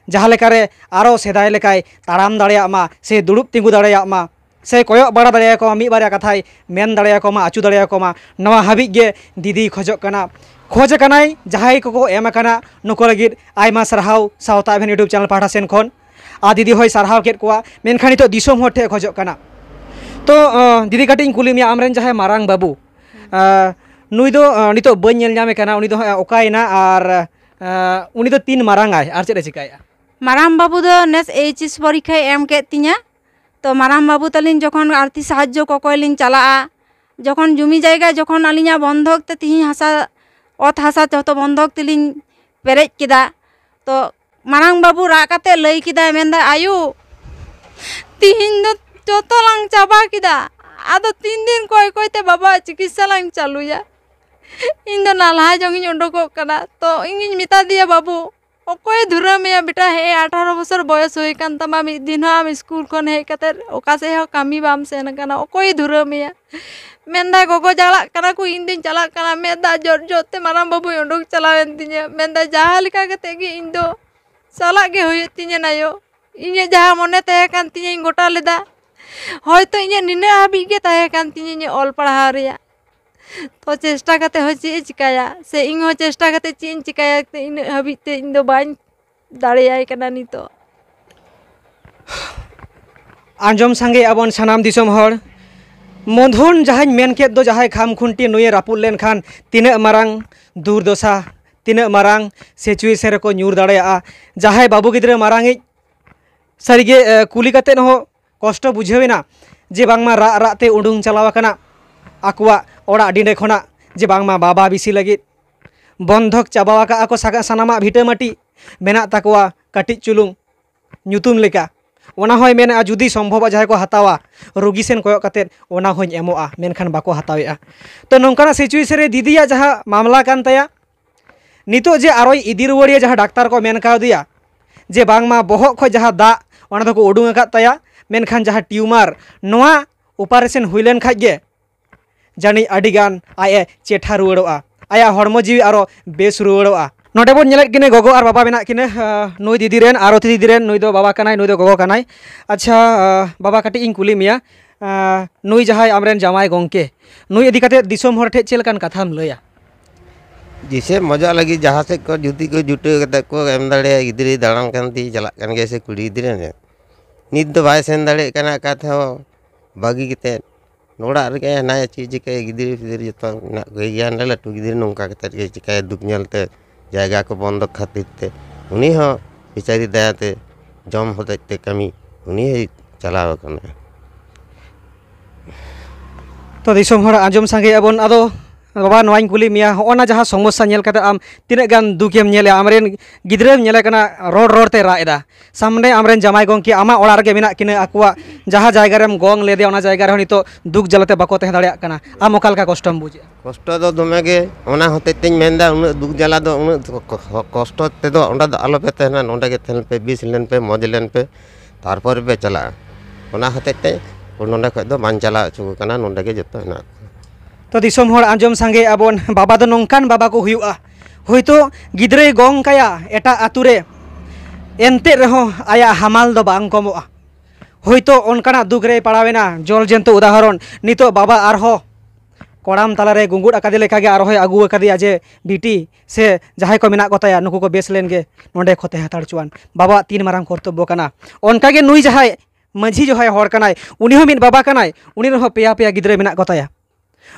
ᱡᱟᱦᱟᱸ ᱞᱮᱠᱟᱨᱮ ᱟᱨᱚ ᱥᱮᱫᱟᱭ ᱞᱮᱠᱟᱭ ᱛᱟᱲᱟᱢ ᱫᱟᱲᱮᱭᱟᱜ ᱢᱟ ᱥᱮ ᱫᱩᱲᱩᱵ ᱛᱤᱸᱜᱩ ᱫᱟᱲᱮᱭᱟᱜ ᱢᱟ, ᱥᱮ ᱠᱚᱭᱚᱜ ᱵᱟᱲᱟ ᱫᱟᱲᱮᱭᱟᱠᱚ ᱢᱟ, ᱢᱤᱫ ᱵᱟᱨᱭᱟ ᱠᱟᱛᱷᱟᱭ ᱢᱮᱱ ᱫᱟᱲᱮᱭᱟᱠᱚ ᱢᱟ, ᱟᱹᱪᱩ ᱫᱟᱲᱮᱭᱟᱠᱚ ᱢᱟ, ᱱᱚᱣᱟ ᱦᱟᱹᱵᱤᱡ ᱜᱮ ᱫᱤᱫᱤᱭ ᱠᱷᱚᱡᱚᱜ ᱠᱟᱱᱟ᱾ ᱠᱷᱚᱡᱽ ᱟᱠᱟᱱᱟᱭ, ᱡᱟᱦᱟᱸᱭ ᱠᱚᱠᱚ ᱮᱢ ᱟᱠᱟᱱᱟ, ᱱᱩᱠᱩ ᱞᱟᱹᱜᱤᱫ ᱟᱭᱢᱟ ᱥᱟᱨᱦᱟᱣ᱾ ᱥᱟᱶᱛᱟ ᱟᱵᱷᱮᱱ YouTube channel ᱯᱟᱦᱴᱟ ᱥᱮᱱ ᱠᱷᱚᱱ᱾ ᱟᱨ ᱫᱤᱫᱤ ᱦᱚᱸᱭ ᱥᱟᱨᱦᱟᱣ ᱠᱮᱫ ᱠᱚᱣᱟ, ᱢᱮᱱᱠᱷᱟᱱ ᱱᱤᱛᱚᱜ ᱫᱤᱥᱚᱢ ᱦᱚᱲ ᱴᱷᱮᱱ ᱠᱷᱚᱡᱚᱜ ᱠᱟᱱᱟ᱾ ᱛᱚ, ᱟᱸ, ᱫᱤᱫᱤ, ᱠᱟᱹᱴᱤᱡ ᱤᱧ ᱠᱩᱞᱤ ᱢᱮᱭᱟ, ᱟᱢᱨᱮᱱ ᱡᱟᱦᱟᱸᱭ ᱢᱟᱨᱟᱝ ᱵᱟᱹᱵᱩ, ᱟᱸ, ᱱᱩᱭ ᱫᱚ, ᱟᱸ, ᱱᱤᱛᱚᱜ ᱵᱟᱹᱧ ᱧᱮᱞ ᱧᱟᱢᱮ ᱠᱟᱱᱟ, ᱩᱱᱤ ᱫᱚ ᱦᱟᱸᱜ ᱚᱠᱟᱭᱮᱱᱟ? ᱟᱨ, ᱟᱸ, ᱩᱱᱤ ᱫᱚ ᱛᱤᱱ ᱢᱟᱨᱟᱝ ᱟᱭ ᱟᱨ ᱪᱮᱫ ᱮ ᱪᱤᱠᱟᱹᱭᱮᱫᱼᱟ? ᱢᱟᱨᱟᱝ ᱵᱟᱹᱵᱩ ᱫᱚ ᱱᱮᱥ H S ᱯᱚᱨᱤᱠᱠᱷᱟᱭ ᱮᱢ ᱠᱮᱫ ᱛᱤᱧᱟ᱾ ᱛᱚ ᱢᱟᱨᱟᱝ ᱵᱟᱹᱵᱩ ᱛᱟᱹᱞᱤᱧ ᱡᱚᱠᱷᱚᱱ ᱟᱨᱛᱷᱤᱠ ᱥᱟᱦᱟᱡᱽᱡᱚ ᱠᱚᱠᱚᱭ ᱞᱤᱧ ᱪᱟᱞᱟᱜᱼᱟ, ᱡᱚᱠᱷᱚᱱ ᱡᱩᱢᱤ ᱡᱟᱭᱜᱟ ᱡᱚᱠᱷᱚᱱ ᱟᱹᱞᱤᱧᱟᱜ ᱵᱚᱱᱫᱷᱚᱠ ᱛᱮ ᱛᱤᱦᱤᱧ ᱦᱟᱥᱟ, ᱚᱛ ᱦᱟᱥᱟ ᱡᱚᱛᱚ ᱵᱚᱱᱫᱷᱚᱠ ᱛᱮᱞᱤᱧ ᱯᱮᱨᱮᱡ ᱠᱮᱫᱟ, ᱛᱚ ᱢᱟᱨᱟᱝ ᱵᱟᱹᱵᱩ ᱨᱟᱜ ᱠᱟᱛᱮ ᱞᱟᱹᱭ ᱠᱮᱫᱟᱭ, ᱢᱮᱱᱫᱟ, "ᱟᱭᱳ, ᱛᱤᱦᱤᱧ ᱫᱚ ᱡᱚᱛᱚ ᱞᱟᱝ ᱪᱟᱵᱟ ᱠᱮᱫᱟ, ᱟᱫᱚ ᱛᱤᱱ ᱫᱤᱱ ᱠᱚᱭ ᱠᱚᱭ ᱛᱮ ᱵᱟᱵᱟᱣᱟᱜ ᱪᱤᱠᱤᱛᱥᱟ ᱞᱟᱝ ᱪᱟᱹᱞᱩᱭᱟ?" ᱤᱧ ᱫᱚ ᱱᱟᱞᱦᱟ ᱡᱚᱝ ᱤᱧ ᱩᱰᱩᱠᱚᱜ ᱠᱟᱱᱟ᱾ ᱛᱚ ᱤᱧᱤᱧ ᱢᱮᱛᱟ ᱫᱮᱭᱟ, "ᱵᱟᱹᱵᱩ, ᱚᱠᱚᱭᱮ ᱫᱷᱩᱨᱟᱹᱣ ᱢᱮᱭᱟ ᱵᱮᱴᱟ? ᱦᱮᱸ, ᱟᱴᱷᱟᱨᱚ ᱵᱚᱪᱷᱚᱨ ᱵᱚᱭᱚᱥ ᱦᱩᱭ ᱠᱟᱱ ᱛᱟᱢᱟ, ᱢᱤᱫ ᱫᱤᱱ ᱦᱚᱸ ᱟᱢ ᱥᱠᱩᱞ ᱠᱷᱚᱱ ᱦᱮᱡ ᱠᱟᱛᱮ ᱚᱠᱟ ᱥᱮᱫ ᱦᱚᱸ ᱠᱟᱹᱢᱤ ᱵᱟᱢ ᱥᱮᱱ ᱟᱠᱟᱱᱟ, ᱚᱠᱚᱭᱮ ᱫᱷᱩᱨᱟᱹᱣ ᱢᱮᱭᱟ? ᱢᱮᱱᱫᱟᱭ, "ᱜᱚᱜᱚ ᱪᱟᱞᱟᱜ ᱠᱟᱱᱟ ᱠᱚ, ᱤᱧ ᱫᱚᱧ ᱪᱟᱞᱟᱜ ᱠᱟᱱᱟ", ᱢᱮᱫ ᱫᱟᱜ ᱡᱚᱨ ᱡᱚᱨ ᱛᱮ ᱢᱟᱨᱟᱝ ᱵᱟᱹᱵᱩᱭ ᱩᱰᱩᱠ ᱪᱟᱞᱟᱣᱮᱱ ᱛᱤᱧᱟᱹ᱾ ᱢᱮᱱᱫᱟᱭ, "ᱡᱟᱦᱟᱸ ᱞᱮᱠᱟ ᱠᱟᱛᱮ ᱜᱮ ᱤᱧ ᱫᱚ ᱪᱟᱞᱟᱜ ᱜᱮ ᱦᱩᱭᱩᱜ ᱛᱤᱧᱟᱹ ᱱᱟᱭᱳ, ᱤᱧᱟᱹᱜ ᱡᱟᱦᱟᱸ ᱢᱚᱱᱮ ᱛᱟᱦᱮᱸ ᱠᱟᱱ ᱛᱤᱧᱟᱹᱧ ᱜᱚᱴᱟ ᱞᱮᱫᱟ, ᱦᱚᱭᱛᱚ ᱤᱧᱟᱹᱜ ᱱᱤᱱᱟᱹᱜ ᱦᱟᱹᱵᱤᱡ ᱜᱮ ᱛᱟᱦᱮᱸ ᱠᱟᱱ ᱛᱤᱧᱟᱹ ᱤᱧᱟᱹᱜ ᱚᱞ ᱯᱟᱲᱦᱟᱣ ᱨᱮᱭᱟᱜ, ᱛᱚ ᱪᱮᱥᱴᱟ ᱠᱟᱛᱮ ᱦᱚᱸ ᱪᱮᱫ ᱮ ᱪᱤᱠᱟᱹᱭᱟ, ᱥᱮ ᱤᱧ ᱦᱚᱸ ᱪᱮᱥᱴᱟ ᱠᱟᱛᱮ ᱪᱮᱫ ᱤᱧ ᱪᱤᱠᱟᱹᱭᱟ, ᱤᱱᱟᱹᱜ ᱦᱟᱹᱵᱤᱡ ᱛᱮ ᱤᱧ ᱫᱚ ᱵᱟᱹᱧ ᱫᱟᱲᱮᱭᱟᱭ ᱠᱟᱱᱟ ᱱᱤᱛᱚᱜ?" ᱟᱸᱡᱚᱢ ᱥᱟᱸᱜᱮ ᱟᱵᱚᱱ ᱥᱟᱱᱟᱢ ᱫᱤᱥᱚᱢ ᱦᱚᱲ, ᱢᱚᱫᱷᱩᱱ ᱡᱟᱦᱟᱸᱧ ᱢᱮᱱ ᱠᱮᱫ ᱫᱚ, ᱡᱟᱦᱟᱸᱭ ᱠᱷᱟᱢ ᱠᱷᱩᱱᱴᱤ ᱱᱩᱭᱮ ᱨᱟᱹᱯᱩᱫ ᱞᱮᱱᱠᱷᱟᱱ ᱛᱤᱱᱟᱹᱜ ᱢᱟᱨᱟᱝ ᱫᱩᱨᱫᱚᱥᱟ, ᱛᱤᱱᱟᱹᱜ ᱢᱟᱨᱟᱝ situation ᱨᱮᱠᱚ ᱧᱩᱨ ᱫᱟᱲᱮᱭᱟᱜᱼᱟ᱾ ᱡᱟᱦᱟᱸᱭ ᱵᱟᱹᱵᱩ ᱜᱤᱫᱽᱨᱟᱹ ᱢᱟᱨᱟᱝᱤᱡ ᱥᱟᱹᱨᱤᱜᱮ, ᱮ, ᱠᱩᱞᱤ ᱠᱟᱛᱮᱫ ᱦᱚᱸ ᱠᱚᱥᱴᱚ ᱵᱩᱡᱷᱟᱹᱣ ᱮᱱᱟ ᱡᱮ ᱵᱟᱝᱢᱟ ᱨᱟᱜ ᱨᱟᱜ ᱛᱮ ᱩᱰᱩᱝ ᱪᱟᱞᱟᱣ ᱟᱠᱟᱱᱟ ᱟᱠᱚᱣᱟᱜ ᱚᱲᱟᱜ ᱰᱤᱸᱰᱮ ᱠᱷᱚᱱᱟᱜ, ᱡᱮ ᱵᱟᱝᱢᱟ ᱵᱟᱵᱟ ᱵᱤᱥᱤ ᱞᱟᱹᱜᱤᱫ ᱵᱚᱱᱫᱷᱚᱠ ᱪᱟᱵᱟᱣ ᱟᱠᱟᱫᱼᱟ ᱠᱚ ᱥᱟᱜᱟ-, ᱥᱟᱱᱟᱢᱟᱜ ᱵᱷᱤᱴᱟᱹ ᱢᱟᱹᱴᱤ ᱢᱮᱱᱟᱜ ᱛᱟᱠᱚᱣᱟ ᱠᱟᱹᱴᱤᱡ ᱪᱩᱞᱩᱝ ᱧᱩᱛᱩᱢ ᱞᱮᱠᱟ᱾ ᱚᱱᱟ ᱦᱚᱸᱭ ᱢᱮᱱᱮᱫᱼᱟ ᱡᱩᱫᱤ ᱥᱚᱢᱵᱷᱚᱵᱟ ᱡᱟᱦᱟᱸᱭ ᱠᱚ ᱦᱟᱛᱟᱣᱟ, ᱨᱩᱜᱤ ᱥᱮᱱ ᱠᱚᱭᱚᱜ ᱠᱟᱛᱮᱫ ᱚᱱᱟ ᱦᱚᱸᱧ ᱮᱢᱚᱜᱼᱟ, ᱢᱮᱱᱠᱷᱟᱱ ᱵᱟᱠᱚ ᱦᱟᱛᱟᱣᱮᱫᱼᱟ᱾ ᱛᱚ ᱱᱚᱝᱠᱟᱱᱟᱜ situation ᱨᱮ ᱫᱤᱫᱤᱭᱟᱜ ᱡᱟᱦᱟᱸ ᱢᱟᱢᱞᱟ ᱠᱟᱱ ᱛᱟᱭᱟ, ᱱᱤᱛᱚᱜ ᱡᱮ ᱟᱨᱚᱭ ᱤᱫᱤ ᱨᱩᱣᱟᱹᱲᱮᱭᱟ ᱡᱟᱦᱟᱸ ᱰᱟᱠᱛᱟᱨ ᱠᱚ ᱢᱮᱱ ᱠᱟᱣᱫᱮᱭᱟ ᱡᱮ ᱵᱟᱝᱢᱟ ᱵᱚᱦᱚᱜ ᱠᱷᱚᱱ ᱡᱟᱦᱟᱸ ᱫᱟᱜ ᱚᱱᱟ ᱫᱚᱠᱚ ᱩᱰᱩᱝ ᱟᱠᱟᱫ ᱛᱟᱭᱟ, ᱢᱮᱱᱠᱷᱟᱱ ᱡᱟᱦᱟᱸ tumor ᱱᱚᱣᱟ operation ᱦᱩᱭ ᱞᱮᱱ ᱠᱷᱟᱡ ᱜᱮ ᱡᱟᱹᱱᱤᱡ ᱟᱹᱰᱤᱜᱟᱱ ᱟᱡ ᱮ ᱪᱮᱴᱷᱟ ᱨᱩᱣᱟᱹᱲᱚᱜᱼᱟ, ᱟᱭᱟᱜ ᱦᱚᱲᱢᱚ ᱡᱤᱣᱤ ᱟᱨᱚ ᱵᱮᱥ ᱨᱩᱣᱟᱹᱲᱚᱜᱼᱟ᱾ ᱱᱚᱰᱮ ᱵᱚᱱ ᱧᱮᱞᱮᱫ ᱠᱤᱱᱟᱹ ᱜᱚᱜᱚ ᱟᱨ ᱵᱟᱵᱟ ᱢᱮᱱᱟᱜ ᱠᱤᱱᱟᱹ, ᱟᱸ, ᱱᱩᱭ ᱫᱤᱫᱤ ᱨᱮᱱ, ᱟᱨᱚᱛᱤ ᱫᱤᱫᱤ ᱨᱮᱱ, ᱱᱩᱭ ᱫᱚ ᱵᱟᱵᱟ ᱠᱟᱱᱟᱭ, ᱱᱩᱭ ᱫᱚ ᱜᱚᱜᱚ ᱠᱟᱱᱟᱭ᱾ ᱟᱪᱪᱷᱟ, ᱟᱸ, ᱵᱟᱵᱟ, ᱠᱟᱹᱴᱤᱡ ᱤᱧ ᱠᱩᱞᱤ ᱢᱮᱭᱟ, ᱟᱸ, ᱱᱩᱭ ᱡᱟᱦᱟᱸᱭ ᱟᱢᱨᱮᱱ ᱡᱟᱶᱟᱭ ᱜᱚᱝᱠᱮ, ᱱᱩᱭ ᱤᱫᱤ ᱠᱟᱛᱮ ᱫᱤᱥᱚᱢ ᱦᱚᱲ ᱴᱷᱮᱡ ᱪᱮᱫ ᱞᱮᱠᱟᱱ ᱠᱟᱛᱷᱟᱢ ᱞᱟᱹᱭᱟ? ᱡᱮᱥᱮ ᱢᱚᱡᱟ ᱞᱟᱹᱜᱤᱫ ᱡᱟᱦᱟᱸ ᱥᱮᱫ ᱠᱚ ᱡᱩᱫᱤ ᱠᱚ ᱡᱩᱴᱟᱹᱣ ᱠᱟᱛᱮ ᱠᱚ ᱮᱢ ᱫᱟᱲᱮᱭᱟᱭᱟ, ᱜᱤᱫᱽᱨᱟᱹᱭ ᱫᱟᱬᱟᱱ ᱠᱟᱱ ᱛᱮ ᱪᱟᱞᱟᱜ ᱠᱟᱱ ᱜᱮᱭᱟ ᱥᱮ ᱠᱩᱲᱤ ᱜᱤᱫᱽᱨᱟᱹ ᱨᱮ, ᱱᱤᱛ ᱫᱚ ᱵᱟᱭ ᱥᱮᱱ ᱫᱟᱲᱮᱭᱟᱜ ᱠᱟᱱᱟ ᱚᱠᱟ ᱛᱮᱦᱚᱸ ᱵᱟᱹᱜᱤ ᱠᱟᱛᱮ ᱚᱲᱟᱜ ᱨᱮᱜᱮ ᱦᱮᱱᱟᱭᱟ, ᱪᱮᱫ ᱪᱤᱠᱟᱹᱭᱟ? ᱜᱤᱫᱽᱨᱟᱹ ᱯᱤᱫᱽᱨᱟᱹ ᱡᱚᱛᱚ ᱢᱮᱱᱟᱜ ᱠᱚᱜᱮ ᱜᱮᱭᱟ, ᱱᱚᱰᱮ ᱞᱟᱹᱴᱩ ᱜᱤᱫᱽᱨᱟᱹ ᱱᱚᱝᱠᱟ ᱠᱟᱛᱮ ᱜᱮ ᱪᱤᱠᱟᱹᱭᱟ? ᱫᱩᱠ ᱧᱮᱞ ᱛᱮ ᱡᱟᱭᱜᱟ ᱠᱚ ᱵᱚᱱᱫᱚ ᱠᱷᱟᱹᱛᱤᱨ ᱛᱮ ᱩᱱᱤ ᱦᱚᱸ ᱵᱮᱪᱟᱨᱤ ᱫᱟᱭᱟ ᱛᱮ ᱡᱚᱢ ᱦᱚᱛᱮᱡ ᱛᱮ ᱠᱟᱹᱢᱤ ᱩᱱᱤ ᱦᱚᱸᱭ ᱪᱟᱞᱟᱣ ᱟᱠᱟᱱᱟ᱾ ᱛᱚ ᱫᱤᱥᱚᱢ ᱦᱚᱲ ᱟᱸᱡᱚᱢ ᱥᱟᱸᱜᱮᱭᱟᱜ ᱵᱚᱱ, ᱟᱫᱚ ᱵᱟᱵᱟ, ᱱᱚᱣᱟᱧ ᱠᱩᱞᱤ ᱢᱮᱭᱟ, ᱦᱚᱸᱜᱼᱚ ᱱᱟ ᱡᱟᱦᱟᱸ ᱥᱚᱢᱚᱥᱥᱟ ᱧᱮᱞ ᱠᱟᱛᱮ ᱟᱢ ᱛᱤᱱᱟᱹᱜ ᱜᱟᱱ ᱫᱩᱠᱮᱢ ᱧᱮᱞᱮᱜᱼᱟ? ᱟᱢᱨᱮᱱ ᱜᱤᱫᱽᱨᱟᱹᱢ ᱧᱮᱞᱮ ᱠᱟᱱᱟ, ᱨᱚᱲ ᱨᱚᱲ ᱛᱮ ᱨᱟᱜ ᱮᱫᱟ, ᱥᱟᱢᱱᱮ ᱟᱢᱨᱮᱱ ᱡᱟᱢᱟᱭ ᱜᱚᱢᱠᱮ ᱟᱢᱟᱜ ᱚᱲᱟᱜ ᱨᱮᱜᱮ ᱢᱮᱱᱟᱜ ᱠᱤᱱᱟᱹ, ᱟᱠᱚᱣᱟᱜ ᱡᱟᱦᱟᱸ ᱡᱟᱭᱜᱟ ᱨᱮᱢ ᱜᱚᱝ ᱞᱮᱫᱮᱭᱟ, ᱚᱱᱟ ᱡᱟᱭᱜᱟ ᱨᱮᱦᱚᱸ ᱱᱤᱛᱚᱜ ᱫᱩᱠ ᱡᱟᱞᱟᱛᱮ ᱵᱟᱠᱚ ᱛᱟᱦᱮᱸ ᱫᱟᱲᱮᱭᱟᱜ ᱠᱟᱱᱟ, ᱟᱢ ᱚᱠᱟ ᱞᱮᱠᱟ ᱠᱚᱥᱴᱚᱢ ᱵᱩᱡᱮᱜᱼᱟ? ᱠᱚᱥᱴᱚ ᱫᱚ ᱫᱚᱢᱮ ᱜᱮ, ᱚᱱᱟ ᱦᱚᱛᱮᱡ ᱛᱮᱧ ᱢᱮᱱᱫᱟ, ᱩᱱᱟᱹᱜ ᱫᱩᱠ ᱡᱟᱞᱟ ᱫᱚ, ᱩᱱᱟᱹᱜ ᱠᱚ-, ᱠᱚ-, ᱠᱚᱥᱴᱚ ᱛᱮᱫᱚ ᱚᱸᱰᱮ ᱫᱚ ᱟᱞᱚᱯᱮ ᱛᱟᱦᱮᱱᱟ, ᱱᱚᱸᱰᱮ ᱜᱮ ᱛᱟᱦᱮᱱ ᱯᱮ, ᱵᱮᱥ ᱞᱮᱱ ᱯᱮ, ᱢᱚᱡᱽ ᱞᱮᱱ ᱯᱮ, ᱛᱟᱨᱯᱚᱨᱮ ᱯᱮ ᱪᱟᱞᱟᱜᱼᱟ᱾ ᱚᱱᱟ ᱦᱚᱛᱮᱡ ᱛᱮ ᱱᱚᱸᱰᱮ ᱠᱷᱚᱡ ᱫᱚ ᱵᱟᱝ ᱪᱟᱞᱟᱣ ᱦᱚᱪᱚ ᱠᱚ ᱠᱟᱱᱟ, ᱱᱚᱸᱰᱮ ᱜᱮ ᱡᱚᱛᱚ ᱦᱮᱱᱟᱜ ᱠᱚᱣᱟ᱾ ᱛᱚ, ᱫᱤᱥᱚᱢ ᱦᱚᱲ ᱟᱸᱡᱚᱢ ᱥᱟᱸᱜᱮ ᱟᱵᱚᱱ, ᱵᱟᱵᱟ ᱫᱚ ᱱᱚᱝᱠᱟᱱ ᱵᱟᱵᱟ ᱠᱚ ᱦᱩᱭᱩᱜᱼᱟ, ᱦᱳᱭᱛᱳ ᱜᱤᱫᱽᱨᱟᱹᱭ ᱜᱚᱝ ᱠᱟᱭᱟ ᱮᱴᱟᱜ ᱟᱛᱳ ᱨᱮ, ᱮᱱᱛᱮ ᱨᱮᱦᱚᱸ ᱟᱭᱟᱜ ᱦᱟᱢᱟᱞ ᱫᱚ ᱵᱟᱝ ᱠᱚᱢᱚᱜᱼᱟ᱾ ᱦᱳᱭᱛᱳ ᱚᱱᱠᱟᱱᱟᱜ ᱫᱩᱠ ᱨᱮᱭ ᱯᱟᱲᱟᱣᱮᱱᱟ, ᱡᱚᱞ ᱡᱚᱱᱛᱩ ᱩᱫᱟᱦᱚᱨᱚᱱ, ᱱᱤᱛᱚᱜ ᱵᱟᱵᱟ ᱟᱨᱦᱚᱸ ᱠᱚᱲᱟᱢ ᱛᱟᱞᱟᱨᱮ ᱜᱩᱸᱜᱩᱫ ᱟᱠᱟᱫᱮ ᱞᱮᱠᱟᱜᱮ ᱟᱨᱦᱚᱸᱭ ᱟᱹᱜᱩ ᱟᱠᱟᱫᱮᱭᱟ ᱡᱮ, "ᱵᱤᱴᱤ ᱥᱮ ᱡᱟᱦᱟᱸᱭ ᱠᱚ ᱢᱮᱱᱟᱜ ᱠᱚᱛᱟᱭᱟ, ᱱᱩᱠᱩ ᱠᱚ ᱵᱮᱥ ᱞᱮᱱᱜᱮ, ᱱᱚᱸᱰᱮ ᱠᱚ ᱛᱟᱦᱮᱸ ᱦᱟᱛᱟᱲ ᱦᱚᱪᱚᱣᱟᱱ᱾" ᱵᱟᱵᱟᱣᱟᱜ ᱛᱤᱱ ᱢᱟᱨᱟᱝ ᱠᱚᱨᱛᱚᱵᱵᱚ ᱠᱟᱱᱟ᱾ ᱚᱱᱠᱟᱜᱮ ᱱᱩᱭ ᱡᱟᱦᱟᱸᱭ ᱢᱟᱹᱡᱷᱤ ᱡᱟᱦᱟᱸᱭ ᱦᱚᱲ ᱠᱟᱱᱟᱭ, ᱩᱱᱤ ᱦᱚᱸ ᱢᱤᱫ ᱵᱟᱵᱟ ᱠᱟᱱᱟᱭ, ᱩᱱᱤ ᱨᱮᱦᱚᱸ ᱯᱮᱭᱟ ᱯᱮᱭᱟ ᱜᱤᱫᱽᱨᱟᱹ ᱢᱮᱱᱟᱜ ᱠᱚᱛᱟᱭᱟ᱾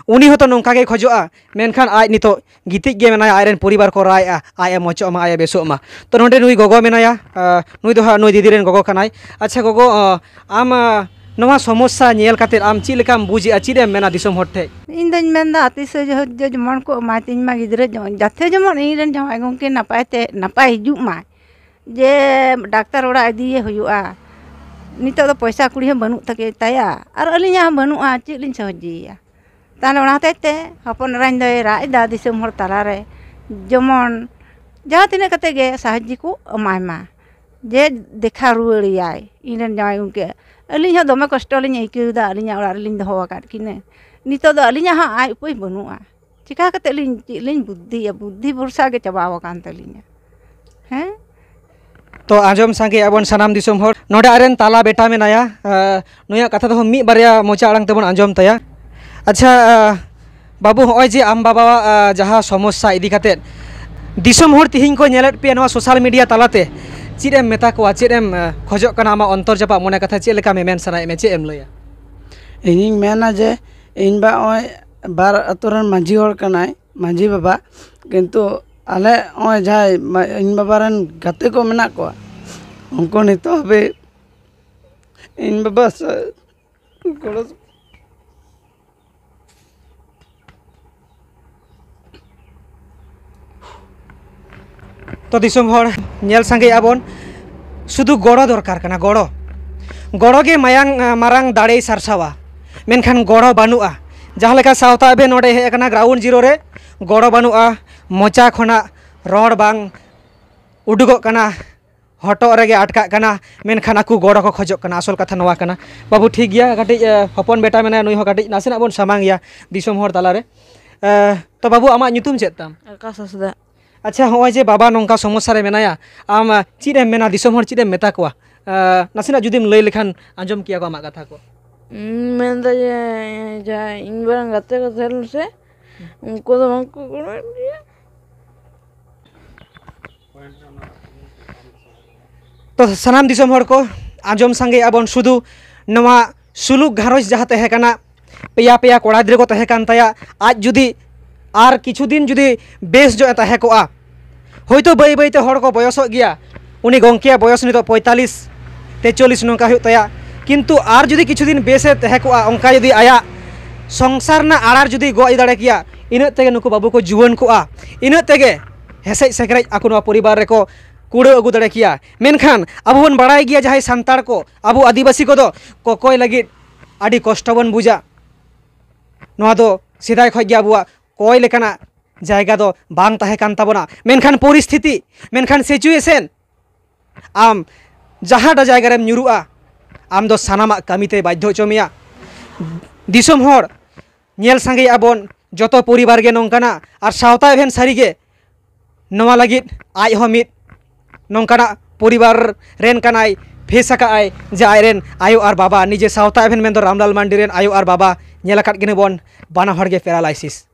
ᱩᱱᱤ ᱦᱚᱸᱛᱚ ᱱᱚᱝᱠᱟ ᱜᱮᱭ ᱠᱷᱚᱡᱚᱜᱼᱟ, ᱢᱮᱱᱠᱷᱟᱱ ᱟᱡ ᱱᱤᱛᱚᱜ ᱜᱤᱛᱤᱡ ᱜᱮ ᱢᱮᱱᱟᱭᱟ, ᱟᱡ ᱨᱮᱱ ᱯᱚᱨᱤᱵᱟᱨ ᱠᱚ ᱨᱟᱜ ᱮᱜᱼᱟ, ᱟᱡ ᱮ ᱢᱚᱪᱚᱜ ᱢᱟ, ᱟᱡ ᱮ ᱵᱮᱥᱚᱜ ᱢᱟ᱾ ᱛᱚ, ᱱᱚᱰᱮ ᱱᱩᱭ ᱜᱚᱜᱚ ᱢᱮᱱᱟᱭᱟ, ᱟᱸ, ᱱᱩᱭ ᱫᱚ ᱦᱟᱸᱜ ᱱᱩᱭ ᱫᱤᱫᱤ ᱨᱮᱱ ᱜᱚᱜᱚ ᱠᱟᱱᱟᱭ᱾ ᱟᱪᱪᱷᱟ ᱜᱚᱜᱚ, ᱟᱸ, ᱟᱢ, ᱟᱸ, ᱱᱚᱣᱟ ᱥᱚᱢᱚᱥᱥᱟ ᱧᱮᱞ ᱠᱟᱛᱮ ᱟᱢ ᱪᱮᱫ ᱞᱮᱠᱟᱢ ᱵᱩᱡᱽ ᱮᱜᱼᱟ, ᱪᱮᱫ ᱮᱢ ᱢᱮᱱᱟ ᱫᱤᱥᱚᱢ ᱦᱚᱲ ᱴᱷᱮᱡ? ᱤᱧ ᱫᱚᱧ ᱢᱮᱱᱫᱟ, ᱟᱹᱛᱤ ᱥᱟᱹᱦᱟᱡᱽᱡᱚ ᱡᱮᱢᱚᱱ ᱠᱚ ᱮᱢᱟᱭ ᱛᱤᱧ ᱢᱟ ᱜᱤᱫᱽᱨᱟᱹ, ᱡᱮᱢᱚᱱ ᱡᱟᱛᱮ ᱡᱮᱢᱚᱱ ᱤᱧ ᱨᱮᱱ ᱡᱟᱶᱟᱭ ᱜᱚᱢᱠᱮ ᱱᱟᱯᱟᱭ ᱛᱮ ᱱᱟᱯᱟᱭ ᱦᱤᱡᱩᱜ ᱢᱟᱭ, ᱡᱮ ᱰᱟᱠᱛᱟᱨ ᱚᱲᱟᱜ ᱤᱫᱤᱭᱮ ᱦᱩᱭᱩᱜᱼᱟ᱾ ᱱᱤᱛᱚᱜ ᱫᱚ ᱯᱚᱭᱥᱟ ᱠᱩᱲᱤ ᱦᱚᱸ ᱵᱟᱹᱱᱩᱜ ᱛᱟᱠᱮ ᱛᱟᱭᱟ, ᱟᱨ ᱟᱹᱞᱤᱧᱟᱜ ᱦᱚᱸ ᱵᱟᱹᱱᱩᱜᱼᱟ, ᱪᱮᱫ ᱞᱤᱧ ᱥᱟᱦᱟᱡᱽᱡᱚᱭᱮᱭᱟ? ᱛᱟᱦᱚᱞᱮ ᱚᱱᱟ ᱦᱚᱛᱮᱡ ᱛᱮ ᱦᱚᱯᱚᱱ ᱮᱨᱟᱧ ᱫᱚᱭ ᱨᱟᱜ ᱮᱫᱟ ᱫᱤᱥᱚᱢ ᱦᱚᱲ ᱛᱟᱞᱟᱨᱮ, ᱡᱮᱢᱚᱱ ᱡᱟᱦᱟᱸ ᱛᱤᱱᱟᱹᱜ ᱠᱟᱛᱮ ᱜᱮ ᱥᱟᱦᱟᱡᱽᱡᱚ ᱠᱚ ᱮᱢᱟᱭ ᱢᱟ, ᱡᱮ ᱫᱮᱠᱷᱟ ᱨᱩᱣᱟᱹᱲᱮᱭᱟᱭ ᱤᱧ ᱨᱮᱱ ᱡᱟᱶᱟᱭ ᱜᱚᱢᱠᱮ᱾ ᱟᱹᱞᱤᱧ ᱦᱚᱸ ᱫᱚᱢᱮ ᱠᱚᱥᱴᱚ ᱞᱤᱧ ᱟᱹᱭᱠᱟᱹᱣ ᱮᱫᱟ, ᱟᱹᱞᱤᱧᱟᱜ ᱚᱲᱟᱜ ᱨᱮᱞᱤᱧ ᱫᱚᱦᱚ ᱟᱠᱟᱫ ᱠᱤᱱᱟᱹ᱾ ᱱᱤᱛᱚᱜ ᱫᱚ ᱟᱹᱞᱤᱧᱟᱜ ᱦᱚᱸ ᱟᱭ ᱩᱯᱟᱹᱭ ᱵᱟᱹᱱᱩᱜᱼᱟ᱾ ᱪᱤᱠᱟ ᱠᱟᱛᱮ ᱞᱤᱧ, ᱪᱮᱫ ᱞᱤᱧ ᱵᱩᱫᱽᱫᱷᱤᱭᱟ? ᱵᱩᱫᱽᱫᱷᱤ ᱵᱷᱚᱨᱥᱟ ᱜᱮ ᱪᱟᱵᱟᱣ ᱟᱠᱟᱱ ᱛᱟᱹᱞᱤᱧᱟ᱾ ᱦᱮᱸ? ᱛᱚ, ᱟᱸᱡᱚᱢ ᱥᱟᱸᱜᱮ ᱟᱵᱚᱱ ᱥᱟᱱᱟᱢ ᱫᱤᱥᱚᱢ ᱦᱚᱲ᱾ ᱱᱚᱰᱮ ᱟᱡᱨᱮᱱ ᱛᱟᱞᱟ ᱵᱮᱴᱟ ᱢᱮᱱᱟᱭᱟ, ᱟᱸ, ᱱᱩᱭᱟᱜ ᱠᱟᱛᱷᱟ ᱫᱚ ᱢᱤᱫ ᱵᱟᱨᱭᱟ ᱢᱚᱪᱟ ᱟᱲᱟᱝ ᱛᱮᱵᱚᱱ ᱟᱸᱡᱚᱢ ᱛᱟᱭᱟ᱾ ᱟᱪᱪᱷᱟ, ᱟᱸ, ᱵᱟᱹᱵᱩ, ᱦᱚᱸᱜᱼᱚᱭ ᱡᱮ ᱟᱢ ᱵᱟᱵᱟᱣᱟᱜ, ᱟᱸ, ᱡᱟᱦᱟᱸ ᱥᱚᱢᱚᱥᱥᱟ ᱤᱫᱤ ᱠᱟᱛᱮᱫ ᱫᱤᱥᱚᱢ ᱦᱚᱲ ᱛᱤᱦᱤᱧ ᱠᱚ ᱧᱮᱞᱮᱫ ᱯᱮᱭᱟ ᱱᱚᱣᱟ social media ᱛᱟᱞᱟᱛᱮ, ᱪᱮᱫ ᱮᱢ ᱢᱮᱛᱟ ᱠᱚᱣᱟ? ᱪᱮᱫ ᱮᱢ, ᱟᱸ, ᱠᱷᱚᱡᱚᱜ ᱠᱟᱱᱟ? ᱟᱢᱟᱜ ᱚᱱᱛᱚᱨ ᱡᱟᱯᱟᱜ ᱢᱚᱱᱮ ᱠᱟᱛᱷᱟ ᱪᱮᱫ ᱞᱮᱠᱟ ᱢᱮᱢᱮᱱ ᱥᱟᱱᱟᱭᱮᱫ ᱢᱮᱭᱟ? ᱪᱮᱫ ᱮᱢ ᱞᱟᱹᱭᱟ? ᱤᱧᱤᱧ ᱢᱮᱱᱟ ᱡᱮ ᱤᱧ ᱵᱟ ᱱᱚᱜᱼᱚᱭ ᱵᱟᱨ ᱟᱛᱳ ᱨᱮᱱ ᱢᱟᱹᱡᱷᱤ ᱦᱚᱲ ᱠᱟᱱᱟᱭ, ᱢᱟᱹᱡᱷᱤ ᱵᱟᱵᱟ, ᱠᱤᱱᱛᱩ ᱟᱞᱮ ᱱᱚᱜᱼᱚᱭ ᱡᱟᱦᱟᱸᱭ ᱢᱟ-, ᱤᱧ ᱵᱟᱵᱟ ᱨᱮᱱ ᱜᱟᱛᱮ ᱠᱚ ᱢᱮᱱᱟᱜ ᱠᱚᱣᱟ, ᱩᱱᱠᱩ ᱱᱤᱛᱚᱜ ᱦᱟᱹᱵᱤᱡ ᱤᱧ ᱵᱟᱵᱟ ᱥᱮ ᱜᱚᱲᱚ ᱛᱚ ᱫᱤᱥᱚᱢ ᱦᱚᱲ, ᱧᱮᱞ ᱥᱟᱸᱜᱮᱭᱮᱫᱼᱟ ᱵᱚᱱ, ᱥᱩᱫᱷᱩ ᱜᱚᱲᱚ ᱫᱚᱨᱠᱟᱨ ᱠᱟᱱᱟ, ᱜᱚᱲᱚ᱾ ᱜᱚᱲᱚ ᱜᱮ ᱢᱟᱭᱟᱝ, ᱢᱟᱨᱟᱝ ᱫᱟᱲᱮᱭ ᱥᱟᱨᱥᱟᱣᱟ, ᱢᱮᱱᱠᱷᱟᱱ ᱜᱚᱲᱚ ᱵᱟᱹᱱᱩᱜᱼᱟ᱾ ᱡᱟᱦᱟᱸ ᱞᱮᱠᱟ ᱥᱟᱶᱛᱟ ᱮᱵᱷᱮᱱ ᱱᱚᱰᱮ ᱦᱮᱡ ᱟᱠᱟᱱᱟ, ground zero ᱨᱮ ᱜᱚᱲᱚ ᱵᱟᱹᱱᱩᱜᱼᱟ, ᱢᱚᱪᱟ ᱠᱷᱚᱱᱟᱜ ᱨᱚᱲ ᱵᱟᱝ ᱩᱰᱩᱠᱚᱜ ᱠᱟᱱᱟ, ᱦᱚᱴᱚᱜ ᱨᱮᱜᱮ ᱟᱴᱠᱟᱜ ᱠᱟᱱᱟ, ᱢᱮᱱᱠᱷᱟᱱ ᱟᱠᱚ ᱜᱚᱲᱚ ᱠᱚ ᱠᱷᱚᱡᱚᱜ ᱠᱟᱱᱟ᱾ ᱟᱥᱚᱞ ᱠᱟᱛᱷᱟ ᱱᱚᱣᱟ ᱠᱟᱱᱟ᱾ ᱵᱟᱹᱵᱩ, ᱴᱷᱤᱠ ᱜᱮᱭᱟ, ᱠᱟᱹᱴᱤᱡ, ᱮ, ᱦᱚᱯᱚᱱ ᱵᱮᱴᱟ ᱢᱮᱱᱟᱭᱟ, ᱱᱩᱭ ᱦᱚᱸ ᱠᱟᱹᱴᱤᱡ ᱱᱟᱥᱮᱱᱟᱜ ᱵᱚᱱ ᱥᱟᱢᱟᱝ ᱮᱭᱟ ᱫᱤᱥᱚᱢ ᱦᱚᱲ ᱛᱟᱞᱟᱨᱮ᱾ ᱮ, ᱛᱚ ᱵᱟᱹᱵᱩ, ᱟᱢᱟᱜ ᱧᱩᱛᱩᱢ ᱪᱮᱫ ᱛᱟᱢ? ᱟᱠᱟᱥ ᱦᱟᱸᱥᱫᱟ᱾ ᱟᱪᱪᱷᱟ, ᱦᱚᱸᱜᱼᱚᱭ ᱡᱮ ᱵᱟᱵᱟ ᱱᱚᱝᱠᱟ ᱥᱚᱢᱚᱥᱥᱟ ᱨᱮ ᱢᱮᱱᱟᱭᱟ, ᱟᱢ, ᱟ, ᱪᱮᱫ ᱮᱢ ᱢᱮᱱᱟ ᱫᱤᱥᱚᱢ ᱦᱚᱲ, ᱪᱮᱫ ᱮᱢ ᱢᱮᱛᱟ ᱠᱚᱣᱟ? ᱟ, ᱱᱟᱥᱮᱱᱟᱜ ᱡᱩᱫᱤᱢ ᱞᱟᱹᱭ ᱞᱮᱠᱷᱟᱱ ᱟᱸᱡᱚᱢ ᱠᱮᱭᱟ ᱠᱚ ᱟᱢᱟᱜ ᱠᱟᱛᱷᱟ ᱠᱚ᱾ ᱤᱧ ᱢᱮᱱᱫᱟ ᱡᱮ ᱡᱟᱦᱟᱸᱭ ᱤᱧ ᱵᱟᱨᱮᱱ ᱜᱟᱛᱮ ᱠᱚ ᱛᱟᱦᱮᱸ ᱞᱮᱱᱟ ᱥᱮ, ᱩᱱᱠᱩ ᱫᱚ ᱵᱟᱝᱠᱚ ᱜᱚᱲᱚᱭᱮᱫ ᱞᱮᱭᱟ᱾ ᱛᱚ ᱥᱟᱱᱟᱢ ᱫᱤᱥᱚᱢ ᱦᱚᱲ ᱠᱚ, ᱟᱸᱡᱚᱢ ᱥᱟᱸᱜᱮᱭᱮᱫᱼᱟ ᱵᱚᱱ, ᱥᱩᱫᱷᱩ ᱱᱚᱣᱟ ᱥᱩᱞᱩᱠ ᱜᱷᱟᱨᱚᱸᱡᱽ ᱡᱟᱦᱟᱸ ᱛᱟᱦᱮᱸ ᱠᱟᱱᱟ, ᱯᱮᱭᱟ ᱯᱮᱭᱟ ᱠᱚᱲᱟ ᱜᱤᱫᱽᱨᱟᱹ ᱠᱚ ᱛᱟᱦᱮᱸ ᱠᱟᱱ ᱛᱟᱭᱟ, ᱟᱡ ᱡᱩᱫᱤ ᱟᱨ ᱠᱤᱪᱷᱩ ᱫᱤᱱ ᱡᱩᱫᱤ ᱵᱮᱥ ᱧᱚᱜ ᱮ ᱛᱟᱦᱮᱸ ᱠᱚᱜᱼᱟ, ᱦᱳᱭᱛᱳ ᱵᱟᱹᱭ ᱵᱟᱹᱭᱛᱮ ᱦᱚᱲ ᱠᱚ ᱵᱚᱭᱚᱥᱚᱜ ᱜᱮᱭᱟ, ᱩᱱᱤ ᱜᱚᱢᱠᱮᱭᱟᱜ ᱵᱚᱭᱚᱥ ᱱᱤᱛᱚᱜ ᱯᱚᱸᱭᱛᱟᱞᱤᱥ ᱛᱮᱪᱚᱞᱞᱤᱥ ᱱᱚᱝᱠᱟ ᱦᱩᱭᱩᱜ ᱛᱟᱭᱟ, ᱠᱤᱱᱛᱩ ᱟᱨ ᱡᱩᱫᱤ ᱠᱤᱪᱷᱩ ᱫᱤᱱ ᱵᱮᱥ ᱮ ᱛᱟᱦᱮᱸ ᱠᱚᱜᱼᱟ, ᱚᱱᱠᱟ ᱡᱩᱫᱤ ᱟᱭᱟᱜ ᱥᱚᱝᱥᱟᱨ ᱨᱮᱱᱟᱜ ᱟᱲᱟᱨ ᱡᱩᱫᱤ ᱜᱚᱜ ᱤᱫᱤ ᱫᱟᱲᱮ ᱠᱮᱭᱟ, ᱤᱱᱟᱹᱜ ᱛᱮᱜᱮ ᱱᱩᱠᱩ ᱵᱟᱹᱵᱩ ᱠᱚ ᱡᱩᱣᱟᱹᱱ ᱠᱚᱜᱼᱟ, ᱤᱱᱟᱹᱜ ᱛᱮᱜᱮ ᱦᱮᱸᱥᱮᱡ ᱥᱮᱠᱨᱮᱡ ᱟᱠᱚ ᱱᱚᱣᱟ ᱯᱚᱨᱤᱵᱟᱨ ᱨᱮᱠᱚ ᱠᱩᱲᱟᱹᱣ ᱟᱹᱜᱩ ᱫᱟᱲᱮ ᱠᱮᱭᱟ᱾ ᱢᱮᱱᱠᱷᱟᱱ ᱟᱵᱚ ᱵᱚᱱ ᱵᱟᱲᱟᱭ ᱜᱮᱭᱟ, ᱡᱟᱦᱟᱸᱭ ᱥᱟᱱᱛᱟᱲ ᱠᱚ, ᱟᱵᱚ ᱟᱹᱫᱤᱵᱟᱹᱥᱤ ᱠᱚᱫᱚ ᱠᱚᱠᱚᱭ ᱞᱟᱹᱜᱤᱫ ᱟᱹᱰᱤ ᱠᱚᱥᱴᱚ ᱵᱚᱱ ᱵᱩᱡᱟ᱾ ᱱᱚᱣᱟ ᱫᱚ ᱥᱮᱫᱟᱭ ᱠᱷᱚᱱ ᱜᱮ ᱟᱵᱚᱣᱟᱜ ᱠᱚᱭ ᱞᱮᱠᱟᱱᱟᱜ ᱡᱟᱭᱜᱟ ᱫᱚ ᱵᱟᱝ ᱛᱟᱦᱮᱸ ᱠᱟᱱ ᱛᱟᱵᱚᱱᱟ᱾ ᱢᱮᱱᱠᱷᱟᱱ ᱯᱚᱨᱤᱥᱛᱷᱤᱛᱤ, ᱢᱮᱱᱠᱷᱟᱱ situation, ᱟᱢ ᱡᱟᱦᱟᱸᱴᱟᱜ ᱡᱟᱭᱜᱟ ᱨᱮᱢ ᱧᱩᱨᱩᱜᱼᱟ, ᱟᱢ ᱫᱚ ᱥᱟᱱᱟᱢᱟᱜ ᱠᱟᱹᱢᱤ ᱛᱮᱭ ᱵᱟᱫᱽᱫᱷᱚ ᱦᱚᱪᱚ ᱢᱮᱭᱟ᱾ ᱫᱤᱥᱚᱢ ᱦᱚᱲ, ᱧᱮᱞ ᱥᱟᱸᱜᱮᱭᱮᱫᱼᱟ ᱵᱚᱱ, ᱡᱚᱛᱚ ᱯᱚᱨᱤᱵᱟᱨ ᱜᱮ ᱱᱚᱝᱠᱟᱱᱟ᱾ ᱟᱨ ᱥᱟᱶᱛᱟ ᱮᱵᱷᱮᱱ ᱥᱟᱹᱨᱤᱜᱮ ᱱᱚᱣᱟ ᱞᱟᱹᱜᱤᱫ ᱟᱡ ᱦᱚᱸ ᱢᱤᱫ ᱱᱚᱝᱠᱟᱱᱟᱜ ᱯᱚᱨᱤᱵᱟᱨ ᱨᱮᱱ ᱠᱟᱱᱟᱭ, ᱯᱷᱮᱥ ᱟᱠᱟᱫ ᱟᱭ ᱡᱮ ᱟᱡ ᱨᱮᱱ ᱟᱭᱳ ᱟᱨ ᱵᱟᱵᱟ, ᱱᱤᱡᱮ ᱥᱟᱶᱛᱟ ᱮᱵᱷᱮᱱ ᱢᱮᱱᱫᱚ ᱨᱟᱢᱞᱟᱞ ᱢᱟᱱᱰᱤ ᱨᱮᱱ ᱟᱭᱳ ᱟᱨ ᱵᱟᱵᱟ, ᱧᱮᱞ ᱟᱠᱟᱫ ᱠᱤᱱᱟ ᱵᱚᱱ, ᱵᱟᱱᱟ ᱦᱚᱲ ᱜᱮ ᱯᱮᱨᱟᱞᱟᱭᱥᱤᱥ᱾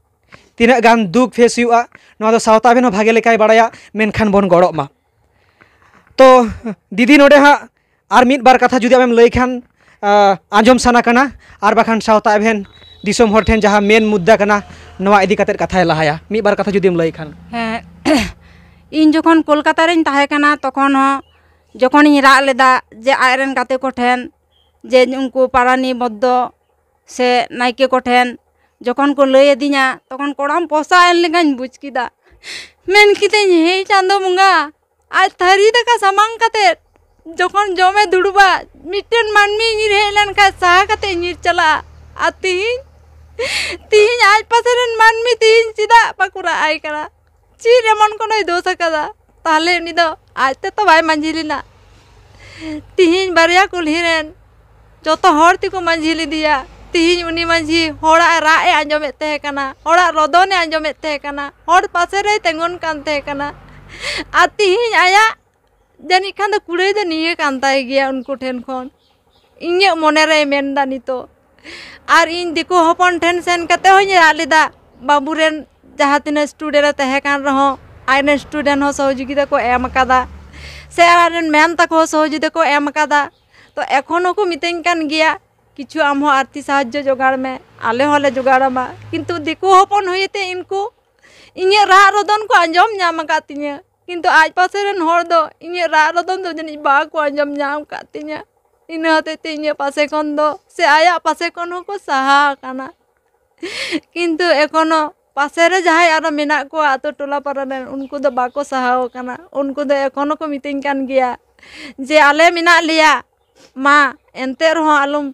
ᱛᱤᱱᱟᱹᱜ ᱜᱟᱱ ᱫᱩᱠ ᱯᱷᱮᱥ ᱦᱩᱭᱩᱜᱼᱟ, ᱱᱚᱣᱟ ᱫᱚ ᱥᱟᱶᱛᱟ ᱮᱵᱷᱮᱱ ᱦᱚᱸ ᱵᱷᱟᱜᱮ ᱞᱮᱠᱟᱭ ᱵᱟᱲᱟᱭᱟ, ᱢᱮᱱᱠᱷᱟᱱ ᱵᱚᱱ ᱜᱚᱲᱚᱜ ᱢᱟ᱾ ᱛᱚ ᱫᱤᱫᱤ, ᱱᱚᱰᱮ ᱦᱟᱸᱜ ᱟᱨ ᱢᱤᱫ ᱵᱟᱨ ᱠᱟᱛᱷᱟ ᱡᱩᱫᱤ ᱟᱢᱮᱢ ᱞᱟᱹᱭ ᱠᱷᱟᱱ, ᱟ, ᱟᱸᱡᱚᱢ ᱥᱟᱱᱟ ᱠᱟᱱᱟ, ᱟᱨ ᱵᱟᱠᱷᱟᱱ ᱥᱟᱶᱛᱟ ᱮᱵᱷᱮᱱ ᱫᱤᱥᱚᱢ ᱦᱚᱲ ᱴᱷᱮᱱ ᱡᱟᱦᱟᱸ ᱢᱮᱱ ᱢᱩᱫᱽᱫᱟ ᱠᱟᱱᱟ, ᱱᱚᱣᱟ ᱤᱫᱤ ᱠᱟᱛᱮᱫ ᱠᱟᱛᱷᱟᱭ ᱞᱟᱦᱟᱭᱟ, ᱢᱤᱫ ᱵᱟᱨ ᱠᱟᱛᱷᱟ ᱡᱩᱫᱤᱢ ᱞᱟᱹᱭ ᱠᱷᱟᱱ᱾ ᱦᱮᱸ, ᱤᱧ ᱡᱚᱠᱷᱚᱱ ᱠᱳᱞᱠᱟᱛᱟ ᱨᱤᱧ ᱛᱟᱦᱮᱸ ᱠᱟᱱᱟ, ᱛᱚᱠᱷᱚᱱ ᱦᱚᱸ ᱡᱚᱠᱷᱚᱱᱤᱧ ᱨᱟᱜ ᱞᱮᱫᱟ ᱡᱮ ᱟᱡᱨᱮᱱ ᱜᱟᱛᱮ ᱠᱚᱴᱷᱮᱱ, ᱡᱮ ᱩᱱᱠᱩ ᱯᱟᱨᱟᱱᱤ ᱵᱚᱫᱽᱫᱚ ᱥᱮ ᱱᱟᱭᱠᱮ ᱠᱚᱴᱷᱮᱱ ᱡᱚᱠᱷᱚᱱ ᱠᱚ ᱞᱟᱹᱭ ᱟᱹᱫᱤᱧᱟ, ᱛᱚᱠᱷᱚᱱ ᱠᱚᱲᱟᱢ ᱯᱚᱥᱟᱜ ᱮᱱ ᱞᱮᱠᱟᱧ ᱵᱩᱡᱽ ᱠᱮᱫᱟ᱾ ᱢᱮᱱ ᱠᱤᱫᱟᱹᱧ, ᱦᱮᱸ ᱪᱟᱸᱫᱚ ᱵᱚᱸᱜᱟ, ᱟᱡ ᱛᱷᱟᱹᱨᱤ ᱫᱟᱠᱟ ᱥᱟᱢᱟᱝ ᱠᱟᱛᱮ ᱡᱚᱠᱷᱚᱱ ᱡᱚᱢᱮ ᱫᱩᱲᱩᱵᱟ, ᱢᱤᱫᱴᱮᱱ ᱢᱟᱹᱱᱢᱤ ᱧᱤᱨ ᱦᱮᱡ ᱞᱮᱱᱠᱷᱟᱱ ᱥᱟᱦᱟ ᱠᱟᱛᱮ ᱧᱤᱨ ᱪᱟᱞᱟᱜᱼᱟ᱾ ᱟᱨ ᱛᱤᱦᱤᱧ, ᱛᱤᱦᱤᱧ ᱟᱡ ᱯᱟᱥᱮ ᱨᱮᱱ ᱢᱟᱹᱱᱢᱤ ᱛᱤᱦᱤᱧ ᱪᱮᱫᱟᱜ ᱵᱟᱠᱚ ᱨᱟᱜ ᱟᱭ ᱠᱟᱱᱟ? ᱪᱮᱫ ᱮᱢᱚᱱ ᱠᱳᱱᱳᱭ ᱫᱳᱥ ᱟᱠᱟᱫᱟ? ᱛᱟᱦᱞᱮ ᱩᱱᱤ ᱫᱚ ᱟᱡ ᱛᱮᱛᱚ ᱵᱟᱭ ᱢᱟᱹᱡᱷᱤ ᱞᱮᱱᱟ᱾ ᱛᱤᱦᱤᱧ ᱵᱟᱨᱭᱟ ᱠᱩᱞᱦᱤ ᱨᱮᱱ ᱡᱚᱛᱚ ᱦᱚᱲ ᱛᱮᱠᱚ ᱢᱟᱹᱡᱷᱤ ᱞᱮᱫᱮᱭᱟ᱾ ᱛᱤᱦᱤᱧ ᱩᱱᱤ ᱢᱟᱹᱡᱷᱤ ᱦᱚᱲᱟᱜ ᱨᱟᱜ ᱮ ᱟᱸᱡᱚᱢᱮᱫ ᱛᱟᱦᱮᱸ ᱠᱟᱱᱟ, ᱦᱚᱲᱟᱜ ᱨᱚᱫᱚᱱ ᱮ ᱟᱸᱡᱚᱢᱮᱫ ᱛᱟᱦᱮᱸ ᱠᱟᱱᱟ, ᱦᱚᱲ ᱯᱟᱥᱮ ᱨᱮᱭ ᱛᱤᱸᱜᱩᱱ ᱠᱟᱱ ᱛᱟᱦᱮᱸ ᱠᱟᱱᱟ᱾ ᱟᱨ ᱛᱤᱦᱤᱧ ᱟᱭᱟᱜ ᱡᱟᱹᱱᱤᱡ ᱠᱷᱟᱱ ᱫᱚ ᱠᱩᱲᱟᱹᱭ ᱫᱚ ᱱᱤᱭᱟᱹ ᱠᱟᱱ ᱛᱟᱭ ᱜᱮᱭᱟ ᱩᱱᱠᱩ ᱴᱷᱮᱱ ᱠᱷᱚᱱ, ᱤᱧᱟᱹᱜ ᱢᱚᱱᱮ ᱨᱮᱭ ᱢᱮᱱᱫᱟ ᱱᱤᱛᱚᱜ᱾ ᱟᱨ ᱤᱧ ᱫᱤᱠᱩ ᱦᱚᱯᱚᱱ ᱴᱷᱮᱱ ᱥᱮᱱ ᱠᱟᱛᱮ ᱦᱚᱸᱧ ᱨᱟᱜ ᱞᱮᱫᱟ᱾ ᱵᱟᱹᱵᱩ ᱨᱮᱱ ᱡᱟᱦᱟᱸ ᱛᱤᱱᱟᱹᱜ student ᱮ ᱛᱟᱦᱮᱸ ᱠᱟᱱ ᱨᱮᱦᱚᱸ, ᱟᱡ ᱨᱮᱱ student ᱦᱚᱸ ᱥᱚᱦᱚᱡᱳᱜᱤᱛᱟ ᱠᱚ ᱮᱢ ᱟᱠᱟᱫᱟ, ᱥᱮ ᱟᱡ ᱨᱮᱱ ᱢᱮᱢ ᱛᱟᱠᱚ ᱦᱚᱸ ᱥᱚᱦᱚᱡᱳᱜᱤᱛᱟ ᱠᱚ ᱮᱢ ᱟᱠᱟᱫᱟ᱾ ᱛᱚ ᱮᱠᱷᱚᱱ ᱦᱚᱸᱠᱚ ᱢᱤᱛᱟᱹᱧ ᱠᱟᱱ ᱜᱮᱭᱟ, ᱠᱤᱪᱷᱩ ᱟᱢ ᱦᱚᱸ ᱟᱨᱛᱷᱤ ᱥᱟᱦᱟᱡᱽᱡᱚ ᱡᱚᱜᱟᱲ ᱢᱮ, ᱟᱞᱮ ᱦᱚᱸᱞᱮ ᱡᱚᱜᱟᱲ ᱟᱢᱟ᱾ ᱠᱤᱱᱛᱩ ᱫᱤᱠᱩ ᱦᱚᱯᱚᱱ ᱦᱩᱭᱛᱮ ᱤᱱᱠᱩ ᱤᱧᱟᱹᱜ ᱨᱟᱜ ᱨᱚᱫᱚᱱ ᱠᱚ ᱟᱸᱡᱚᱢ ᱧᱟᱢ ᱟᱠᱟᱫ ᱛᱤᱧᱟᱹ, ᱠᱤᱱᱛᱩ ᱟᱡ ᱯᱟᱥᱮ ᱨᱮᱱ ᱦᱚᱲ ᱫᱚ ᱤᱧᱟᱹᱜ ᱨᱟᱜ ᱨᱚᱫᱚᱱ ᱫᱚ ᱡᱟᱹᱱᱤᱡ ᱵᱟᱠᱚ ᱟᱸᱡᱚᱢ ᱧᱟᱢ ᱟᱠᱟᱫ ᱛᱤᱧᱟᱹ᱾ ᱤᱱᱟᱹ ᱦᱚᱛᱮᱡ ᱛᱮ ᱤᱧᱟᱹᱜ ᱯᱟᱥᱮ ᱠᱷᱚᱱ ᱫᱚ ᱥᱮ ᱟᱭᱟᱜ ᱯᱟᱥᱮ ᱠᱷᱚᱱ ᱦᱚᱸᱠᱚ ᱥᱟᱦᱟ ᱟᱠᱟᱱᱟ᱾ ᱠᱤᱱᱛᱩ ᱮᱠᱷᱚᱱᱳ ᱯᱟᱥᱮ ᱨᱮ ᱡᱟᱦᱟᱸᱭ ᱟᱨᱚ ᱢᱮᱱᱟᱜ ᱠᱚᱣᱟ ᱟᱛᱳ ᱴᱚᱞᱟ ᱯᱟᱲᱟ ᱨᱮᱱ, ᱩᱱᱠᱩ ᱫᱚ ᱵᱟᱠᱚ ᱥᱟᱦᱟᱣ ᱟᱠᱟᱱᱟ᱾ ᱩᱱᱠᱩ ᱫᱚ ᱮᱠᱷᱚᱱᱳ ᱠᱚ ᱢᱤᱛᱟᱹᱧ ᱠᱟᱱ ᱜᱮᱭᱟ ᱡᱮ, "ᱟᱞᱮ ᱢᱮᱱᱟᱜ ᱞᱮᱭᱟ ᱢᱟ, ᱮᱱᱛᱮ ᱨᱮᱦᱚᱸ ᱟᱞᱚᱢ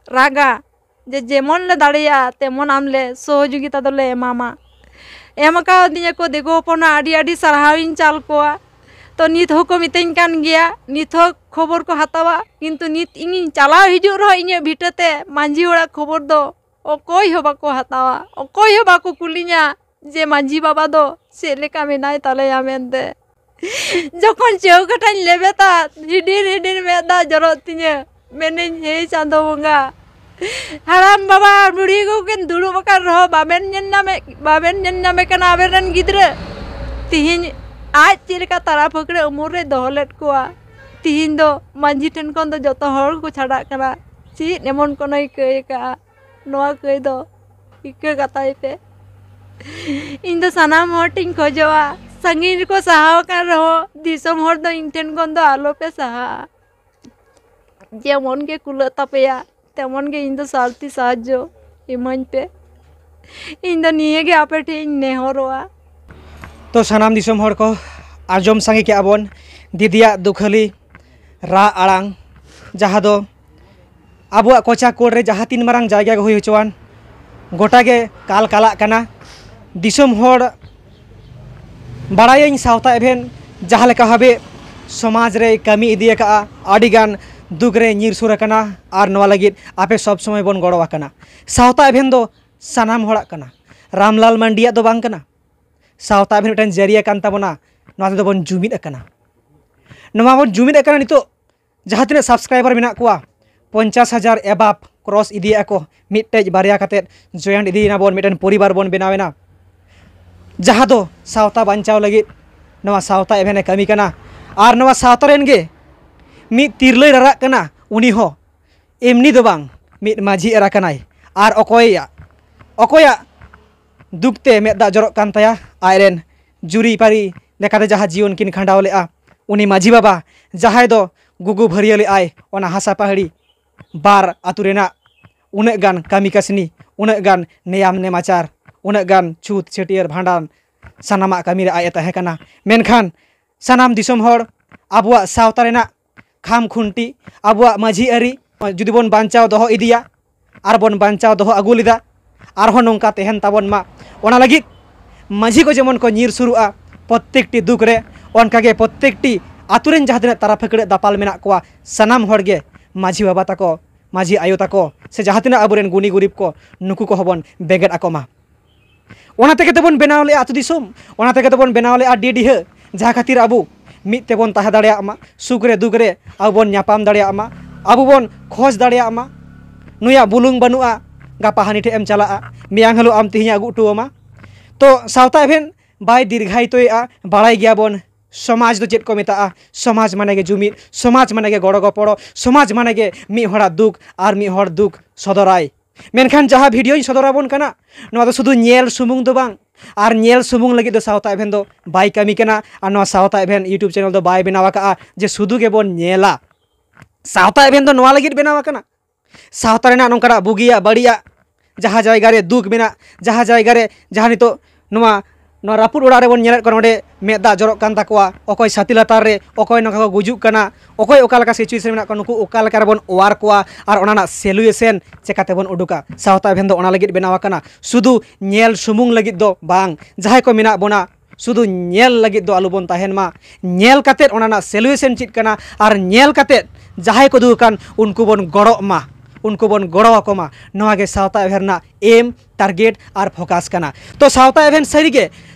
ᱨᱟᱜᱟ, ᱡᱮ ᱡᱮᱢᱚᱱ ᱞᱮ ᱫᱟᱲᱮᱭᱟᱜᱼᱟ ᱛᱮᱢᱚᱱ ᱟᱢ ᱞᱮ ᱥᱚᱦᱚᱡᱳᱜᱤᱛᱟ ᱫᱚᱞᱮ ᱮᱢᱟᱢᱟ, ᱮᱢ ᱟᱠᱟᱣᱫᱤᱧᱟ ᱠᱚ ᱫᱤᱠᱩ ᱦᱚᱯᱚᱱᱟᱜ ᱟᱹᱰᱤ ᱟᱹᱰᱤ ᱥᱟᱨᱦᱟᱣᱤᱧ ᱪᱟᱞ ᱠᱚᱣᱟ᱾ ᱛᱚ ᱱᱤᱛ ᱦᱚᱸᱠᱚ ᱢᱤᱛᱟᱹᱧ ᱠᱟᱱ ᱜᱮᱭᱟ, ᱱᱤᱛ ᱦᱚᱸ ᱠᱷᱚᱵᱚᱨ ᱠᱚ ᱦᱟᱛᱟᱣᱟ, ᱠᱤᱱᱛᱩ ᱱᱤᱛ ᱤᱧᱤᱧ ᱪᱟᱞᱟᱣ ᱦᱤᱡᱩᱜ ᱨᱮᱦᱚᱸ ᱤᱧᱟᱹᱜ ᱵᱷᱤᱴᱟᱹᱛᱮ ᱢᱟᱹᱡᱷᱤ ᱚᱲᱟᱜ ᱠᱷᱚᱵᱚᱨ ᱫᱚ ᱚᱠᱚᱭ ᱦᱚᱸ ᱵᱟᱠᱚ ᱦᱟᱛᱟᱣᱟ, ᱚᱠᱚᱭ ᱦᱚᱸ ᱵᱟᱠᱚ ᱠᱩᱞᱤᱧᱟ ᱡᱮ ᱢᱟᱹᱡᱷᱤ ᱵᱟᱵᱟ ᱫᱚ ᱪᱮᱫ ᱞᱮᱠᱟ ᱢᱮᱱᱟᱭ ᱛᱟᱞᱮᱭᱟ ᱢᱮᱱᱛᱮ᱾ ᱡᱚᱠᱷᱚᱱ ᱪᱟᱹᱣᱠᱟᱹᱴᱟᱧ ᱞᱮᱵᱮᱫᱟ, ᱦᱤᱰᱤᱨ ᱦᱤᱰᱤᱨ ᱢᱮᱫ ᱫᱟᱜ ᱡᱚᱨᱚᱜ ᱛᱤᱧᱟᱹ, ᱢᱮᱱᱟᱹᱧ, ᱦᱮᱸ ᱪᱟᱸᱫᱚ ᱵᱚᱸᱜᱟ, ᱦᱟᱲᱟᱢ ᱵᱟᱵᱟ ᱵᱩᱲᱦᱤ ᱠᱚᱠᱤᱱ ᱫᱩᱲᱩᱵ ᱟᱠᱟᱱ ᱨᱮᱦᱚᱸ ᱵᱟᱵᱮᱱ ᱧᱮᱞ ᱧᱟᱢᱮ, ᱵᱟᱵᱮᱱ ᱧᱮᱞ ᱧᱟᱢᱮ ᱠᱟᱱᱟ ᱟᱵᱮᱱ ᱨᱮᱱ ᱜᱤᱫᱽᱨᱟᱹ᱾ ᱛᱤᱦᱤᱧ ᱟᱡ ᱪᱮᱫ ᱞᱮᱠᱟ ᱛᱟᱨᱟ ᱯᱷᱟᱹᱠᱲᱟᱹ ᱩᱢᱩᱞ ᱨᱮᱭ ᱫᱚᱦᱚ ᱞᱮᱫ ᱠᱚᱣᱟ, ᱛᱤᱦᱤᱧ ᱫᱚ ᱢᱟᱹᱡᱷᱤ ᱴᱷᱮᱱ ᱠᱷᱚᱱ ᱫᱚ ᱡᱚᱛᱚ ᱦᱚᱲ ᱠᱚ ᱪᱷᱟᱰᱟᱜ ᱠᱟᱱᱟ᱾ ᱪᱮᱫ ᱮᱢᱚᱱ ᱠᱳᱱᱳᱭ ᱠᱟᱹᱭ ᱟᱠᱟᱫᱼᱟ? ᱱᱚᱣᱟ ᱠᱟᱹᱭ ᱫᱚ ᱤᱠᱟᱹ ᱠᱟᱛᱟᱭ ᱯᱮ᱾ ᱤᱧ ᱫᱚ ᱥᱟᱱᱟᱢ ᱦᱚᱲ ᱴᱷᱮᱱ ᱠᱷᱚᱡᱚᱜᱼᱟ, ᱥᱟᱺᱜᱤᱧ ᱨᱮᱠᱚ ᱥᱟᱦᱟᱣ ᱟᱠᱟᱱ ᱨᱮᱦᱚᱸ ᱫᱤᱥᱚᱢ ᱦᱚᱲ ᱫᱚ ᱤᱧ ᱴᱷᱮᱱ ᱠᱷᱚᱱ ᱫᱚ ᱟᱞᱚ ᱯᱮ ᱥᱟᱦᱟᱜᱼᱟ᱾ ᱡᱮᱢᱚᱱ ᱜᱮ ᱠᱩᱞᱟᱹᱜ ᱛᱟᱯᱮᱭᱟ ᱛᱮᱢᱚᱱ ᱜᱮ ᱤᱧ ᱫᱚ ᱥᱟᱨᱛᱷᱤ ᱥᱟᱦᱟᱡᱽᱡᱚ ᱤᱢᱟᱹᱧ ᱯᱮ᱾ ᱤᱧ ᱫᱚ ᱱᱤᱭᱟᱹ ᱜᱮ ᱟᱯᱮ ᱴᱷᱮᱱ ᱤᱧ ᱱᱮᱦᱚᱨᱚᱜᱼᱟ᱾ ᱛᱚ ᱥᱟᱱᱟᱢ ᱫᱤᱥᱚᱢ ᱦᱚᱲ ᱠᱚ, ᱟᱸᱡᱚᱢ ᱥᱟᱸᱜᱮ ᱠᱮᱜᱼᱟ ᱵᱚᱱ ᱫᱤᱫᱤᱭᱟᱜ ᱫᱩᱠᱷᱟᱹᱞᱤ ᱨᱟᱜ ᱟᱲᱟᱝ, ᱡᱟᱦᱟᱸ ᱫᱚ ᱟᱵᱚᱣᱟᱜ ᱠᱚᱪᱟ ᱠᱚᱲ ᱨᱮ ᱡᱟᱦᱟᱸ ᱛᱤᱱ ᱢᱟᱨᱟᱝ ᱡᱟᱭᱜᱟ ᱜᱮ ᱦᱩᱭ ᱦᱚᱪᱚᱣᱟᱱ, ᱜᱚᱴᱟ ᱜᱮ ᱠᱟᱞ ᱠᱟᱞᱟᱜ ᱠᱟᱱᱟ᱾ ᱫᱤᱥᱚᱢ ᱦᱚᱲ ᱵᱟᱲᱟᱭᱟᱹᱧ, ᱥᱟᱶᱛᱟ ᱮᱵᱷᱮᱱ ᱡᱟᱦᱟᱸ ᱞᱮᱠᱟ ᱵᱷᱟᱵᱮ ᱥᱚᱢᱟᱡᱽ ᱨᱮᱭ ᱠᱟᱹᱢᱤ ᱤᱫᱤ ᱟᱠᱟᱫᱼᱟ, ᱟᱹᱰᱤᱜᱟᱱ ᱫᱩᱠ ᱨᱮ ᱧᱤᱨ ᱥᱩᱨ ᱟᱠᱟᱱᱟ, ᱟᱨ ᱱᱚᱣᱟ ᱞᱟᱹᱜᱤᱫ ᱟᱯᱮ ᱥᱚᱵᱽ ᱥᱚᱢᱚᱭ ᱵᱚᱱ ᱜᱚᱲᱚ ᱟᱠᱟᱱᱟ᱾ ᱥᱟᱶᱛᱟ ᱮᱵᱷᱮᱱ ᱫᱚ ᱥᱟᱱᱟᱢ ᱦᱚᱲᱟᱜ ᱠᱟᱱᱟ, ᱨᱟᱢᱞᱟᱞ ᱢᱟᱱᱰᱤᱭᱟᱜ ᱫᱚ ᱵᱟᱝ ᱠᱟᱱᱟ᱾ ᱥᱟᱶᱛᱟ ᱮᱵᱷᱮᱱ ᱢᱤᱫᱴᱮᱱ ᱡᱟᱹᱨᱤᱭᱟ ᱠᱟᱱ ᱛᱟᱵᱚᱱᱟ, ᱱᱚᱣᱟ ᱛᱮᱫᱚ ᱵᱚᱱ ᱡᱩᱢᱤᱫ ᱟᱠᱟᱱᱟ᱾ ᱱᱚᱣᱟ ᱵᱚᱱ ᱡᱩᱢᱤᱫ ᱟᱠᱟᱱᱟ ᱱᱤᱛᱚᱜ ᱡᱟᱦᱟᱸ ᱛᱤᱱᱟᱹᱜ subscriber ᱢᱮᱱᱟᱜ ᱠᱚᱣᱟ, ᱯᱚᱧᱪᱟᱥ ᱦᱟᱡᱟᱨ above cross ᱤᱫᱤᱭᱮᱫᱼᱟ ᱠᱚ, ᱢᱤᱫᱴᱮᱡ ᱵᱟᱨᱭᱟ ᱠᱟᱛᱮᱫ join ᱤᱫᱤᱭᱮᱱᱟ ᱵᱚᱱ, ᱢᱤᱫᱴᱮᱱ ᱯᱚᱨᱤᱵᱟᱨ ᱵᱚᱱ ᱵᱮᱱᱟᱣ ᱮᱱᱟ, ᱡᱟᱦᱟᱸ ᱫᱚ ᱥᱟᱶᱛᱟ ᱵᱟᱧᱪᱟᱣ ᱞᱟᱹᱜᱤᱫ ᱱᱚᱣᱟ ᱥᱟᱶᱛᱟ ᱮᱵᱷᱮᱱᱮ ᱠᱟᱹᱢᱤ ᱠᱟᱱᱟ᱾ ᱟᱨ ᱱᱚᱣᱟ ᱥᱟᱶᱛᱟ ᱨᱮᱱ ᱜᱮ ᱢᱤᱫ ᱛᱤᱨᱞᱟᱹᱭ ᱨᱟᱨᱟᱜ ᱠᱟᱱᱟ, ᱩᱱᱤ ᱦᱚᱸ ᱮᱢᱱᱤ ᱫᱚ ᱵᱟᱝ, ᱢᱤᱫ ᱢᱟᱹᱡᱷᱤ ᱮᱨᱟ ᱠᱟᱱᱟᱭ᱾ ᱟᱨ ᱚᱠᱚᱭᱟᱜ, ᱚᱠᱚᱭᱟᱜ ᱫᱩᱠ ᱛᱮ ᱢᱮᱫ ᱫᱟᱜ ᱡᱚᱨᱚᱜ ᱠᱟᱱ ᱛᱟᱭᱟ? ᱟᱡᱨᱮᱱ ᱡᱩᱨᱤᱯᱟᱹᱨᱤ ᱞᱮᱠᱟᱛᱮ ᱡᱟᱦᱟᱸ ᱡᱤᱭᱚᱱ ᱠᱤᱱ ᱠᱷᱟᱸᱰᱟᱣ ᱞᱮᱜᱼᱟ, ᱩᱱᱤ ᱢᱟᱹᱡᱷᱤ ᱵᱟᱵᱟ, ᱡᱟᱦᱟᱸᱭ ᱫᱚ ᱜᱩᱜᱩ ᱵᱷᱟᱹᱨᱭᱟᱹ ᱞᱮᱜᱼᱟᱭ ᱚᱱᱟ ᱦᱟᱥᱟ ᱯᱟᱹᱦᱲᱤ ᱵᱟᱨ ᱟᱹᱛᱩ ᱨᱮᱱᱟᱜ ᱩᱱᱟᱹᱜ ᱜᱟᱱ ᱠᱟᱹᱢᱤ ᱠᱟᱹᱥᱱᱤ, ᱩᱱᱟᱹᱜ ᱜᱟᱱ ᱱᱮᱭᱟᱢ ᱱᱮᱢᱟᱪᱟᱨ, ᱩᱱᱟᱹᱜ ᱜᱟᱱ ᱪᱷᱩᱛ ᱪᱷᱟᱹᱴᱭᱟᱹᱨ ᱵᱷᱟᱸᱰᱟᱱ, ᱥᱟᱱᱟᱢᱟᱜ ᱠᱟᱹᱢᱤ ᱨᱮ ᱟᱡ ᱮ ᱛᱟᱦᱮᱸ ᱠᱟᱱᱟ᱾ ᱢᱮᱱᱠᱷᱟᱱ ᱥᱟᱱᱟᱢ ᱫᱤᱥᱚᱢ ᱦᱚᱲ ᱟᱵᱚᱣᱟᱜ ᱥᱟᱶᱛᱟ ᱨᱮᱱᱟᱜ ᱠᱷᱟᱢ ᱠᱷᱩᱱᱴᱤ, ᱟᱵᱚᱣᱟᱜ ᱢᱟᱹᱡᱷᱤ ᱟᱹᱨᱤ ᱡᱩᱫᱤ ᱵᱚᱱ ᱵᱟᱧᱪᱟᱣ ᱫᱚᱦᱚ ᱤᱫᱤᱭᱟ, ᱟᱨ ᱵᱚᱱ ᱵᱟᱧᱪᱟᱣ ᱫᱚᱦᱚ ᱟᱹᱜᱩ ᱞᱮᱫᱟ, ᱟᱨᱦᱚᱸ ᱱᱚᱝᱠᱟ ᱛᱟᱦᱮᱱ ᱛᱟᱵᱚᱱ ᱢᱟ, ᱚᱱᱟ ᱞᱟᱹᱜᱤᱫ ᱢᱟᱹᱡᱷᱤ ᱠᱚ ᱡᱮᱢᱚᱱ ᱠᱚ ᱧᱤᱨ ᱥᱩᱨᱩᱜᱼᱟ ᱯᱨᱚᱛᱛᱮᱠᱴᱤ ᱫᱩᱠ ᱨᱮ, ᱚᱱᱠᱟᱜᱮ ᱯᱨᱚᱛᱛᱮᱠᱴᱤ ᱟᱛᱳ ᱨᱮᱱ ᱡᱟᱦᱟᱸ ᱛᱤᱱᱟᱹᱜ ᱛᱟᱨᱟ ᱯᱷᱟᱹᱠᱲᱟᱹᱜ ᱫᱟᱯᱟᱞ ᱢᱮᱱᱟᱜ ᱠᱚᱣᱟ, ᱥᱟᱱᱟᱢ ᱦᱚᱲᱜᱮ ᱢᱟᱹᱡᱷᱤ ᱵᱟᱵᱟ ᱛᱟᱠᱚ, ᱢᱟᱹᱡᱷᱤ ᱟᱭᱳ ᱛᱟᱠᱚ, ᱥᱮ ᱡᱟᱦᱟᱸ ᱛᱤᱱᱟᱹᱜ ᱟᱵᱚᱨᱮᱱ ᱜᱩᱱᱤ ᱜᱩᱨᱤᱵ ᱠᱚ, ᱱᱩᱠᱩ ᱠᱚᱦᱚᱸ ᱵᱚᱱ ᱵᱮᱸᱜᱮᱫ ᱟᱠᱚ ᱢᱟ᱾ ᱚᱱᱟ ᱛᱮᱜᱮ ᱛᱚᱵᱚᱱ ᱵᱮᱱᱟᱣ ᱞᱮᱜᱼᱟ ᱟᱹᱛᱩ ᱫᱤᱥᱚᱢ, ᱚᱱᱟ ᱛᱮᱜᱮ ᱛᱚᱵᱚᱱ ᱵᱮᱱᱟᱣ ᱞᱮᱜᱼᱟ ᱰᱤ ᱰᱤᱦᱟᱹ, ᱡᱟᱦᱟᱸ ᱠᱷᱟᱹᱛᱤᱨ ᱟᱵᱚ ᱢᱤᱫ ᱛᱮᱵᱚᱱ ᱛᱟᱦᱮᱸ ᱫᱟᱲᱮᱭᱟᱜ ᱢᱟ, ᱥᱩᱠ ᱨᱮ ᱫᱩᱠ ᱨᱮ ᱟᱵᱚ ᱵᱚᱱ ᱧᱟᱯᱟᱢ ᱫᱟᱲᱮᱭᱟᱜ ᱢᱟ, ᱟᱵᱚ ᱵᱚᱱ ᱠᱷᱚᱡᱽ ᱫᱟᱲᱮᱭᱟᱜ ᱢᱟ᱾ ᱱᱩᱭᱟᱜ ᱵᱩᱞᱩᱝ ᱵᱟᱹᱱᱩᱜᱼᱟ, ᱜᱟᱯᱟ ᱦᱟᱹᱱᱤ ᱴᱷᱮᱡ ᱮᱢ ᱪᱟᱞᱟᱜᱼᱟ, ᱢᱮᱭᱟᱝ ᱦᱤᱞᱳᱜ ᱟᱢ ᱛᱮᱦᱮᱧ ᱟᱹᱜᱩ ᱦᱚᱴᱚ ᱟᱢᱟ᱾ ᱛᱚ ᱥᱟᱶᱛᱟ ᱮᱵᱷᱮᱱ ᱵᱟᱭ ᱫᱤᱨᱜᱷᱟᱭᱤᱛᱚᱭᱮᱜᱼᱟ, ᱵᱟᱲᱟᱭ ᱜᱮᱭᱟᱵᱚᱱ ᱥᱚᱢᱟᱡᱽ ᱫᱚ ᱪᱮᱫ ᱠᱚ ᱢᱮᱛᱟᱜᱼᱟ᱾ ᱥᱚᱢᱟᱡᱽ ᱢᱟᱱᱮ ᱜᱮ ᱡᱩᱢᱤᱫ, ᱥᱚᱢᱟᱡᱽ ᱢᱟᱱᱮ ᱜᱮ ᱜᱚᱲᱚ ᱜᱚᱯᱚᱲᱚ, ᱥᱚᱢᱟᱡᱽ ᱢᱟᱱᱮ ᱜᱮ ᱢᱤᱫ ᱦᱚᱲᱟᱜ ᱫᱩᱠ ᱟᱨ ᱢᱤᱫ ᱦᱚᱲ ᱫᱩᱠ ᱥᱚᱫᱚᱨᱟᱭ᱾ ᱢᱮᱱᱠᱷᱟᱱ ᱡᱟᱦᱟᱸ ᱵᱷᱤᱰᱤᱭᱳᱧ ᱥᱚᱫᱚᱨ ᱟᱵᱚᱱ ᱠᱟᱱᱟ, ᱱᱚᱣᱟ ᱫᱚ ᱥᱩᱫᱷᱩ ᱧᱮᱞ ᱥᱩᱢᱩᱝ ᱫᱚ ᱵᱟᱝ, ᱟᱨ ᱧᱮᱞ ᱥᱩᱢᱩᱝ ᱞᱟᱹᱜᱤᱫ ᱫᱚ ᱥᱟᱶᱛᱟ ᱮᱵᱷᱮᱱ ᱫᱚ ᱵᱟᱭ ᱠᱟᱹᱢᱤ ᱠᱟᱱᱟ, ᱟᱨ ᱱᱚᱣᱟ ᱥᱟᱶᱛᱟ ᱮᱵᱷᱮᱱ YouTube ᱪᱮᱱᱮᱞ ᱫᱚ ᱵᱟᱭ ᱵᱮᱱᱟᱣ ᱟᱠᱟᱫᱼᱟ ᱡᱮ ᱥᱩᱫᱷᱩ ᱜᱮᱵᱚᱱ ᱧᱮᱞᱟ᱾ ᱥᱟᱶᱛᱟ ᱮᱵᱷᱮᱱ ᱫᱚ ᱱᱚᱣᱟ ᱞᱟᱹᱜᱤᱫ ᱵᱮᱱᱟᱣ ᱟᱠᱟᱱᱟ, ᱥᱟᱶᱛᱟ ᱨᱮᱱᱟᱜ ᱱᱚᱝᱠᱟᱱᱟᱜ ᱵᱩᱜᱤᱭᱟᱜ ᱵᱟᱹᱲᱤᱡᱟᱜ, ᱡᱟᱦᱟᱸ ᱡᱟᱭᱜᱟ ᱨᱮ ᱫᱩᱠ ᱢᱮᱱᱟᱜ, ᱡᱟᱦᱟᱸ ᱡᱟᱭᱜᱟ ᱨᱮ ᱡᱟᱦᱟᱸ ᱱᱤᱛᱚᱜ ᱱᱚᱣᱟ ᱱᱚᱣᱟ ᱨᱟᱹᱯᱩᱫ ᱚᱲᱟᱜ ᱨᱮᱵᱚᱱ ᱧᱮᱞᱮᱫ ᱠᱚᱣᱟ, ᱱᱚᱰᱮ ᱢᱮᱫ ᱫᱟᱜ ᱡᱚᱨᱚᱜ ᱠᱟᱱ ᱛᱟᱠᱚᱣᱟ, ᱚᱠᱚᱭ ᱥᱟᱛᱤ ᱞᱟᱛᱟᱨ ᱨᱮ, ᱚᱠᱚᱭ ᱱᱚᱝᱠᱟ ᱠᱚ ᱜᱩᱡᱩᱜ ᱠᱟᱱᱟ, ᱚᱠᱚᱭ ᱚᱠᱟ ᱞᱮᱠᱟ situation ᱢᱮᱱᱟᱜ ᱠᱚᱣᱟ, ᱱᱩᱠᱩ ᱚᱠᱟ ᱞᱮᱠᱟ ᱨᱮᱵᱚᱱ ᱚᱣᱟᱨ ᱠᱚᱣᱟ ᱟᱨ ᱚᱱᱟ ᱨᱮᱱᱟᱜ solution ᱪᱮᱠᱟᱛᱮᱵᱚᱱ ᱩᱰᱩᱠᱟ᱾ ᱥᱟᱶᱛᱟ ᱮᱵᱷᱮᱱ ᱫᱚ ᱚᱱᱟ ᱞᱟᱹᱜᱤᱫ ᱵᱮᱱᱟᱣ ᱟᱠᱟᱱᱟ, ᱥᱩᱫᱷᱩ ᱧᱮᱞ ᱥᱩᱢᱩᱝ ᱞᱟᱹᱜᱤᱫ ᱫᱚ ᱵᱟᱝ᱾ ᱡᱟᱦᱟᱸᱭ ᱠᱚ ᱢᱮᱱᱟᱜ ᱵᱚᱱᱟ, ᱥᱩᱫᱷᱩ ᱧᱮᱞ ᱞᱟᱹᱜᱤᱫ ᱫᱚ ᱟᱞᱚᱵᱚᱱ ᱛᱟᱦᱮᱱ ᱢᱟ᱾ ᱧᱮᱞ ᱠᱟᱛᱮᱫ ᱚᱱᱟ ᱨᱮᱱᱟᱜ solution ᱪᱮᱫ ᱠᱟᱱᱟ ᱟᱨ ᱧᱮᱞ ᱠᱟᱛᱮᱫ ᱡᱟᱦᱟᱸᱭ ᱠᱚ ᱫᱩᱠ ᱟᱠᱟᱱ ᱩᱱᱠᱩ ᱵᱚᱱ ᱜᱚᱲᱚᱜ ᱢᱟ, ᱩᱱᱠᱩ ᱵᱚᱱ ᱜᱚᱲᱚ ᱟᱠᱚ ᱢᱟ᱾ ᱱᱚᱣᱟ ᱜᱮ ᱥᱟᱶᱛᱟ ᱮᱵᱷᱮᱱ ᱨᱮᱱᱟᱜ aim, target ᱟᱨ focus ᱠᱟᱱᱟ᱾ ᱛᱚ ᱥᱟᱶᱛᱟ ᱮᱵᱷᱮᱱ ᱥᱟᱹᱨᱤᱜᱮ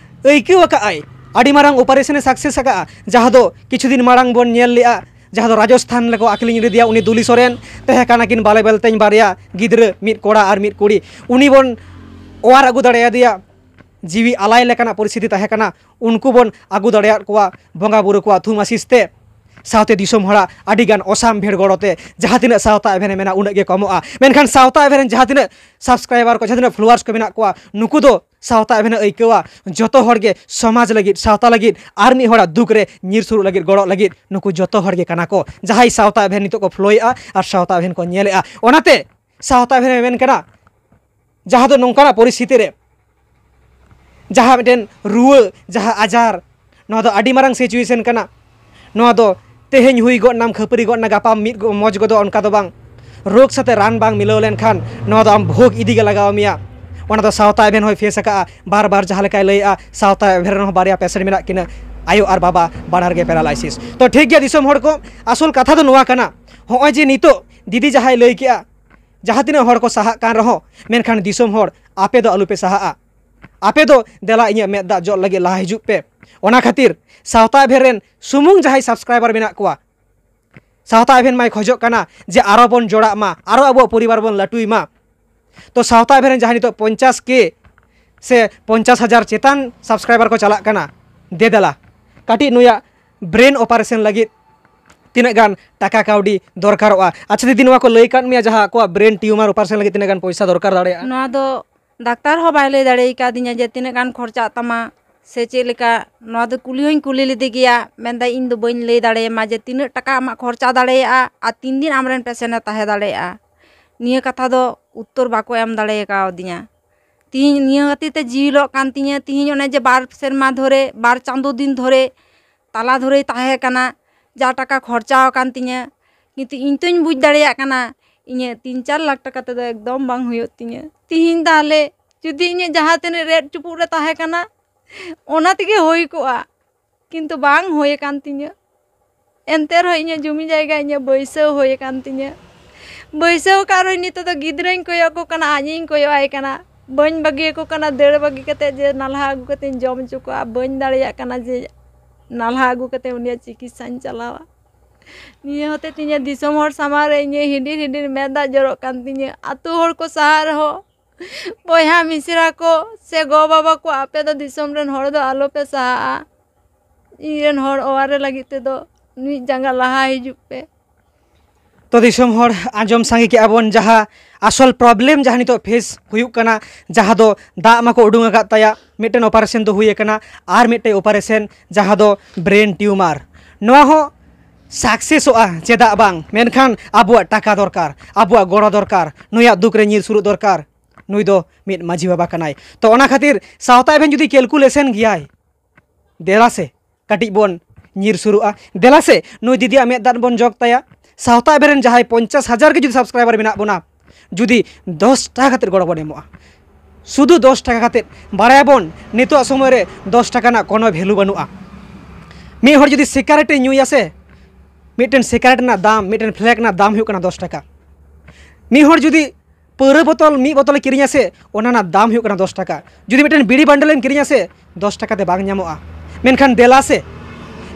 ᱟᱹᱭᱠᱟᱹᱣ ᱟᱠᱟᱫ ᱟᱭ, ᱟᱹᱰᱤ ᱢᱟᱨᱟᱝ operation ᱮ success ᱟᱠᱟᱫᱼᱟ, ᱡᱟᱦᱟᱸ ᱫᱚ ᱠᱤᱪᱷᱩ ᱫᱤᱱ ᱢᱟᱲᱟᱝ ᱵᱚᱱ ᱧᱮᱞ ᱞᱮᱫᱼᱟ, ᱡᱟᱦᱟᱸ ᱫᱚ ᱨᱟᱡᱚᱥᱛᱷᱟᱱ ᱨᱮᱠᱚ ᱟᱹᱠᱷᱨᱤᱧ ᱞᱮᱫᱮᱭᱟ ᱩᱱᱤ ᱫᱩᱞᱤ ᱥᱚᱨᱮᱱ᱾ ᱛᱟᱦᱮᱸ ᱠᱟᱱᱟ ᱠᱤᱱ ᱵᱟᱞᱮ ᱵᱮᱞᱛᱮᱧ ᱵᱟᱨᱭᱟ ᱜᱤᱫᱽᱨᱟᱹ, ᱢᱤᱫ ᱠᱚᱲᱟ ᱟᱨ ᱢᱤᱫ ᱠᱩᱲᱤ, ᱩᱱᱤ ᱵᱚᱱ ᱚᱣᱟᱨ ᱟᱹᱜᱩ ᱫᱟᱲᱮᱭᱟᱫᱮᱭᱟ᱾ ᱡᱤᱣᱤ ᱟᱞᱟᱭ ᱞᱮᱠᱟᱱᱟᱜ ᱯᱚᱨᱤᱥᱛᱷᱤᱛᱤ ᱛᱟᱦᱮᱸ ᱠᱟᱱᱟ, ᱩᱱᱠᱩ ᱵᱚᱱ ᱟᱹᱜᱩ ᱫᱟᱲᱮᱭᱟᱫ ᱠᱚᱣᱟ ᱵᱚᱸᱜᱟ ᱵᱩᱨᱩ ᱠᱚᱣᱟᱜ ᱛᱷᱩᱢ ᱟᱥᱤᱥ ᱛᱮ᱾ ᱥᱟᱶᱛᱮ ᱫᱤᱥᱚᱢ ᱦᱚᱲᱟᱜ ᱟᱹᱰᱤ ᱜᱟᱱ ᱚᱥᱟᱢ ᱵᱷᱮᱲ ᱜᱚᱲᱚ ᱛᱮ ᱡᱟᱦᱟᱸ ᱛᱤᱱᱟᱹᱜ ᱥᱟᱶᱛᱟ ᱮᱵᱷᱮᱱ ᱮ ᱢᱮᱱᱟ, ᱩᱱᱟᱹᱜ ᱜᱮ ᱠᱚᱢᱚᱜᱼᱟ᱾ ᱢᱮᱱᱠᱷᱟᱱ ᱥᱟᱶᱛᱟ ᱮᱵᱷᱮᱱ ᱨᱮᱱ ᱡᱟᱦᱟᱸ ᱛᱤᱱᱟᱹᱜ subscriber ᱠᱚ, ᱡᱟᱦᱟᱸ ᱛᱤᱱᱟᱹᱜ followers ᱠᱚ ᱢᱮᱱᱟᱜ ᱠᱚᱣᱟ, ᱱᱩᱠᱩ ᱫᱚ ᱥᱟᱶᱛᱟ ᱮᱵᱷᱮᱱ ᱮ ᱟᱹᱭᱠᱟᱹᱣᱟ, ᱡᱚᱛᱚ ᱦᱚᱲ ᱜᱮ ᱥᱚᱢᱟᱡᱽ ᱞᱟᱹᱜᱤᱫ, ᱥᱟᱶᱛᱟ ᱞᱟᱹᱜᱤᱫ, ᱟᱨ ᱢᱤᱫ ᱦᱚᱲᱟᱜ ᱫᱩᱠ ᱨᱮ ᱧᱤᱨ ᱥᱩᱨᱩᱜ ᱞᱟᱹᱜᱤᱫ, ᱜᱚᱲᱚᱜ ᱞᱟᱹᱜᱤᱫ ᱱᱩᱠᱩ ᱡᱚᱛᱚ ᱦᱚᱲ ᱜᱮ ᱠᱟᱱᱟ ᱠᱚ, ᱡᱟᱦᱟᱸᱭ ᱥᱟᱶᱛᱟ ᱮᱵᱷᱮᱱ ᱱᱤᱛᱚᱜ ᱠᱚ ᱯᱷᱚᱞᱳᱭᱮᱫᱼᱟ ᱟᱨ ᱥᱟᱶᱛᱟ ᱮᱵᱷᱮᱱ ᱠᱚ ᱧᱮᱞᱮᱫᱼᱟ᱾ ᱚᱱᱟᱛᱮ ᱥᱟᱶᱛᱟ ᱮᱵᱷᱮᱱ ᱮ ᱢᱮᱱ ᱠᱟᱱᱟ, ᱡᱟᱦᱟᱸ ᱫᱚ ᱱᱚᱝᱠᱟᱱᱟᱜ ᱯᱚᱨᱤᱥᱛᱷᱤᱛᱤ ᱨᱮ ᱡᱟᱦᱟᱸ ᱢᱤᱫᱴᱮᱱ ᱨᱩᱣᱟᱹ, ᱡᱟᱦᱟᱸ ᱟᱡᱟᱨ, ᱱᱚᱣᱟ ᱫᱚ ᱟᱹᱰᱤ ᱢᱟᱨᱟᱝ situation ᱠᱟᱱᱟ᱾ ᱱᱚᱣᱟ ᱫᱚ ᱛᱮᱦᱮᱧ ᱦᱩᱭ ᱜᱚᱫ ᱱᱟᱢ, ᱠᱷᱟᱹᱯᱟᱹᱨᱤ ᱜᱚᱫ ᱱᱟ, ᱜᱟᱯᱟ ᱢᱤᱫ ᱜᱚ-, ᱢᱚᱡᱽ ᱜᱚᱫᱚᱜ, ᱚᱱᱠᱟ ᱫᱚ ᱵᱟᱝ᱾ ᱨᱳᱜᱽ ᱥᱟᱛᱮ ᱨᱟᱱ ᱵᱟᱝ ᱢᱤᱞᱟᱹᱣ ᱞᱮᱱᱠᱷᱟᱱ ᱱᱚᱣᱟ ᱫᱚ ᱟᱢ ᱵᱷᱳᱜᱽ ᱤᱫᱤ ᱜᱮ ᱞᱟᱜᱟᱣ ᱢᱮᱭᱟ᱾ ᱚᱱᱟ ᱫᱚ ᱥᱟᱶᱛᱟ ᱮᱵᱷᱮᱱ ᱦᱚᱸᱭ face ᱟᱠᱟᱫᱼᱟ, ᱵᱟᱨ ᱵᱟᱨ ᱡᱟᱦᱟᱸ ᱞᱮᱠᱟᱭ ᱞᱟᱹᱭᱮᱫᱼᱟ, ᱥᱟᱶᱛᱟ ᱮᱵᱷᱮᱱ ᱨᱮᱦᱚᱸ ᱵᱟᱨᱭᱟ patient ᱢᱮᱱᱟᱜ ᱠᱤᱱᱟᱹ, ᱟᱭᱳ ᱟᱨ ᱵᱟᱵᱟ ᱵᱟᱱᱟᱨ ᱜᱮ paralysis᱾ ᱛᱚ ᱴᱷᱤᱠ ᱜᱮᱭᱟ ᱫᱤᱥᱚᱢ ᱦᱚᱲ ᱠᱚ, ᱟᱥᱚᱞ ᱠᱟᱛᱷᱟ ᱫᱚ ᱱᱚᱣᱟ ᱠᱟᱱᱟ, ᱦᱚᱸᱜᱼᱚᱭ ᱡᱮ ᱱᱤᱛᱚᱜ ᱫᱤᱫᱤ ᱡᱟᱦᱟᱸᱭ ᱞᱟᱹᱭ ᱠᱮᱜᱼᱟ, ᱡᱟᱦᱟᱸ ᱛᱤᱱᱟᱹᱜ ᱦᱚᱲ ᱠᱚ ᱥᱟᱦᱟᱜ ᱠᱟᱱ ᱨᱮᱦᱚᱸ, ᱢᱮᱱᱠᱷᱟᱱ ᱫᱤᱥᱚᱢ ᱦᱚᱲ ᱟᱯᱮ ᱫᱚ ᱟᱞᱚᱯᱮ ᱥᱟᱦᱟᱜᱼᱟ᱾ ᱟᱯᱮ ᱫᱚ ᱫᱮᱞᱟ ᱤᱧᱟᱹᱜ ᱢᱮᱫ ᱫᱟᱜ ᱡᱚᱜ ᱞᱟᱹᱜᱤᱫ ᱞᱟᱦᱟ ᱦᱤᱡᱩᱜ ᱯᱮ᱾ ᱚᱱᱟ ᱠᱷᱟᱹᱛᱤᱨ ᱥᱟᱶᱛᱟ ᱮᱵᱷᱮᱱ ᱨᱮᱱ ᱥᱩᱢᱩᱝ ᱡᱟᱦᱟᱸᱭ subscriber ᱢᱮᱱᱟᱜ ᱠᱚᱣᱟ, ᱥᱟᱶᱛᱟ ᱮᱵᱷᱮᱱ ᱢᱟᱭ ᱠᱷᱚᱡᱚᱜ ᱠᱟᱱᱟ ᱡᱮ ᱟᱨᱚ ᱵᱚᱱ ᱡᱚᱲᱟᱜ ᱢᱟ, ᱟᱨᱚ ᱟᱵᱚᱣᱟᱜ ᱯᱚᱨᱤᱵᱟᱨ ᱵᱚᱱ ᱞᱟᱹᱴᱩᱭ ᱢᱟ᱾ ᱛᱚ ᱥᱟᱶᱛᱟ ᱮᱵᱷᱮᱱ ᱨᱮᱱ ᱡᱟᱦᱟᱸᱭ ᱱᱤᱛᱚᱜ ᱯᱚᱧᱪᱟᱥ K ᱥᱮ ᱯᱚᱧᱪᱟᱥ ᱦᱟᱡᱟᱨ ᱪᱮᱛᱟᱱ subscriber ᱠᱚ ᱪᱟᱞᱟᱜ ᱠᱟᱱᱟ, ᱫᱮ ᱫᱮᱞᱟ ᱠᱟᱹᱴᱤᱡ ᱱᱩᱭᱟᱜ brain operation ᱞᱟᱹᱜᱤᱫ ᱛᱤᱱᱟᱹᱜ ᱜᱟᱱ ᱴᱟᱠᱟ ᱠᱟᱹᱣᱰᱤ ᱫᱚᱨᱠᱟᱨᱚᱜᱼᱟ? ᱟᱪᱪᱷᱟ ᱫᱤᱫᱤ, ᱱᱚᱣᱟ ᱠᱚ ᱞᱟᱹᱭ ᱠᱟᱫ ᱢᱮᱭᱟ ᱡᱟᱦᱟᱸ ᱟᱠᱚᱣᱟᱜ brain tumor operation ᱞᱟᱹᱜᱤᱫ ᱛᱤᱱᱟᱹᱜ ᱜᱟᱱ ᱯᱚᱭᱥᱟ ᱫᱚᱨᱠᱟᱨ ᱫᱟᱲᱮᱭᱟᱜᱼᱟ? ᱱᱚᱣᱟ ᱫᱚ ᱰᱟᱠᱛᱟᱨ ᱦᱚᱸ ᱵᱟᱭ ᱞᱟᱹᱭ ᱫᱟᱲᱮ ᱠᱟᱣᱫᱤᱧᱟ ᱡᱮ ᱛᱤᱱᱟᱹᱜ ᱜᱟᱱ ᱠᱷᱚᱨᱪᱟᱜ ᱛᱟᱢᱟ ᱥᱮ ᱪᱮᱫ ᱞᱮᱠᱟ᱾ ᱱᱚᱣᱟ ᱫᱚ ᱠᱩᱞᱤ ᱦᱚᱸᱧ ᱠᱩᱞᱤ ᱞᱮᱫᱮ ᱜᱮᱭᱟ, ᱢᱮᱱᱫᱟᱭ, "ᱤᱧ ᱫᱚ ᱵᱟᱹᱧ ᱞᱟᱹᱭ ᱫᱟᱲᱮᱭᱟᱢᱟ ᱡᱮ ᱛᱤᱱᱟᱹᱜ ᱴᱟᱠᱟ ᱟᱢᱟᱜ ᱠᱷᱚᱨᱪᱟ ᱫᱟᱲᱮᱭᱟᱜᱼᱟ ᱟᱨ ᱛᱤᱱ ᱫᱤᱱ ᱟᱢᱨᱮᱱ patient ᱮ ᱛᱟᱦᱮᱸ ᱫᱟᱲᱮᱭᱟᱜᱼᱟ᱾" ᱱᱤᱭᱟᱹ ᱠᱟᱛᱷᱟ ᱫᱚ ᱩᱛᱛᱚᱨ ᱵᱟᱠᱚ ᱮᱢ ᱫᱟᱲᱮ ᱠᱟᱣᱫᱤᱧᱟ᱾ ᱛᱤᱦᱤᱧ ᱱᱤᱭᱟᱹ ᱠᱷᱟᱹᱛᱤᱨ ᱛᱮ ᱡᱤᱣᱤ ᱞᱚᱜ ᱠᱟᱱ ᱛᱤᱧᱟᱹ᱾ ᱛᱤᱦᱤᱧ ᱚᱱᱮ ᱡᱮ ᱵᱟᱨ ᱥᱮᱨᱢᱟ ᱫᱷᱚᱨᱮ, ᱵᱟᱨ ᱪᱟᱸᱫᱳ ᱫᱤᱱ ᱫᱷᱚᱨᱮ ᱛᱟᱞᱟ ᱫᱷᱚᱨᱮᱭ ᱛᱟᱦᱮᱸ ᱠᱟᱱᱟ, ᱡᱟ ᱴᱟᱠᱟ ᱠᱷᱚᱨᱪᱟ ᱟᱠᱟᱱ ᱛᱤᱧᱟᱹ, ᱠᱤᱱᱛᱩ ᱤᱧ ᱛᱚᱧ ᱵᱩᱡᱽ ᱫᱟᱲᱮᱭᱟᱜ ᱠᱟᱱᱟ ᱤᱧᱟᱹᱜ ᱛᱤᱱ ᱪᱟᱨ ᱞᱟᱠᱷ ᱴᱟᱠᱟ ᱛᱮᱫᱚ ᱮᱠᱫᱚᱢ ᱵᱟᱝ ᱦᱩᱭᱩᱜ ᱛᱤᱧᱟᱹ᱾ ᱛᱤᱦᱤᱧ ᱛᱟᱦᱞᱮ ᱡᱩᱫᱤ ᱤᱧᱟᱹᱜ ᱡᱟᱦᱟᱸ ᱛᱤᱱᱟᱹᱜ ᱨᱮᱫ ᱪᱩᱯᱩᱫ ᱨᱮ ᱛᱟᱦᱮᱸ ᱠᱟᱱᱟ, ᱚᱱᱟ ᱛᱮᱜᱮ ᱦᱩᱭ ᱠᱚᱜᱼᱟ, ᱠᱤᱱᱛᱩ ᱵᱟᱝ ᱦᱩᱭ ᱟᱠᱟᱱ ᱛᱤᱧᱟᱹ᱾ ᱮᱱᱛᱮ ᱨᱮᱦᱚᱸ ᱤᱧᱟᱹᱜ ᱡᱩᱢᱤ ᱡᱟᱭᱜᱟ ᱤᱧᱟᱹᱜ ᱵᱟᱹᱭᱥᱟᱹᱣ ᱦᱩᱭ ᱟᱠᱟᱱ ᱛᱤᱧᱟᱹ᱾ ᱵᱟᱹᱭᱥᱟᱹᱣ ᱟᱠᱟᱫ ᱨᱮᱦᱚᱸ ᱱᱤᱛᱚᱜ ᱫᱚ ᱜᱤᱫᱽᱨᱟᱹᱧ ᱠᱚᱭᱚᱜ ᱟᱠᱚ ᱠᱟᱱᱟ, ᱟᱡ ᱤᱧ ᱠᱚᱭᱚᱜ ᱟᱭ ᱠᱟᱱᱟ᱾ ᱵᱟᱹᱧ ᱵᱟᱹᱜᱤᱭᱟᱠᱚ ᱠᱟᱱᱟ, ᱫᱟᱹᱲ ᱵᱟᱹᱜᱤ ᱠᱟᱛᱮ ᱡᱮ ᱱᱟᱞᱦᱟ ᱟᱹᱜᱩ ᱠᱟᱛᱮᱧ ᱡᱚᱢ ᱦᱚᱪᱚ ᱠᱚᱣᱟ, ᱵᱟᱹᱧ ᱫᱟᱲᱮᱭᱟᱜ ᱠᱟᱱᱟ ᱡᱮ ᱱᱟᱞᱦᱟ ᱟᱹᱜᱩ ᱠᱟᱛᱮ ᱩᱱᱤᱭᱟᱜ ᱪᱤᱠᱤᱛᱥᱟᱧ ᱪᱟᱞᱟᱣᱟ᱾ ᱱᱤᱭᱟᱹ ᱦᱚᱛᱮ ᱛᱮ ᱤᱧᱟᱹᱜ ᱫᱤᱥᱚᱢ ᱦᱚᱲ ᱥᱟᱢᱟᱝ ᱨᱮ ᱤᱧᱟᱹᱜ ᱦᱤᱰᱤᱨ ᱦᱤᱰᱤᱨ ᱢᱮᱫ ᱫᱟᱜ ᱡᱚᱨᱚᱜ ᱠᱟᱱ ᱛᱤᱧᱟᱹ᱾ ᱟᱛᱳ ᱦᱚᱲ ᱠᱚ ᱥᱟᱦᱟᱜ ᱨᱮᱦᱚᱸ, ᱵᱚᱭᱦᱟ ᱢᱤᱥᱨᱟ ᱠᱚ ᱥᱮ ᱜᱚ ᱵᱟᱵᱟ ᱠᱚ, ᱟᱯᱮ ᱫᱚ ᱫᱤᱥᱚᱢ ᱨᱮᱱ ᱦᱚᱲ ᱫᱚ ᱟᱞᱚᱯᱮ ᱥᱟᱦᱟᱜᱼᱟ᱾ ᱤᱧ ᱨᱮᱱ ᱦᱚᱲ ᱚᱣᱟᱨ ᱨᱮ ᱞᱟᱹᱜᱤᱫ ᱛᱮᱫᱚ ᱢᱤᱫ ᱡᱟᱸᱜᱟ ᱞᱟᱦᱟ ᱦᱤᱡᱩᱜ ᱯᱮ᱾ ᱛᱚ ᱫᱤᱥᱚᱢ ᱦᱚᱲ, ᱟᱸᱡᱚᱢ ᱥᱟᱸᱜᱮ ᱠᱮᱜᱼᱟ ᱵᱚᱱ ᱡᱟᱦᱟᱸ ᱟᱥᱚᱞ ᱯᱨᱚᱵᱞᱮᱢ ᱡᱟᱦᱟᱸ ᱱᱤᱛᱚᱜ ᱯᱷᱮᱥ ᱦᱩᱭᱩᱜ ᱠᱟᱱᱟ, ᱡᱟᱦᱟᱸ ᱫᱚ ᱫᱟᱜ ᱢᱟᱠᱚ ᱩᱰᱩᱝ ᱟᱠᱟᱫ ᱛᱟᱭᱟ, ᱢᱤᱫᱴᱮᱱ ᱚᱯᱟᱨᱮᱥᱚᱱ ᱫᱚ ᱦᱩᱭ ᱟᱠᱟᱱᱟ, ᱟᱨ ᱢᱤᱫᱴᱮᱱ ᱚᱯᱟᱨᱮᱥᱚᱱ ᱡᱟᱦᱟᱸ ᱫᱚ ᱵᱨᱮᱱ ᱴᱤᱭᱩᱢᱟᱨ, ᱱᱚᱣᱟ ᱦᱚᱸ ᱥᱟᱠᱥᱮᱥᱚᱜᱼᱟ ᱪᱮᱫᱟᱜ ᱵᱟᱝ, ᱢᱮᱱᱠᱷᱟᱱ ᱟᱵᱚᱣᱟᱜ ᱴᱟᱠᱟ ᱫᱚᱨᱠᱟᱨ, ᱟᱵᱚᱣᱟᱜ ᱜᱚᱲᱚ ᱫᱚᱨᱠᱟᱨ, ᱱᱩᱭᱟᱜ ᱫᱩᱠ ᱨᱮ ᱧᱤᱨ ᱥᱩᱨᱩᱜ ᱫᱚᱨᱠᱟᱨ᱾ ᱱᱩᱭ ᱫᱚ ᱢᱤᱫ ᱢᱟᱹᱡᱷᱤ ᱵᱟᱵᱟ ᱠᱟᱱᱟᱭ᱾ ᱛᱚ ᱚᱱᱟ ᱠᱷᱟᱹᱛᱤᱨ ᱥᱟᱶᱛᱟ ᱮᱵᱷᱮᱱ ᱡᱩᱫᱤ ᱠᱮᱞᱠᱩᱞᱮᱥᱚᱱ ᱜᱮᱭᱟᱭ, ᱫᱮᱞᱟ ᱥᱮ ᱠᱟᱹᱴᱤᱡ ᱵᱚᱱ ᱧᱤᱨ ᱥᱩᱨᱩᱜᱼᱟ, ᱫᱮᱞᱟ ᱥᱮ ᱱᱩᱭ ᱫᱤᱫᱤᱭᱟᱜ ᱢᱮᱫ ᱫᱟᱜ ᱵᱚᱱ ᱡᱚᱜᱽ ᱛᱟᱭᱟ᱾ ᱥᱟᱶᱛᱟ ᱮᱵᱷᱮᱱ ᱨᱮᱱ ᱡᱟᱦᱟᱸᱭ ᱯᱚᱧᱪᱟᱥ ᱦᱟᱡᱟᱨ ᱜᱮ ᱡᱩᱫᱤ ᱥᱟᱵᱥᱠᱨᱟᱭᱵᱟᱨ ᱢᱮᱱᱟᱜ ᱵᱚᱱᱟ, ᱡᱩᱫᱤ ᱫᱚᱥ ᱴᱟᱠᱟ ᱠᱟᱛᱮᱫ ᱜᱚᱲᱚ ᱵᱚᱱ ᱮᱢᱚᱜᱼᱟ, ᱥᱩᱫᱷᱩ ᱫᱚᱥ ᱴᱟᱠᱟ ᱠᱟᱛᱮᱫ, ᱵᱟᱲᱟᱭᱟᱵᱚᱱ ᱱᱤᱛᱚᱜ ᱥᱚᱢᱚᱭ ᱨᱮ ᱫᱚᱥ ᱴᱟᱠᱟ ᱨᱮᱱᱟᱜ ᱠᱳᱱᱳ ᱵᱷᱮᱞᱩ ᱵᱟᱹᱱᱩᱜᱼᱟ᱾ ᱢᱤᱫ ᱦᱚᱲ ᱡᱩᱫᱤ ᱥᱤᱜᱟᱨᱮᱴ ᱮ ᱧᱩᱭᱟ ᱥᱮ, ᱢᱤᱫᱴᱮᱱ ᱥᱤᱜᱟᱨᱮᱴ ᱨᱮᱱᱟᱜ ᱫᱟᱢ, ᱢᱤᱫᱴᱮᱱ ᱯᱷᱞᱮᱜᱽ ᱨᱮᱱᱟᱜ ᱫᱟᱢ ᱦᱩᱭᱩᱜ ᱠᱟᱱᱟ ᱫᱚᱥ ᱴᱟᱠᱟ᱾ ᱢᱤᱫ ᱦᱚᱲ ᱡᱩᱫᱤ ᱯᱟᱹᱣᱨᱟᱹ ᱵᱳᱛᱚᱞ ᱢᱤᱫ ᱵᱳᱛᱚᱞᱮ ᱠᱤᱨᱤᱧᱟ ᱥᱮ, ᱚᱱᱟ ᱨᱮᱱᱟᱜ ᱫᱟᱢ ᱦᱩᱭᱩᱜ ᱠᱟᱱᱟ ᱫᱚᱥ ᱴᱟᱠᱟ᱾ ᱡᱩᱫᱤ ᱢᱤᱫᱴᱮᱱ ᱵᱤᱲᱤ ᱵᱟᱱᱰᱮᱞᱮᱢ ᱠᱤᱨᱤᱧᱟ ᱥᱮ, ᱫᱚᱥ ᱴᱟᱠᱟ ᱛᱮ ᱵᱟᱝ ᱧᱟᱢᱚᱜᱼᱟ᱾ ᱢᱮᱱᱠᱷᱟᱱ ᱫᱮᱞᱟ ᱥᱮ,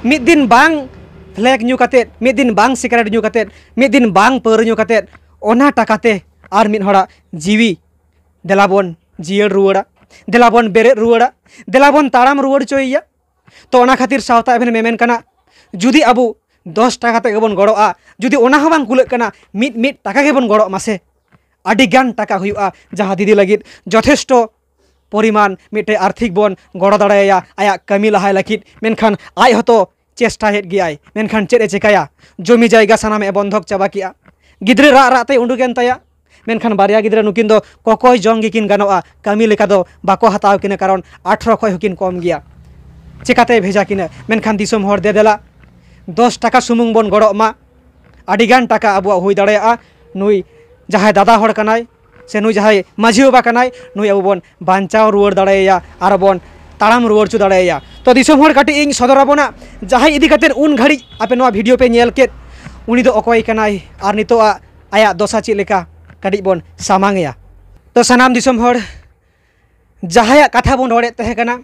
ᱢᱤᱫ ᱫᱤᱱ ᱵᱟᱝ ᱯᱷᱞᱮᱜᱽ ᱧᱩ ᱠᱟᱛᱮᱫ, ᱢᱤᱫ ᱫᱤᱱ ᱵᱟᱝ ᱥᱤᱜᱟᱨᱮᱴ ᱧᱩ ᱠᱟᱛᱮᱫ, ᱢᱤᱫ ᱫᱤᱱ ᱵᱟᱝ ᱯᱟᱹᱣᱨᱟᱹ ᱧᱩ ᱠᱟᱛᱮᱫ, ᱚᱱᱟ ᱴᱟᱠᱟ ᱛᱮ ᱟᱨ ᱢᱤᱫ ᱦᱚᱲᱟᱜ ᱡᱤᱣᱤ ᱫᱮᱞᱟ ᱵᱚᱱ ᱡᱤᱭᱟᱹᱲ ᱨᱩᱣᱟᱹᱲᱟ, ᱫᱮᱞᱟ ᱵᱚᱱ ᱵᱮᱨᱮᱫ ᱨᱩᱣᱟᱹᱲᱟ, ᱫᱮᱞᱟ ᱵᱚᱱ ᱛᱟᱲᱟᱢ ᱨᱩᱣᱟᱹᱲ ᱦᱚᱪᱚᱭᱮᱭᱟ᱾ ᱛᱚ ᱚᱱᱟ ᱠᱷᱟᱹᱛᱤᱨ ᱥᱟᱶᱛᱟ ᱮᱵᱷᱮᱱ ᱢᱮᱢᱮᱱ ᱠᱟᱱᱟ, ᱡᱩᱫᱤ ᱟᱵᱚ ᱫᱚᱥ ᱴᱟᱠᱟ ᱠᱟᱛᱮ ᱜᱮᱵᱚᱱ ᱜᱚᱲᱚᱜᱼᱟ, ᱡᱩᱫᱤ ᱚᱱᱟ ᱦᱚᱸ ᱵᱟᱝ ᱠᱩᱞᱟᱹᱜ ᱠᱟᱱᱟ, ᱢᱤᱫ ᱢᱤᱫ ᱴᱟᱠᱟ ᱜᱮᱵᱚᱱ ᱜᱚᱲᱚᱜ ᱢᱟᱥᱮ, ᱟᱹᱰᱤ ᱜᱟᱱ ᱴᱟᱠᱟ ᱦᱩᱭᱩᱜᱼᱟ, ᱡᱟᱦᱟᱸ ᱫᱤᱫᱤ ᱞᱟᱹᱜᱤᱫ ᱡᱚᱛᱷᱮᱥᱴᱚ ᱯᱚᱨᱤᱢᱟᱱ ᱢᱤᱫᱴᱮᱡ ᱟᱨᱛᱷᱤᱠ ᱵᱚᱱ ᱜᱚᱲᱚ ᱫᱟᱲᱮᱭᱟᱭᱟ ᱟᱭᱟᱜ ᱠᱟᱹᱢᱤ ᱞᱟᱦᱟᱭ ᱞᱟᱹᱜᱤᱫ᱾ ᱢᱮᱱᱠᱷᱟᱱ ᱟᱡ ᱦᱚᱸᱛᱚ ᱪᱮᱥᱴᱟᱭᱮᱫ ᱜᱮᱭᱟᱭ, ᱢᱮᱱᱠᱷᱟᱱ ᱪᱮᱫ ᱮ ᱪᱮᱠᱟᱭᱟ? ᱡᱚᱢᱤ ᱡᱟᱭᱜᱟ ᱥᱟᱱᱟᱢ ᱮ ᱵᱚᱱᱫᱷᱚᱠ ᱪᱟᱵᱟ ᱠᱮᱜᱼᱟ, ᱜᱤᱫᱽᱨᱟᱹ ᱨᱟᱜ ᱨᱟᱜ ᱛᱮᱭ ᱩᱰᱩᱠᱮᱱ ᱛᱟᱭᱟ, ᱢᱮᱱᱠᱷᱟᱱ ᱵᱟᱨᱭᱟ ᱜᱤᱫᱽᱨᱟᱹ ᱱᱩᱠᱤᱱ ᱫᱚ ᱠᱚᱠᱚᱭ ᱡᱚᱝ ᱜᱮᱠᱤᱱ ᱜᱟᱱᱚᱜᱼᱟ, ᱠᱟᱹᱢᱤ ᱞᱮᱠᱟ ᱫᱚ ᱵᱟᱠᱚ ᱦᱟᱛᱟᱣ ᱠᱤᱱᱟ, ᱠᱟᱨᱚᱱ ᱟᱴᱷᱨᱚ ᱠᱷᱚᱱ ᱦᱚᱸᱠᱤᱱ ᱠᱚᱢ ᱜᱮᱭᱟ᱾ ᱪᱮᱠᱟᱛᱮᱭ ᱵᱷᱮᱡᱟ ᱠᱤᱱᱟ? ᱢᱮᱱᱠᱷᱟᱱ ᱫᱤᱥᱚᱢ ᱦᱚᱲ, ᱫᱮ ᱫᱮᱞᱟ, ᱫᱚᱥ ᱴᱟᱠᱟ ᱥᱩᱢᱩᱝ ᱵᱚᱱ ᱜᱚᱲᱚᱜ ᱢᱟ, ᱟᱹᱰᱤᱜᱟᱱ ᱴᱟᱠᱟ ᱟᱵᱚᱣᱟᱜ ᱦᱩᱭ ᱫᱟᱲᱮᱭᱟᱜᱼᱟ᱾ ᱱᱩᱭ ᱡᱟᱦᱟᱸᱭ ᱫᱟᱫᱟ ᱦᱚᱲ ᱠᱟᱱᱟᱭ, ᱥᱮ ᱱᱩᱭ ᱡᱟᱦᱟᱸᱭ ᱢᱟᱹᱡᱷᱤ ᱵᱟᱵᱟ ᱠᱟᱱᱟᱭ, ᱱᱩᱭ ᱟᱵᱚ ᱵᱚᱱ ᱵᱟᱧᱪᱟᱣ ᱨᱩᱣᱟᱹᱲ ᱫᱟᱲᱮᱭᱟᱭᱟ ᱟᱨ ᱵᱚᱱ ᱛᱟᱲᱟᱢ ᱨᱩᱣᱟᱹᱲ ᱦᱚᱪᱚ ᱫᱟᱲᱮᱭᱟᱭᱟ᱾ ᱛᱚ ᱫᱤᱥᱚᱢ ᱦᱚᱲ, ᱠᱟᱹᱴᱤᱡ ᱤᱧ ᱥᱚᱫᱚᱨ ᱟᱵᱚᱱᱟ ᱡᱟᱦᱟᱸᱭ ᱤᱫᱤ ᱠᱟᱛᱮᱫ ᱩᱱ ᱜᱷᱟᱹᱲᱤᱡ ᱟᱯᱮ ᱱᱚᱣᱟ ᱵᱷᱤᱰᱤᱭᱳ ᱯᱮ ᱧᱮᱞ ᱠᱮᱫ, ᱩᱱᱤ ᱫᱚ ᱚᱠᱚᱭ ᱠᱟᱱᱟᱭ ᱟᱨ ᱱᱤᱛᱚᱜ ᱟᱜ ᱟᱭᱟᱜ ᱫᱚᱥᱟ ᱪᱮᱫ ᱞᱮᱠᱟ, ᱠᱟᱹᱴᱤᱡ ᱵᱚᱱ ᱥᱟᱢᱟᱝ ᱮᱭᱟ᱾ ᱛᱚ ᱥᱟᱱᱟᱢ ᱫᱤᱥᱚᱢ ᱦᱚᱲ, ᱡᱟᱦᱟᱸᱭᱟᱜ ᱠᱟᱛᱷᱟ ᱵᱚᱱ ᱨᱚᱲᱮᱫ ᱛᱟᱦᱮᱸ ᱠᱟᱱᱟ,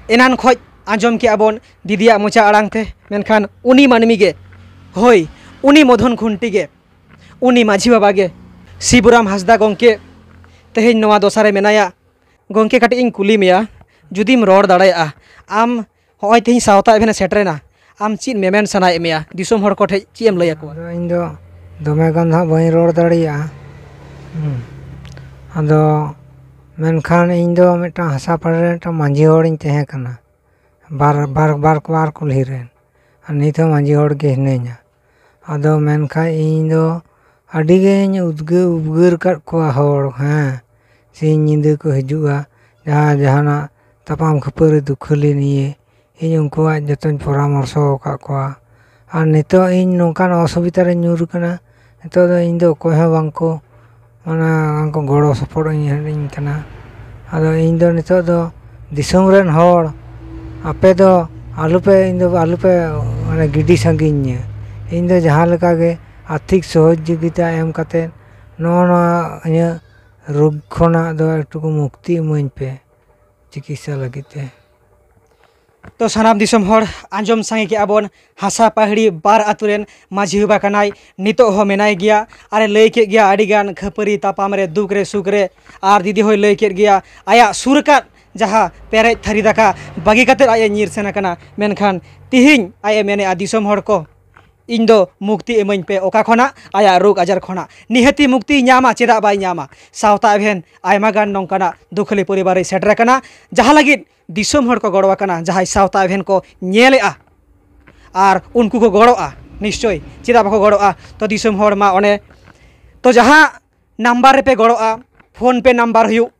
ᱮᱱᱟᱱ ᱠᱷᱚᱡ ᱟᱸᱡᱚᱢ ᱠᱮᱜᱼᱟ ᱵᱚᱱ ᱫᱤᱫᱤᱭᱟᱜ ᱢᱚᱪᱟ ᱟᱲᱟᱝ ᱛᱮ, ᱢᱮᱱᱠᱷᱟᱱ ᱩᱱᱤ ᱢᱟᱹᱱᱢᱤ ᱜᱮ, ᱦᱳᱭ, ᱩᱱᱤ ᱢᱚᱫᱷᱚᱱ ᱠᱷᱩᱱᱴᱤ ᱜᱮ, ᱩᱱᱤ ᱢᱟᱹᱡᱷᱤ ᱵᱟᱵᱟ ᱜᱮ, ᱥᱤᱵᱩᱨᱟᱢ ᱦᱟᱸᱥᱫᱟ ᱜᱚᱢᱠᱮ ᱛᱮᱦᱮᱧ ᱱᱚᱣᱟ ᱫᱚᱥᱟ ᱨᱮ ᱢᱮᱱᱟᱭᱟ᱾ ᱜᱚᱢᱠᱮ, ᱠᱟᱹᱴᱤᱡ ᱤᱧ ᱠᱩᱞᱤ ᱢᱮᱭᱟ, ᱡᱩᱫᱤᱢ ᱨᱚᱲ ᱫᱟᱲᱮᱭᱟᱜᱼᱟ, ᱟᱢ ᱦᱚᱸᱜᱼᱚᱭ ᱛᱮᱦᱮᱧ ᱥᱟᱶᱛᱟ ᱮᱵᱷᱮᱱ ᱮ ᱥᱮᱴᱮᱨᱮᱱᱟ, ᱟᱢ ᱪᱮᱫ ᱢᱮᱢᱮᱱ ᱥᱟᱱᱟᱭᱮᱫ ᱢᱮᱭᱟ? ᱫᱤᱥᱚᱢ ᱦᱚᱲ ᱠᱚ ᱴᱷᱮᱡ ᱪᱮᱫ ᱮᱢ ᱞᱟᱹᱭ ᱟᱠᱚᱣᱟ? ᱟᱫᱚ ᱤᱧ ᱫᱚ ᱫᱚᱢᱮ ᱜᱟᱱ ᱫᱚ ᱦᱟᱸᱜ ᱵᱟᱹᱧ ᱨᱚᱲ ᱫᱟᱲᱮᱭᱟᱜᱼᱟ᱾ ᱦᱩᱸ᱾ ᱟᱫᱚ ᱢᱮᱱᱠᱷᱟᱱ ᱤᱧ ᱫᱚ ᱢᱤᱫᱴᱟᱝ ᱦᱟᱥᱟ ᱯᱟᱲᱟ ᱨᱮ ᱢᱤᱫᱴᱟᱝ ᱢᱟᱹᱡᱷᱤ ᱦᱚᱲᱤᱧ ᱛᱟᱦᱮᱸ ᱠᱟᱱᱟ, ᱵᱟᱨ ᱵᱟᱨ ᱵᱟᱨ ᱵᱟᱨ ᱠᱩᱞᱦᱤ ᱨᱮᱱ, ᱟᱨ ᱱᱤᱛ ᱦᱚᱸ ᱢᱟᱹᱡᱷᱤ ᱦᱚᱲ ᱜᱮ ᱦᱤᱱᱟᱹᱧᱟ᱾ ᱟᱫᱚ ᱢᱮᱱᱠᱷᱟᱱ ᱤᱧ ᱫᱚ ᱟᱹᱰᱤ ᱜᱮᱧ ᱩᱫᱽᱜᱟᱹ ᱩᱫᱽᱜᱟᱹᱨ ᱠᱟᱫ ᱠᱚᱣᱟ ᱦᱚᱲ, ᱦᱮᱸ, ᱥᱤᱧ ᱧᱤᱫᱟᱹ ᱠᱚ ᱦᱤᱡᱩᱜᱼᱟ, ᱡᱟᱦᱟᱸ ᱡᱟᱦᱟᱱᱟᱜ ᱛᱟᱯᱟᱢ ᱠᱷᱟᱹᱯᱟᱹᱨᱤ ᱫᱩᱠᱷᱟᱹᱞᱤ ᱱᱤᱭᱮ ᱤᱧ ᱩᱱᱠᱩᱣᱟᱜ ᱡᱚᱛᱚᱧ ᱯᱚᱨᱟᱢᱚᱨᱥᱚ ᱟᱠᱟᱫ ᱠᱚᱣᱟ᱾ ᱟᱨ ᱱᱤᱛᱚᱜ ᱤᱧ ᱱᱚᱝᱠᱟᱱ ᱚᱥᱩᱵᱤᱫᱷᱟ ᱨᱮᱧ ᱧᱩᱨ ᱠᱟᱱᱟ, ᱱᱤᱛᱚᱜ ᱫᱚ ᱤᱧ ᱫᱚ ᱚᱠᱚᱭ ᱦᱚᱸ ᱵᱟᱝ ᱠᱚ, ᱚᱱᱟ ᱠᱚ ᱜᱚᱲᱚ ᱥᱚᱯᱚᱦᱚᱫ ᱤᱧ ᱠᱟᱱᱟ᱾ ᱟᱫᱚ ᱤᱧ ᱫᱚ ᱱᱤᱛᱚᱜ ᱫᱚ ᱫᱤᱥᱚᱢ ᱨᱮᱱ ᱦᱚᱲ, ᱟᱯᱮ ᱫᱚ ᱟᱞᱚᱯᱮ, ᱤᱧ ᱫᱚ ᱟᱞᱚᱯᱮ ᱢᱟᱱᱮ ᱜᱤᱰᱤ ᱥᱟᱺᱜᱤᱧ ᱤᱧᱟᱹ᱾ ᱤᱧ ᱫᱚ ᱡᱟᱦᱟᱸ ᱞᱮᱠᱟ ᱜᱮ ᱟᱨᱛᱷᱤᱠ ᱥᱚᱦᱚᱡᱳᱜᱤᱛᱟ ᱮᱢ ᱠᱟᱛᱮᱫ ᱱᱚᱜᱼᱚ ᱱᱚᱣᱟ ᱤᱧᱟᱹᱜ ᱨᱳᱜᱽ ᱠᱷᱚᱱᱟᱜ ᱫᱚ ᱮᱠᱴᱩᱠᱩ ᱢᱩᱠᱛᱤ ᱤᱢᱟᱹᱧ ᱯᱮ ᱪᱤᱠᱤᱛᱥᱟ ᱞᱟᱹᱜᱤᱫ ᱛᱮ᱾ ᱛᱚ ᱥᱟᱱᱟᱢ ᱫᱤᱥᱚᱢ ᱦᱚᱲ, ᱟᱸᱡᱚᱢ ᱥᱟᱸᱜᱮ ᱠᱮᱜᱼᱟ ᱵᱚᱱ, ᱦᱟᱥᱟ ᱯᱟᱹᱦᱲᱤ ᱵᱟᱨ ᱟᱹᱛᱩ ᱨᱮᱱ ᱢᱟᱹᱡᱷᱤ ᱵᱟᱵᱟ ᱠᱟᱱᱟᱭ, ᱱᱤᱛᱚᱜ ᱦᱚᱸ ᱢᱮᱱᱟᱭ ᱜᱮᱭᱟ᱾ ᱟᱨᱮ ᱞᱟᱹᱭ ᱠᱮᱫ ᱜᱮᱭᱟ ᱟᱹᱰᱤ ᱜᱟᱱ ᱠᱷᱟᱹᱯᱟᱹᱨᱤ ᱛᱟᱯᱟᱢ ᱨᱮ, ᱫᱩᱠ ᱨᱮ, ᱥᱩᱠ ᱨᱮ, ᱟᱨ ᱫᱤᱫᱤ ᱦᱚᱸᱭ ᱞᱟᱹᱭ ᱠᱮᱫ ᱜᱮᱭᱟ ᱟᱭᱟᱜ ᱥᱩᱨ ᱟᱠᱟᱫ ᱡᱟᱦᱟᱸ ᱯᱮᱨᱮᱡ ᱛᱷᱟᱹᱨᱤ ᱫᱟᱠᱟ ᱵᱟᱹᱜᱤ ᱠᱟᱛᱮᱫ ᱟᱡ ᱮ ᱧᱤᱨ ᱥᱮᱱ ᱟᱠᱟᱱᱟ᱾ ᱢᱮᱱᱠᱷᱟᱱ ᱛᱤᱦᱤᱧ ᱟᱡ ᱮ ᱢᱮᱱᱮᱫᱼᱟ, ᱫᱤᱥᱚᱢ ᱦᱚᱲ ᱠᱚ, ᱤᱧ ᱫᱚ ᱢᱩᱠᱛᱤ ᱤᱢᱟᱹᱧ ᱯᱮ᱾ ᱚᱠᱟ ᱠᱷᱚᱱᱟᱜ? ᱟᱭᱟᱜ ᱨᱳᱜᱽ ᱟᱡᱟᱨ ᱠᱷᱚᱱᱟᱜ᱾ ᱱᱤᱦᱟᱹᱛᱤ ᱢᱩᱠᱛᱤᱭ ᱧᱟᱢᱟ, ᱪᱮᱫᱟᱜ ᱵᱟᱭ ᱧᱟᱢᱟ? ᱥᱟᱶᱛᱟ ᱮᱵᱷᱮᱱ ᱟᱭᱢᱟ ᱜᱟᱱ ᱱᱚᱝᱠᱟᱱᱟᱜ ᱫᱩᱠᱷᱟᱹᱞᱤ ᱯᱚᱨᱤᱵᱟᱨ ᱨᱮᱭ ᱥᱮᱴᱮᱨ ᱟᱠᱟᱱᱟ, ᱡᱟᱦᱟᱸ ᱞᱟᱹᱜᱤᱫ ᱫᱤᱥᱚᱢ ᱦᱚᱲ ᱠᱚ ᱜᱚᱲᱚ ᱟᱠᱟᱱᱟ, ᱡᱟᱦᱟᱸᱭ ᱥᱟᱶᱛᱟ ᱮᱵᱷᱮᱱ ᱠᱚ ᱧᱮᱞᱮᱜᱼᱟ᱾ ᱟᱨ ᱩᱱᱠᱩ ᱠᱚ ᱜᱚᱲᱚᱜᱼᱟ ᱱᱤᱥᱪᱳᱭ, ᱪᱮᱫᱟᱜ ᱵᱟᱠᱚ ᱜᱚᱲᱚᱜᱼᱟ? ᱛᱚ ᱫᱤᱥᱚᱢ ᱦᱚᱲ ᱢᱟ ᱚᱱᱮ, ᱛᱚ ᱡᱟᱦᱟᱸ ᱱᱟᱢᱵᱟᱨ ᱨᱮᱯᱮ ᱜᱚᱲᱚᱜᱼᱟ, PhonePe ᱱᱟᱢᱵᱟᱨ ᱦᱩᱭᱩᱜ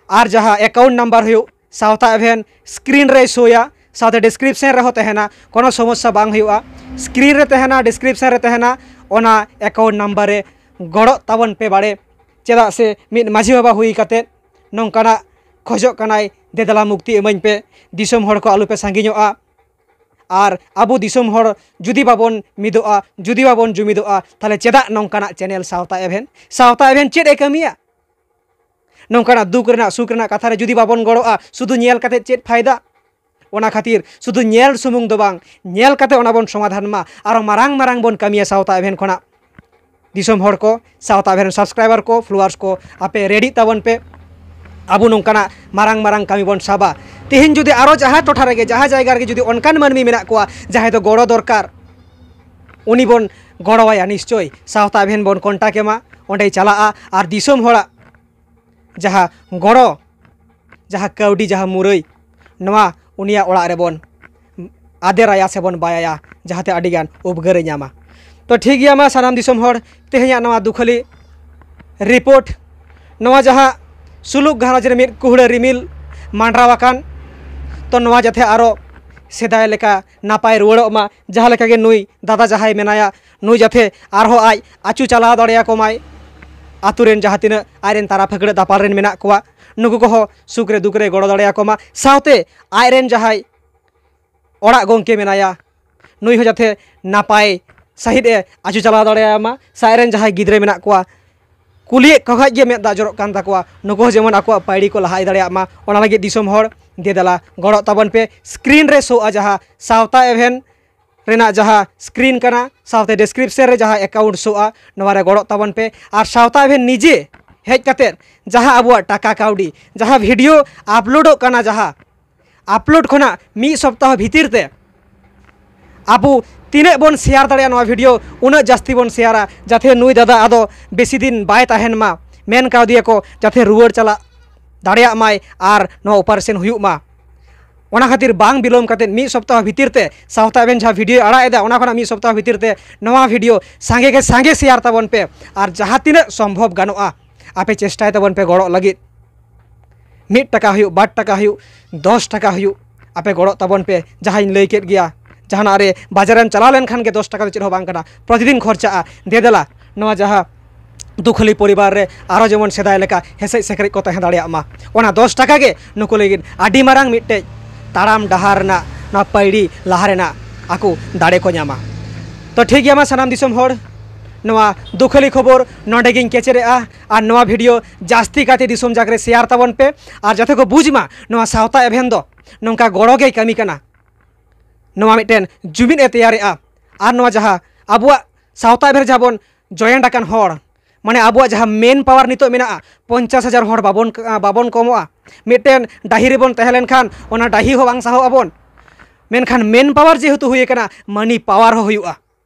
ᱟᱨ ᱡᱟᱦᱟᱸ account ᱱᱟᱢᱵᱟᱨ ᱦᱩᱭᱩᱜ, ᱥᱟᱶᱛᱟ ᱮᱵᱷᱮᱱ screen ᱨᱮᱭ ᱥᱳᱭᱟ, ᱥᱟᱶᱛᱮ description ᱨᱮᱦᱚᱸ ᱛᱟᱦᱮᱱᱟ, ᱠᱳᱱᱳ ᱥᱚᱢᱚᱥᱥᱟ ᱵᱟᱝ ᱦᱩᱭᱩᱜᱼᱟ᱾ Screen ᱨᱮ ᱛᱟᱦᱮᱱᱟ, description ᱨᱮ ᱛᱟᱦᱮᱱᱟ, ᱚᱱᱟ account ᱱᱟᱢᱵᱟᱨ ᱨᱮ ᱜᱚᱲᱚᱜ ᱛᱟᱵᱚᱱ ᱯᱮ ᱵᱟᱲᱮ᱾ ᱪᱮᱫᱟᱜ ᱥᱮ ᱢᱤᱫ ᱢᱟᱹᱡᱷᱤ ᱵᱟᱵᱟ ᱦᱩᱭ ᱠᱟᱛᱮᱫ ᱱᱚᱝᱠᱟᱱᱟᱜ ᱠᱷᱚᱡᱚᱜ ᱠᱟᱱᱟᱭ, ᱫᱮᱫᱮᱞᱟ ᱢᱩᱠᱛᱤ ᱤᱢᱟᱹᱧ ᱯᱮ, ᱫᱤᱥᱚᱢ ᱦᱚᱲ ᱠᱚ ᱟᱞᱚᱯᱮ ᱥᱟᱺᱜᱤᱧᱚᱜᱼᱟ᱾ ᱟᱨ ᱟᱵᱚ ᱫᱤᱥᱚᱢ ᱦᱚᱲ ᱡᱩᱫᱤ ᱵᱟᱵᱚᱱ ᱢᱤᱫᱚᱜᱼᱟ, ᱡᱩᱫᱤ ᱵᱟᱵᱚᱱ ᱡᱩᱢᱤᱫᱚᱜᱼᱟ, ᱛᱟᱦᱚᱞᱮ ᱪᱮᱫᱟᱜ ᱱᱚᱝᱠᱟᱱᱟᱜ channel ᱥᱟᱶᱛᱟ ᱮᱵᱷᱮᱱ, ᱥᱟᱶᱛᱟ ᱮᱵᱷᱮᱱ ᱪᱮᱫ ᱮ ᱠᱟᱹᱢᱤᱭᱟ? ᱱᱚᱝᱠᱟᱱᱟᱜ ᱫᱩᱠ ᱨᱮᱱᱟᱜ ᱥᱩᱠ ᱨᱮᱱᱟᱜ ᱠᱟᱛᱷᱟ ᱨᱮ ᱡᱩᱫᱤ ᱵᱟᱵᱚᱱ ᱜᱚᱲᱚᱜᱼᱟ, ᱥᱩᱫᱷᱩ ᱧᱮᱞ ᱠᱟᱛᱮ ᱪᱮᱫ ᱯᱷᱟᱭᱫᱟ? ᱚᱱᱟ ᱠᱷᱟᱹᱛᱤᱨ ᱥᱩᱫᱷᱩ ᱧᱮᱞ ᱥᱩᱢᱩᱝ ᱫᱚ ᱵᱟᱝ, ᱧᱮᱞ ᱠᱟᱛᱮ ᱚᱱᱟ ᱵᱚᱱ ᱥᱚᱢᱟᱫᱷᱟᱱ ᱢᱟ, ᱟᱨᱚ ᱢᱟᱨᱟᱝ ᱢᱟᱨᱟᱝ ᱵᱚᱱ ᱠᱟᱹᱢᱤᱭᱟ ᱥᱟᱶᱛᱟ ᱮᱵᱷᱮᱱ ᱠᱷᱚᱱᱟᱜ᱾ ᱫᱤᱥᱚᱢ ᱦᱚᱲ ᱠᱚ, ᱥᱟᱶᱛᱟ ᱮᱵᱷᱮᱱ subscriber ᱠᱚ, followers ᱠᱚ, ᱟᱯᱮ ready ᱛᱟᱵᱚᱱ ᱯᱮ, ᱟᱵᱚ ᱱᱚᱝᱠᱟᱱᱟᱜ ᱢᱟᱨᱟᱝ ᱢᱟᱨᱟᱝ ᱠᱟᱹᱢᱤ ᱵᱚᱱ ᱥᱟᱵᱟ᱾ ᱛᱮᱦᱮᱧ ᱡᱩᱫᱤ ᱟᱨᱚ ᱡᱟᱦᱟᱸ ᱴᱚᱴᱷᱟ ᱨᱮᱜᱮ, ᱡᱟᱦᱟᱸ ᱡᱟᱭᱜᱟ ᱨᱮᱜᱮ ᱡᱩᱫᱤ ᱚᱱᱠᱟᱱ ᱢᱟᱹᱱᱢᱤ ᱢᱮᱱᱟᱜ ᱠᱚᱣᱟ ᱡᱟᱦᱟᱸᱭ ᱫᱚ ᱜᱚᱲᱚ ᱫᱚᱨᱠᱟᱨ, ᱩᱱᱤ ᱵᱚᱱ ᱜᱚᱲᱚᱣᱟᱭᱟ ᱱᱤᱥᱪᱳᱭ᱾ ᱥᱟᱶᱛᱟ ᱮᱵᱷᱮᱱ ᱵᱚᱱ contact ᱮᱢᱟ, ᱚᱸᱰᱮᱭ ᱪᱟᱞᱟᱜᱼᱟ ᱟᱨ ᱫᱤᱥᱚᱢ ᱦᱚᱲᱟᱜ ᱡᱟᱦᱟᱸ ᱜᱚᱲᱚ, ᱡᱟᱦᱟᱸ ᱠᱟᱹᱣᱰᱤ, ᱡᱟᱦᱟᱸ ᱢᱩᱨᱟᱹᱭ, ᱱᱚᱣᱟ ᱩᱱᱤᱭᱟᱜ ᱚᱲᱟᱜ ᱨᱮᱵᱚᱱ ᱟᱫᱮᱨᱟᱭᱟ ᱥᱮᱵᱚᱱ ᱵᱟᱭᱟᱭᱟ, ᱡᱟᱦᱟᱸᱛᱮ ᱟᱹᱰᱤᱜᱟᱱ ᱩᱯᱠᱟᱹᱨᱮ ᱧᱟᱢᱟ᱾ ᱛᱚ ᱴᱷᱤᱠ ᱜᱮᱭᱟ, ᱢᱟ ᱥᱟᱱᱟᱢ ᱫᱤᱥᱚᱢ ᱦᱚᱲ, ᱛᱮᱦᱮᱧᱟᱜ ᱱᱚᱣᱟ ᱫᱩᱠᱷᱟᱹᱞᱤ report, ᱱᱚᱣᱟ ᱡᱟᱦᱟᱸ ᱥᱩᱞᱩᱠ ᱜᱷᱟᱨᱚᱸᱡᱽ ᱨᱮ ᱢᱤᱫ ᱠᱩᱦᱲᱟᱹ ᱨᱤᱢᱤᱞ ᱢᱟᱸᱰᱨᱟᱣ ᱟᱠᱟᱱ, ᱛᱚ ᱱᱚᱣᱟ ᱡᱟᱛᱮ ᱟᱨᱚ ᱥᱮᱫᱟᱭ ᱞᱮᱠᱟ ᱱᱟᱯᱟᱭ ᱨᱩᱣᱟᱹᱲᱚᱜ ᱢᱟ, ᱡᱟᱦᱟᱸ ᱞᱮᱠᱟ ᱜᱮ ᱱᱩᱭ ᱫᱟᱫᱟ ᱡᱟᱦᱟᱸᱭ ᱢᱮᱱᱟᱭᱟ, ᱱᱩᱭ ᱡᱟᱛᱮ ᱟᱨᱦᱚᱸ ᱟᱡ ᱟᱹᱪᱩ ᱪᱟᱞᱟᱣ ᱫᱟᱲᱮᱭᱟᱠᱚ ᱢᱟᱭ, ᱟᱛᱳ ᱨᱮᱱ ᱡᱟᱦᱟᱸ ᱛᱤᱱᱟᱹᱜ ᱟᱡ ᱨᱮᱱ ᱛᱟᱨᱟ ᱯᱷᱟᱹᱠᱲᱟᱹ ᱫᱟᱯᱟᱞ ᱨᱮᱱ ᱢᱮᱱᱟᱜ ᱠᱚᱣᱟ, ᱱᱩᱠᱩ ᱠᱚᱦᱚᱸ ᱥᱩᱠ ᱨᱮ ᱫᱩᱠ ᱨᱮ ᱜᱚᱲᱚ ᱫᱟᱲᱮᱭᱟᱠᱚ ᱢᱟ, ᱥᱟᱶᱛᱮ ᱟᱡ ᱨᱮᱱ ᱡᱟᱦᱟᱸᱭ ᱚᱲᱟᱜ ᱜᱚᱢᱠᱮ ᱢᱮᱱᱟᱭᱟ, ᱱᱩᱭ ᱦᱚᱸ ᱡᱟᱛᱮ ᱱᱟᱯᱟᱭ ᱥᱟᱺᱦᱤᱡ ᱮ ᱟᱹᱪᱩ ᱪᱟᱞᱟᱣ ᱫᱟᱲᱮᱭᱟᱭ ᱢᱟ, ᱥᱮ ᱟᱡ ᱨᱮᱱ ᱡᱟᱦᱟᱸᱭ ᱜᱤᱫᱽᱨᱟᱹ ᱢᱮᱱᱟᱜ ᱠᱚᱣᱟ, ᱠᱩᱞᱤᱭᱮᱫ ᱠᱚ ᱠᱷᱟᱡ ᱜᱮ ᱢᱮᱫ ᱫᱟᱜ ᱡᱚᱨᱚᱜ ᱠᱟᱱ ᱛᱟᱠᱚᱣᱟ, ᱱᱩᱠᱩ ᱦᱚᱸ ᱡᱮᱢᱚᱱ ᱟᱠᱚᱣᱟᱜ ᱯᱟᱹᱭᱲᱤ ᱠᱚ ᱞᱟᱦᱟ ᱤᱫᱤ ᱫᱟᱲᱮᱭᱟᱜ ᱢᱟ, ᱚᱱᱟ ᱞᱟᱹᱜᱤᱫ ᱫᱤᱥᱚᱢ ᱦᱚᱲ ᱫᱮ ᱫᱮᱞᱟ ᱜᱚᱲᱚᱜ ᱛᱟᱵᱚᱱ ᱯᱮ᱾ Screen ᱨᱮ ᱥᱳᱜᱼᱟ ᱡᱟᱦᱟᱸ ᱥᱟᱶᱛᱟ ᱮᱵᱷᱮᱱ ᱨᱮᱱᱟᱜ ᱡᱟᱦᱟᱸ screen ᱠᱟᱱᱟ, ᱥᱟᱶᱛᱮ description ᱨᱮ ᱡᱟᱦᱟᱸ account ᱥᱳᱜᱼᱟ, ᱱᱚᱣᱟ ᱨᱮ ᱜᱚᱲᱚᱜ ᱛᱟᱵᱚᱱ ᱯᱮ᱾ ᱟᱨ ᱥᱟᱶᱛᱟ ᱮᱵᱷᱮᱱ ᱱᱤᱡᱮ ᱦᱮᱡ ᱠᱟᱛᱮᱫ ᱡᱟᱦᱟᱸ ᱟᱵᱚᱣᱟᱜ ᱴᱟᱠᱟ ᱠᱟᱹᱣᱰᱤ, ᱡᱟᱦᱟᱸ video ᱟᱯᱞᱳᱰᱚᱜ ᱠᱟᱱᱟ, ᱡᱟᱦᱟᱸ ᱟᱯᱞᱳᱰ ᱠᱷᱚᱱᱟᱜ ᱢᱤᱫ ᱥᱚᱯᱛᱟᱦᱚ ᱵᱷᱤᱛᱤᱨ ᱛᱮ ᱟᱵᱚ ᱛᱤᱱᱟᱹᱜ ᱵᱚᱱ ᱥᱮᱭᱟᱨ ᱫᱟᱲᱮᱭᱟᱜᱼᱟ ᱱᱚᱣᱟ ᱵᱷᱤᱰᱤᱭᱳ, ᱩᱱᱟᱹᱜ ᱡᱟᱹᱥᱛᱤ ᱵᱚᱱ ᱥᱮᱭᱟᱨᱟ, ᱡᱟᱛᱮ ᱱᱩᱭ ᱫᱟᱫᱟ ᱟᱫᱚ ᱵᱮᱥᱤ ᱫᱤᱱ ᱵᱟᱭ ᱛᱟᱦᱮᱱ ᱢᱟ᱾ ᱢᱮᱱ ᱠᱟᱣᱫᱮᱭᱟᱠᱚ ᱡᱟᱛᱮ ᱨᱩᱣᱟᱹᱲ ᱪᱟᱞᱟᱜ ᱫᱟᱲᱮᱭᱟᱜ ᱢᱟᱭ ᱟᱨ ᱱᱚᱣᱟ ᱚᱯᱟᱨᱮᱥᱚᱱ ᱦᱩᱭᱩᱜ ᱢᱟ᱾ ᱚᱱᱟ ᱠᱷᱟᱹᱛᱤᱨ ᱵᱟᱝ ᱵᱤᱞᱚᱢ ᱠᱟᱛᱮ ᱢᱤᱫ ᱥᱚᱯᱛᱟᱦᱚ ᱵᱷᱤᱛᱤᱨ ᱛᱮ ᱥᱟᱶᱛᱟ ᱮᱵᱷᱮᱱ ᱡᱟᱦᱟᱸ ᱵᱷᱤᱰᱤᱭᱳ ᱟᱲᱟᱜ ᱮᱫᱟ, ᱚᱱᱟ ᱠᱷᱚᱱᱟᱜ ᱢᱤᱫ ᱥᱚᱯᱛᱟᱦᱚ ᱵᱷᱤᱛᱤᱨ ᱛᱮ ᱱᱚᱣᱟ ᱵᱷᱤᱰᱤᱭᱳ ᱥᱟᱸᱜᱮ ᱜᱮ ᱥᱟᱸᱜᱮ ᱥᱮᱭᱟᱨ ᱛᱟᱵᱚᱱ ᱯᱮ᱾ ᱟᱨ ᱡᱟᱦᱟᱸ ᱛᱤᱱᱟᱹᱜ ᱥᱚᱢᱵᱷᱚᱵ ᱜᱟᱱᱚᱜᱼᱟ, ᱟᱯᱮ ᱪᱮᱥᱴᱟᱭ ᱛᱟᱵᱚᱱ ᱯᱮ ᱜᱚᱲᱚᱜ ᱞᱟᱹᱜᱤᱫ᱾ ᱢᱤᱫ ᱴᱟᱠᱟ ᱦᱩᱭᱩᱜ, ᱵᱟᱨ ᱴᱟᱠᱟ ᱦᱩᱭᱩᱜ, ᱫᱚᱥ ᱴᱟᱠᱟ ᱦᱩᱭᱩᱜ, ᱟᱯᱮ ᱜᱚᱲᱚᱜ ᱛᱟᱵᱚᱱ ᱯᱮ᱾ ᱡᱟᱦᱟᱸᱧ ᱞᱟᱹᱭ ᱠᱮᱫ ᱜᱮᱭᱟ, ᱡᱟᱦᱟᱱᱟᱜ ᱨᱮ ᱵᱟᱡᱟᱨᱮᱢ ᱪᱟᱞᱟᱣ ᱞᱮᱱᱠᱷᱟᱱ ᱜᱮ ᱫᱚᱥ ᱴᱟᱠᱟ ᱫᱚ ᱪᱮᱫ ᱦᱚᱸ ᱵᱟᱝ ᱠᱟᱱᱟ, ᱯᱨᱚᱛᱤᱫᱤᱱ ᱠᱷᱚᱨᱪᱟᱜᱼᱟ᱾ ᱫᱮ ᱫᱮᱞᱟ, ᱱᱚᱣᱟ ᱡᱟᱦᱟᱸ ᱫᱩᱠᱷᱟᱹᱞᱤ ᱯᱚᱨᱤᱵᱟᱨ ᱨᱮ ᱟᱨᱚ ᱡᱮᱢᱚᱱ ᱥᱮᱫᱟᱭ ᱞᱮᱠᱟ ᱦᱮᱸᱥᱮᱡ ᱥᱮᱠᱨᱮᱡ ᱠᱚ ᱛᱟᱦᱮᱸ ᱫᱟᱲᱮᱭᱟᱜ ᱢᱟ, ᱚᱱᱟ ᱫᱚᱥ ᱴᱟᱠᱟ ᱜᱮ ᱱᱩᱠᱩ ᱞᱟᱹᱜᱤᱫ ᱟᱹᱰᱤ ᱢᱟᱨᱟᱝ ᱢᱤᱫᱴᱮᱡ ᱛᱟᱲᱟᱢ ᱰᱟᱦᱟᱨ ᱨᱮᱱᱟᱜ, ᱱᱚᱣᱟ ᱯᱟᱹᱭᱲᱤ ᱞᱟᱦᱟ ᱨᱮᱱᱟᱜ ᱟᱠᱚ ᱫᱟᱲᱮ ᱠᱚ ᱧᱟᱢᱟ᱾ ᱛᱚ ᱴᱷᱤᱠ ᱜᱮᱭᱟ, ᱢᱟ ᱥᱟᱱᱟᱢ ᱫᱤᱥᱚᱢ ᱦᱚᱲ, ᱱᱚᱣᱟ ᱫᱩᱠᱷᱟᱹᱞᱤ ᱠᱷᱚᱵᱚᱨ ᱱᱚᱸᱰᱮ ᱜᱤᱧ ᱠᱮᱪᱮᱨᱮᱜᱼᱟ᱾ ᱟᱨ ᱱᱚᱣᱟ ᱵᱷᱤᱰᱤᱭᱳ ᱡᱟᱹᱥᱛᱤ ᱠᱟᱭᱛᱮ ᱫᱤᱥᱚᱢ ᱡᱟᱠ ᱨᱮ ᱥᱮᱭᱟᱨ ᱛᱟᱵᱚᱱ ᱯᱮ, ᱟᱨ ᱡᱟᱛᱮ ᱠᱚ ᱵᱩᱡᱽ ᱢᱟ ᱱᱚᱣᱟ ᱥᱟᱶᱛᱟ ᱮᱵᱷᱮᱱ ᱫᱚ ᱱᱚᱝᱠᱟ ᱜᱚᱲᱚ ᱜᱮᱭ ᱠᱟᱹᱢᱤ ᱠᱟᱱᱟ, ᱱᱚᱣᱟ ᱢᱤᱫᱴᱮᱱ ᱡᱩᱢᱤᱫ ᱮ ᱛᱮᱭᱟᱨᱮᱜᱼᱟ᱾ ᱟᱨ ᱱᱚᱣᱟ ᱡᱟᱦᱟᱸ ᱟᱵᱚᱣᱟᱜ ᱥᱟᱶᱛᱟ ᱮᱵᱷᱮᱱ ᱡᱟᱦᱟᱸ ᱵᱚᱱ ᱡᱚᱭᱮᱱᱴ ᱟᱠᱟᱱ ᱦᱚᱲ, ᱢᱟᱱᱮ ᱟᱵᱚᱣᱟᱜ ᱡᱟᱦᱟᱸ ᱢᱮᱱ ᱯᱟᱣᱟᱨ ᱱᱤᱛᱚᱜ ᱢᱮᱱᱟᱜᱼᱟ, ᱯᱚᱧᱪᱟᱥ ᱦᱟᱡᱟᱨ ᱦᱚᱲ ᱵᱟᱵᱚᱱ, ᱵᱟᱵᱚᱱ ᱠᱚᱢᱚᱜᱼᱟ᱾ ᱢᱤᱫᱴᱮᱱ ᱰᱟᱹᱦᱤ ᱨᱮᱵᱚᱱ ᱛᱟᱦᱮᱸ ᱞᱮᱱᱠᱷᱟᱱ ᱚᱱᱟ ᱰᱟᱹᱦᱤ ᱦᱚᱸ ᱵᱟᱝ ᱥᱟᱦᱚᱵ ᱟᱵᱚᱱ, ᱢᱮᱱᱠᱷᱟᱱ ᱢᱮᱱ ᱯᱟᱣᱟᱨ ᱡᱮᱦᱮᱛᱩ ᱦᱩᱭ ᱟᱠᱟᱱᱟ, ᱢᱟᱹᱱᱤ ᱯᱟᱣᱟᱨ ᱦᱚᱸ ᱦᱩᱭᱩᱜᱼᱟ᱾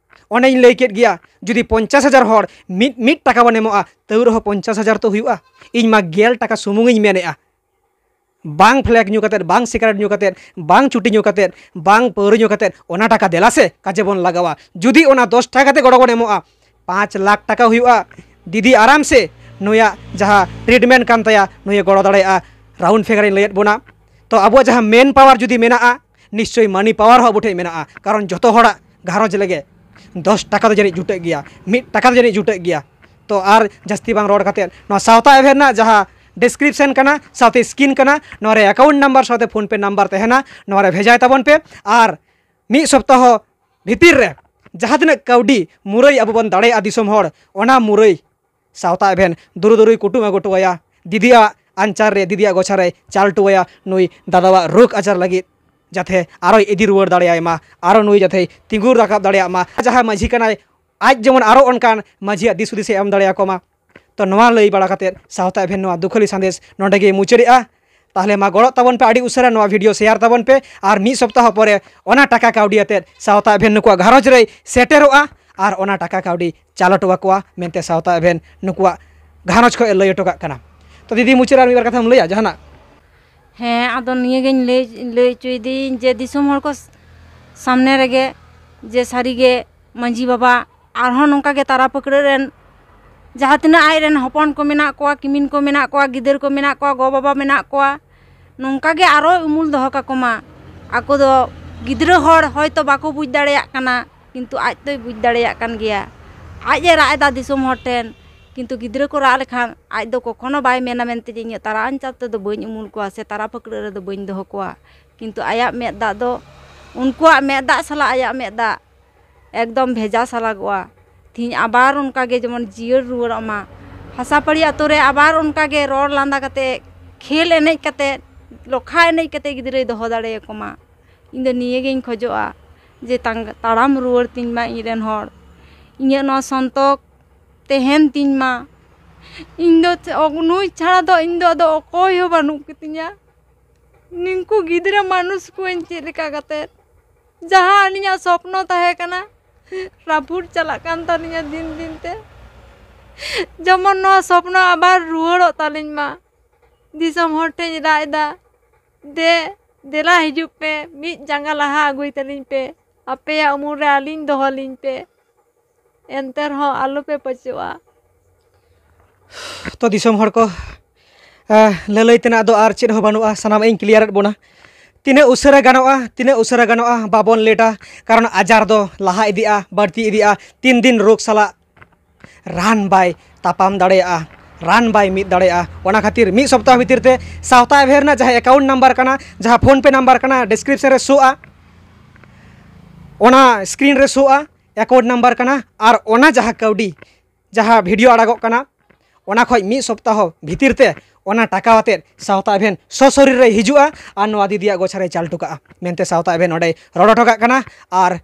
ᱚᱱᱮᱧ ᱞᱟᱹᱭ ᱠᱮᱫ ᱜᱮᱭᱟ, ᱡᱩᱫᱤ ᱯᱚᱧᱪᱟᱥ ᱦᱟᱡᱟᱨ ᱦᱚᱲ ᱢᱤᱫ, ᱢᱤᱫ ᱴᱟᱠᱟ ᱵᱚᱱ ᱮᱢᱚᱜᱼᱟ, ᱛᱟᱹᱣ ᱨᱮᱦᱚᱸ ᱯᱚᱧᱪᱟᱥ ᱦᱟᱡᱟᱨ ᱛᱚ ᱦᱩᱭᱩᱜᱼᱟ᱾ ᱤᱧ ᱢᱟ ᱜᱮᱞ ᱴᱟᱠᱟ ᱥᱩᱢᱩᱝ ᱤᱧ ᱢᱮᱱᱮᱫᱼᱟ᱾ ᱵᱟᱝ ᱯᱷᱞᱮᱜᱽ ᱧᱩ ᱠᱟᱛᱮᱫ, ᱵᱟᱝ ᱥᱤᱜᱟᱨᱮᱴ ᱧᱩ ᱠᱟᱛᱮᱫ, ᱵᱟᱝ ᱪᱩᱴᱤ ᱧᱩ ᱠᱟᱛᱮᱫ, ᱵᱟᱝ ᱯᱟᱹᱣᱨᱟᱹ ᱧᱩ ᱠᱟᱛᱮᱫ, ᱚᱱᱟ ᱴᱟᱠᱟ ᱫᱮᱞᱟ ᱥᱮ ᱠᱟᱡᱮ ᱵᱚᱱ ᱞᱟᱜᱟᱣᱟ᱾ ᱡᱩᱫᱤ ᱚᱱᱟ ᱫᱚᱥ ᱴᱟᱠᱟ ᱠᱟᱛᱮ ᱜᱚᱲᱚ ᱵᱚᱱ ᱮᱢᱚᱜᱼᱟ, ᱯᱟᱸᱪ ᱞᱟᱠᱷ ᱴᱟᱠᱟ ᱦᱩᱭᱩᱜᱼᱟ᱾ ᱫᱤᱫᱤ ᱟᱨᱟᱢ ᱥᱮ ᱱᱩᱭᱟᱜ ᱡᱟᱦᱟᱸ ᱴᱨᱤᱴᱢᱮᱱᱴ ᱠᱟᱱ ᱛᱟᱭᱟ, ᱱᱩᱭᱮ ᱜᱚᱲᱚ ᱫᱟᱲᱮᱭᱟᱜᱼᱟ᱾ ᱨᱟᱣᱩᱱᱰ ᱯᱷᱤᱜᱟᱨ ᱤᱧ ᱞᱟᱹᱭᱮᱫ ᱵᱚᱱᱟ᱾ ᱛᱚ ᱟᱵᱚᱣᱟᱜ ᱡᱟᱦᱟᱸ ᱢᱮᱱ ᱯᱟᱣᱟᱨ ᱡᱩᱫᱤ ᱢᱮᱱᱟᱜᱼᱟ, ᱱᱤᱥᱪᱳᱭ ᱢᱟᱹᱱᱤ ᱯᱟᱣᱟᱨ ᱦᱚᱸ ᱟᱵᱚ ᱴᱷᱮᱱ ᱢᱮᱱᱟᱜᱼᱟ, ᱠᱟᱨᱚᱱ ᱡᱚᱛᱚ ᱦᱚᱲᱟᱜ ᱜᱷᱟᱨᱚᱸᱡᱽ ᱞᱮᱜᱮ ᱫᱚᱥ ᱴᱟᱠᱟ ᱫᱚ ᱡᱟᱹᱱᱤᱡ ᱡᱩᱴᱟᱹᱜ ᱜᱮᱭᱟ, ᱢᱤᱫ ᱴᱟᱠᱟ ᱫᱚ ᱡᱟᱹᱱᱤᱡ ᱡᱩᱴᱟᱹᱜ ᱜᱮᱭᱟ᱾ ᱛᱚ ᱟᱨ ᱡᱟᱹᱥᱛᱤ ᱵᱟᱝ ᱨᱚᱲ ᱠᱟᱛᱮᱫ ᱱᱚᱣᱟ ᱥᱟᱶᱛᱟ ᱮᱵᱷᱮᱱ ᱨᱮᱱᱟᱜ ᱡᱟᱦᱟᱸ ᱰᱤᱥᱠᱨᱤᱯᱥᱚᱱ ᱠᱟᱱᱟ, ᱥᱟᱶᱛᱮ ᱥᱠᱨᱤᱱ ᱠᱟᱱᱟ, ᱱᱚᱣᱟ ᱨᱮ ᱮᱠᱟᱣᱩᱱᱴ ᱱᱟᱢᱵᱟᱨ ᱥᱟᱶᱛᱮ ᱯᱷᱳᱱ ᱯᱮ ᱱᱟᱢᱵᱟᱨ ᱛᱟᱦᱮᱱᱟ, ᱱᱚᱣᱟ ᱨᱮ ᱵᱷᱮᱡᱟᱭ ᱛᱟᱵᱚᱱ ᱯᱮ᱾ ᱟᱨ ᱢᱤᱫ ᱥᱚᱯᱛᱟᱦᱚ ᱵᱷᱤᱛᱤᱨ ᱨᱮ ᱡᱟᱦᱟᱸ ᱛᱤᱱᱟᱹᱜ ᱠᱟᱹᱣᱰᱤ ᱢᱩᱨᱟᱹᱭ ᱟᱵᱚ ᱵᱚᱱ ᱫᱟᱲᱮᱭᱟᱜᱼᱟ ᱫᱤᱥᱚᱢ ᱦᱚᱲ, ᱚᱱᱟ ᱢᱩᱨᱟᱹᱭ ᱥᱟᱶᱛᱟ ᱮᱵᱷᱮᱱ ᱫᱩᱨᱩ ᱫᱩᱨᱩᱭ ᱠᱩᱴᱩᱢ ᱟᱹᱜᱩ ᱦᱚᱴᱚ ᱟᱭᱟ, ᱫᱤᱫᱤᱭᱟᱜ ᱟᱧᱪᱟᱨ ᱨᱮ, ᱫᱤᱫᱤᱭᱟᱜ ᱜᱚᱪᱷᱟ ᱨᱮᱭ ᱪᱟᱞ ᱦᱚᱴᱚ ᱟᱭᱟ ᱱᱩᱭ ᱫᱟᱫᱟᱣᱟᱜ ᱨᱳᱜᱽ ᱟᱡᱟᱨ ᱞᱟᱹᱜᱤᱫ, ᱡᱟᱛᱮ ᱟᱨᱚᱭ ᱤᱫᱤ ᱨᱩᱣᱟᱹᱲ ᱫᱟᱲᱮᱭᱟᱭ ᱢᱟ, ᱟᱨᱚ ᱱᱩᱭ ᱡᱟᱛᱮᱭ ᱛᱤᱸᱜᱩ ᱨᱟᱠᱟᱵ ᱫᱟᱲᱮᱭᱟᱜ ᱢᱟ᱾ ᱡᱟᱦᱟᱸᱭ ᱢᱟᱹᱡᱷᱤ ᱠᱟᱱᱟᱭ, ᱟᱡ ᱡᱮᱢᱚᱱ ᱟᱨᱚ ᱚᱱᱠᱟᱱ ᱢᱟᱹᱡᱷᱤᱭᱟᱜ ᱫᱤᱥ ᱦᱩᱫᱤᱥᱮ ᱮᱢ ᱫᱟᱲᱮᱭᱟᱠᱚ ᱢᱟ᱾ ᱛᱚ ᱱᱚᱣᱟ ᱞᱟᱹᱭ ᱵᱟᱲᱟ ᱠᱟᱛᱮᱫ ᱥᱟᱶᱛᱟ ᱮᱵᱷᱮᱱ ᱱᱚᱣᱟ ᱫᱩᱠᱷᱟᱹᱞᱤ ᱥᱟᱸᱫᱮᱥ ᱱᱚᱸᱰᱮ ᱜᱮ ᱢᱩᱪᱟᱹᱫᱮᱜᱼᱟ᱾ ᱛᱟᱦᱚᱞᱮ ᱢᱟ ᱜᱚᱲᱚᱜ ᱛᱟᱵᱚᱱ ᱯᱮ ᱟᱹᱰᱤ ᱩᱥᱟᱹᱨᱟ, ᱱᱚᱣᱟ ᱵᱷᱤᱰᱤᱭᱳ ᱥᱮᱭᱟᱨ ᱛᱟᱵᱚᱱ ᱯᱮ, ᱟᱨ ᱢᱤᱫ ᱥᱚᱯᱛᱟᱦᱚ ᱯᱚᱨᱮ ᱚᱱᱟ ᱴᱟᱠᱟ ᱠᱟᱹᱣᱰᱤ ᱟᱛᱮᱫ ᱥᱟᱶᱛᱟ ᱮᱵᱷᱮᱱ ᱱᱩᱠᱩᱣᱟᱜ ᱜᱷᱟᱨᱚᱸᱡᱽ ᱨᱮᱭ ᱥᱮᱴᱮᱨᱚᱜᱼᱟ, ᱟᱨ ᱚᱱᱟ ᱴᱟᱠᱟ ᱠᱟᱹᱣᱰᱤ ᱪᱟᱞ ᱦᱚᱴᱚ ᱟᱠᱚᱣᱟ ᱢᱮᱱᱛᱮ ᱥᱟᱶᱛᱟ ᱮᱵᱷᱮᱱ ᱱᱩᱠᱩᱣᱟᱜ ᱜᱷᱟᱨᱚᱸᱡᱽ ᱠᱷᱚᱱ ᱮ ᱞᱟᱹᱭ ᱦᱚᱴᱚ ᱠᱟᱜ ᱠᱟᱱᱟ᱾ ᱛᱚ ᱫᱤᱫᱤ, ᱢᱩᱪᱟᱹᱫ ᱨᱮ ᱟᱨ ᱢᱤᱫ ᱵᱟᱨ ᱠᱟᱛᱷᱟᱢ ᱞᱟᱹᱭᱟ ᱡᱟᱦᱟᱱᱟᱜ? ᱦᱮᱸ, ᱟᱫᱚ ᱱᱤᱭᱟᱹᱜᱤᱧ ᱞᱟᱹᱭ, ᱞᱟᱹᱭ ᱦᱚᱪᱚᱭᱮᱫᱟᱹᱧ ᱡᱮ ᱫᱤᱥᱚᱢ ᱦᱚᱲ ᱠᱚ ᱥᱟᱢᱱᱮ ᱨᱮᱜᱮ ᱡᱮ ᱥᱟᱹᱨᱤᱜᱮ ᱢᱟᱹᱡᱷᱤ ᱵᱟᱵᱟ ᱟᱨᱦᱚᱸ ᱱᱚᱝᱠᱟ ᱜᱮ ᱛᱟᱨᱟ ᱯᱷᱟᱹᱠᱲᱟᱹ ᱨᱮᱱ ᱡᱟᱦᱟᱸ ᱛᱤᱱᱟᱹᱜ ᱟᱡ ᱨᱮᱱ ᱦᱚᱯᱚᱱ ᱠᱚ ᱢᱮᱱᱟᱜ ᱠᱚᱣᱟ, ᱠᱤᱢᱤᱱ ᱠᱚ ᱢᱮᱱᱟᱜ ᱠᱚᱣᱟ, ᱜᱤᱫᱟᱹᱨ ᱠᱚ ᱢᱮᱱᱟᱜ ᱠᱚᱣᱟ, ᱜᱚ ᱵᱟᱵᱟ ᱢᱮᱱᱟᱜ ᱠᱚᱣᱟ, ᱱᱚᱝᱠᱟ ᱜᱮ ᱟᱨᱚ ᱩᱢᱩᱞ ᱫᱚᱦᱚ ᱠᱟᱠᱚ ᱢᱟ᱾ ᱟᱠᱚ ᱫᱚ ᱜᱤᱫᱽᱨᱟᱹ ᱦᱚᱲ ᱦᱚᱭᱛᱚ ᱵᱟᱠᱚ ᱵᱩᱡᱽ ᱫᱟᱲᱮᱭᱟᱜ ᱠᱟᱱᱟ, ᱠᱤᱱᱛᱩ ᱟᱡ ᱫᱚᱭ ᱵᱩᱡᱽ ᱫᱟᱲᱮᱭᱟᱜ ᱠᱟᱱ ᱜᱮᱭᱟ᱾ ᱟᱡ ᱮ ᱨᱟᱜ ᱮᱫᱟ ᱫᱤᱥᱚᱢ ᱦᱚᱲ ᱴᱷᱮᱱ, ᱠᱤᱱᱛᱩ ᱜᱤᱫᱽᱨᱟᱹ ᱠᱚ ᱨᱟᱜ ᱞᱮᱠᱷᱟᱱ ᱟᱡ ᱫᱚ ᱠᱚᱠᱷᱚᱱᱳ ᱵᱟᱭ ᱢᱮᱱᱟ ᱢᱮᱱᱛᱮ ᱡᱮ ᱤᱧᱟᱹᱜ ᱛᱟᱲᱟ ᱟᱧᱪᱟᱨ ᱛᱮᱫᱚ ᱵᱟᱹᱧ ᱩᱢᱩᱞ ᱠᱚᱣᱟ ᱥᱮ ᱛᱟᱨᱟ ᱯᱷᱟᱹᱠᱲᱟᱹ ᱨᱮᱫᱚ ᱵᱟᱹᱧ ᱫᱚᱦᱚ ᱠᱚᱣᱟ, ᱠᱤᱱᱛᱩ ᱟᱭᱟᱜ ᱢᱮᱫ ᱫᱟᱜ ᱫᱚ ᱩᱱᱠᱩᱣᱟᱜ ᱢᱮᱫ ᱫᱟᱜ ᱥᱟᱞᱟᱜ ᱟᱭᱟᱜ ᱢᱮᱫ ᱫᱟᱜ ᱮᱠᱫᱚᱢ ᱵᱷᱮᱡᱟ ᱥᱟᱞᱟᱜᱚᱜᱼᱟ᱾ ᱛᱤᱦᱤᱧ ᱟᱵᱟᱨ ᱚᱱᱠᱟ ᱜᱮ ᱡᱮᱢᱚᱱ ᱡᱤᱭᱟᱹᱲ ᱨᱩᱣᱟᱹᱲᱚᱜ ᱢᱟ᱾ ᱦᱟᱥᱟᱯᱟᱹᱲᱤ ᱟᱛᱳ ᱨᱮ ᱟᱵᱟᱨ ᱚᱱᱠᱟ ᱜᱮ ᱨᱚᱲ ᱞᱟᱸᱫᱟ ᱠᱟᱛᱮ, ᱠᱷᱮᱞ ᱮᱱᱮᱡ ᱠᱟᱛᱮ, ᱞᱚᱠᱷᱟ ᱮᱱᱮᱡ ᱠᱟᱛᱮ ᱜᱤᱫᱽᱨᱟᱹᱭ ᱫᱚᱦᱚ ᱫᱟᱲᱮᱭᱟᱠᱚ ᱢᱟ᱾ ᱤᱧ ᱫᱚ ᱱᱤᱭᱟᱹ ᱜᱤᱧ ᱠᱷᱚᱡᱚᱜᱼᱟ ᱡᱮ ᱛᱟᱝ-, ᱛᱟᱲᱟᱢ ᱨᱩᱣᱟᱹᱲ ᱛᱤᱧ ᱢᱟ ᱤᱧ ᱨᱮᱱ ᱦᱚᱲ, ᱤᱧᱟᱹᱜ ᱱᱚᱣᱟ ᱥᱚᱱᱛᱚᱠ ᱛᱟᱦᱮᱱ ᱛᱤᱧ ᱢᱟ᱾ ᱤᱧ ᱫᱚ ᱪᱮ-, ᱚ-, ᱱᱩᱭ ᱪᱷᱟᱲᱟ ᱫᱚ ᱤᱧ ᱫᱚ ᱟᱫᱚ ᱚᱠᱚᱭ ᱦᱚᱸ ᱵᱟᱹᱱᱩᱜ ᱠᱚᱛᱤᱧᱟ᱾ ᱱᱩᱠᱩ ᱜᱤᱫᱽᱨᱟᱹ ᱢᱟᱱᱩᱥ ᱠᱚᱣᱟᱧ ᱪᱮᱫ ᱞᱮᱠᱟ ᱠᱟᱛᱮ? ᱡᱟᱦᱟᱸ ᱟᱹᱞᱤᱧᱟᱜ ᱥᱚᱯᱱᱚ ᱛᱟᱦᱮᱸ ᱠᱟᱱᱟ, ᱨᱟᱹᱯᱩᱫ ᱪᱟᱞᱟᱜ ᱠᱟᱱ ᱛᱟᱹᱞᱤᱧᱟ ᱫᱤᱱ ᱫᱤᱱ ᱛᱮ᱾ ᱡᱮᱢᱚᱱ ᱱᱚᱣᱟ ᱥᱚᱯᱱᱚ ᱟᱵᱟᱨ ᱨᱩᱣᱟᱹᱲᱚᱜ ᱛᱟᱹᱞᱤᱧ ᱢᱟ᱾ ᱫᱤᱥᱚᱢ ᱦᱚᱲ ᱴᱷᱮᱱ ᱨᱟᱜ ᱮᱫᱟ, ᱫᱮ, ᱫᱮᱞᱟ ᱦᱤᱡᱩᱜ ᱯᱮ, ᱢᱤᱫ ᱡᱟᱸᱜᱟ ᱞᱟᱦᱟ ᱟᱹᱜᱩᱭ ᱛᱟᱹᱞᱤᱧ ᱯᱮ, ᱟᱯᱮᱭᱟᱜ ᱩᱢᱩᱞ ᱨᱮ ᱟᱹᱞᱤᱧ ᱫᱚᱦᱚ ᱞᱤᱧ ᱯᱮ, ᱮᱱᱛᱮ ᱨᱮᱦᱚᱸ ᱟᱞᱚ ᱯᱮ ᱯᱟᱹᱪᱚᱜᱼᱟ᱾ ᱛᱚ ᱫᱤᱥᱚᱢ ᱦᱚᱲ ᱠᱚ, ᱟᱦ, ᱞᱟᱹᱞᱟᱹᱭ ᱛᱮᱱᱟᱜ ᱫᱚ ᱟᱨ ᱪᱮᱫ ᱦᱚᱸ ᱵᱟᱹᱱᱩᱜᱼᱟ, ᱥᱟᱱᱟᱢᱟᱜ ᱤᱧ ᱠᱞᱤᱭᱟᱨᱮᱫ ᱵᱚᱱᱟ᱾ ᱛᱤᱱᱟᱹᱜ ᱩᱥᱟᱹᱨᱟ ᱜᱟᱱᱚᱜᱼᱟ, ᱛᱤᱱᱟᱹᱜ ᱩᱥᱟᱹᱨᱟ ᱜᱟᱱᱚᱜᱼᱟ, ᱵᱟᱵᱚᱱ ᱞᱮᱴᱟ, ᱠᱟᱨᱚᱱ ᱟᱡᱟᱨ ᱫᱚ ᱞᱟᱦᱟ ᱤᱫᱤᱜᱼᱟ, ᱵᱟᱹᱲᱛᱤ ᱤᱫᱤᱜᱼᱟ᱾ ᱛᱤᱱ ᱫᱤᱱ ᱨᱳᱜᱽ ᱥᱟᱞᱟᱜ ᱨᱟᱱ ᱵᱟᱭ ᱛᱟᱯᱟᱢ ᱫᱟᱲᱮᱭᱟᱜᱼᱟ, ᱨᱟᱱ ᱵᱟᱭ ᱢᱤᱫ ᱫᱟᱲᱮᱭᱟᱜᱼᱟ᱾ ᱚᱱᱟ ᱠᱷᱟᱹᱛᱤᱨ ᱢᱤᱫ ᱥᱚᱯᱛᱟᱦᱚ ᱵᱷᱤᱛᱤᱨ ᱛᱮ ᱥᱟᱶᱛᱟ ᱮᱵᱷᱮᱱ ᱨᱮᱱᱟᱜ ᱡᱟᱦᱟᱸ ᱮᱠᱟᱣᱩᱱᱴ ᱱᱟᱢᱵᱟᱨ ᱠᱟᱱᱟ, ᱡᱟᱦᱟᱸ ᱯᱷᱳᱱ ᱯᱮ ᱱᱟᱢᱵᱟᱨ ᱠᱟᱱᱟ, ᱰᱤᱥᱠᱨᱤᱯᱥᱚᱱ ᱨᱮ ᱥᱳᱜᱼᱟ, ᱚᱱᱟ ᱥᱠᱨᱤᱱ ᱨᱮ ᱥᱳᱜᱼᱟ, ᱮᱠᱟᱣᱩᱱᱴ ᱱᱟᱢᱵᱟᱨ ᱠᱟᱱᱟ᱾ ᱟᱨ ᱚᱱᱟ ᱡᱟᱦᱟᱸ ᱠᱟᱹᱣᱰᱤ, ᱡᱟᱦᱟᱸ ᱵᱷᱤᱰᱤᱭᱳ ᱟᱲᱟᱜᱚᱜ ᱠᱟᱱᱟ, ᱚᱱᱟ ᱠᱷᱚᱡ ᱢᱤᱫ ᱥᱚᱯᱛᱟᱦᱚ ᱵᱷᱤᱛᱤᱨ ᱛᱮ ᱚᱱᱟ ᱴᱟᱠᱟ ᱟᱛᱮᱫ ᱥᱟᱶᱛᱟ ᱮᱵᱷᱮᱱ ᱥᱚᱥᱚᱨᱤᱨ ᱨᱮᱭ ᱦᱤᱡᱩᱜᱼᱟ ᱟᱨ ᱱᱚᱣᱟ ᱫᱤᱫᱤᱭᱟᱜ ᱜᱚᱪᱷᱟ ᱨᱮᱭ ᱪᱟᱞ ᱦᱚᱴᱚ ᱠᱟᱜᱼᱟ ᱢᱮᱱᱛᱮ ᱥᱟᱶᱛᱟ ᱮᱵᱷᱮᱱ ᱚᱸᱰᱮᱭ ᱨᱚᱲ ᱦᱚᱴᱚ ᱠᱟᱜ ᱠᱟᱱᱟ᱾ ᱟᱨ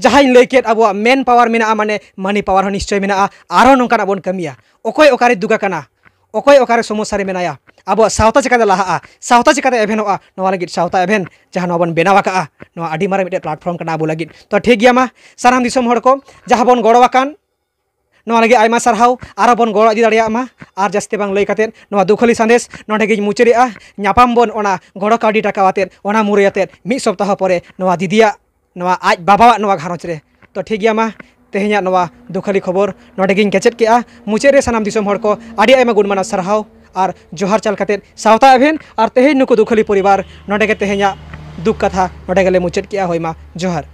ᱡᱟᱦᱟᱸᱧ ᱞᱟᱹᱭ ᱠᱮᱫ, ᱟᱵᱚᱣᱟᱜ ᱢᱮᱱ ᱯᱟᱣᱟᱨ ᱢᱮᱱᱟᱜᱼᱟ, ᱢᱟᱱᱮ ᱢᱟᱱᱤ ᱯᱟᱣᱟᱨ ᱦᱚᱸ ᱱᱤᱥᱪᱚᱭ ᱢᱮᱱᱟᱜᱼᱟ᱾ ᱟᱨᱦᱚᱸ ᱱᱚᱝᱠᱟᱱᱟᱜ ᱵᱚᱱ ᱠᱟᱹᱢᱤᱭᱟ᱾ ᱚᱠᱚᱭ ᱚᱠᱟᱨᱮ ᱫᱩᱠ ᱟᱠᱟᱱᱟ, ᱚᱠᱚᱭ ᱚᱠᱟᱨᱮ ᱥᱚᱢᱚᱥᱥᱟ ᱨᱮ ᱢᱮᱱᱟᱭᱟ, ᱟᱵᱚᱣᱟᱜ ᱥᱟᱶᱛᱟ ᱪᱤᱠᱟᱛᱮ ᱞᱟᱦᱟᱜᱼᱟ, ᱥᱟᱶᱛᱟ ᱪᱤᱠᱟᱛᱮ ᱮᱵᱷᱮᱱᱚᱜᱼᱟ, ᱱᱚᱣᱟ ᱞᱟᱹᱜᱤᱫ ᱥᱟᱶᱛᱟ ᱮᱵᱷᱮᱱ ᱡᱟᱦᱟᱸ ᱱᱚᱣᱟ ᱵᱚᱱ ᱵᱮᱱᱟᱣ ᱟᱠᱟᱜᱼᱟ, ᱱᱚᱣᱟ ᱟᱹᱰᱤ ᱢᱟᱨᱟᱝ ᱢᱤᱫᱴᱮᱱ ᱯᱞᱟᱴᱯᱷᱚᱨᱢ ᱠᱟᱱᱟ ᱟᱵᱚ ᱞᱟᱹᱜᱤᱫ᱾ ᱛᱚ ᱴᱷᱤᱠ ᱜᱮᱭᱟ, ᱢᱟ ᱥᱟᱱᱟᱢ ᱫᱤᱥᱚᱢ ᱦᱚᱲ ᱠᱚ, ᱡᱟᱦᱟᱸ ᱵᱚᱱ ᱜᱚᱲᱚ ᱟᱠᱟᱱ, ᱱᱚᱣᱟ ᱞᱟᱹᱜᱤᱫ ᱟᱭᱢᱟ ᱥᱟᱨᱦᱟᱣ᱾ ᱟᱨᱚ ᱵᱚᱱ ᱜᱚᱲᱚ ᱤᱫᱤ ᱫᱟᱲᱮᱭᱟᱜ ᱢᱟ᱾ ᱟᱨ ᱡᱟᱹᱥᱛᱤ ᱵᱟᱝ ᱞᱟᱹᱭ ᱠᱟᱛᱮᱫ ᱱᱚᱣᱟ ᱫᱩᱠᱷᱟᱹᱞᱤ ᱥᱟᱸᱫᱮᱥ ᱱᱚᱰᱮ ᱜᱤᱧ ᱢᱩᱪᱟᱹᱫᱮᱜᱼᱟ᱾ ᱧᱟᱯᱟᱢ ᱵᱚᱱ ᱚᱱᱟ ᱜᱚᱲᱚ ᱠᱟᱹᱣᱰᱤ ᱴᱟᱠᱟ ᱟᱛᱮᱫ, ᱚᱱᱟ ᱢᱩᱨᱟᱹᱭ ᱟᱛᱮᱫ ᱢᱤᱫ ᱥᱚᱯᱛᱟᱦᱚ ᱯᱚᱨᱮ ᱱᱚᱣᱟ ᱫᱤᱫᱤᱭᱟᱜ, ᱱᱚᱣᱟ ᱟᱡ ᱵᱟᱵᱟᱣᱟᱜ ᱱᱚᱣᱟ ᱜᱷᱟᱨᱚᱸᱡᱽ ᱨᱮ᱾ ᱛᱚ ᱴᱷᱤᱠ ᱜᱮᱭᱟ, ᱢᱟ ᱛᱮᱦᱮᱧᱟᱜ ᱱᱚᱣᱟ ᱫᱩᱠᱷᱟᱹᱞᱤ ᱠᱷᱚᱵᱚᱨ ᱱᱚᱰᱮ ᱜᱤᱧ ᱠᱮᱪᱮᱫ ᱠᱮᱜᱼᱟ᱾ ᱢᱩᱪᱟᱹᱫ ᱨᱮ ᱥᱟᱱᱟᱢ ᱫᱤᱥᱚᱢ ᱦᱚᱲ ᱠᱚ ᱟᱹᱰᱤ ᱟᱭᱢᱟ ᱜᱩᱱ ᱢᱟᱱᱟᱣ ᱥᱟᱨᱦᱟᱣ ᱟᱨ ᱡᱚᱦᱟᱨ ᱪᱟᱞ ᱠᱟᱛᱮᱫ ᱥᱟᱶᱛᱟ ᱮᱵᱷᱮᱱ ᱟᱨ ᱛᱮᱦᱮᱧ ᱱᱩᱠᱩ ᱫᱩᱠᱷᱟᱹᱞᱤ ᱯᱚᱨᱤᱵᱟᱨ ᱱᱚᱰᱮ ᱜᱮ ᱛᱮᱦᱮᱧᱟᱜ ᱫᱩᱠ ᱠᱟᱛᱷᱟ ᱱᱚᱰᱮ ᱜᱮᱞᱮ ᱢᱩᱪᱟᱹᱫ ᱠᱮᱜᱼᱟ᱾ ᱦᱳᱭ ᱢᱟ, ᱡᱚᱦᱟᱨ᱾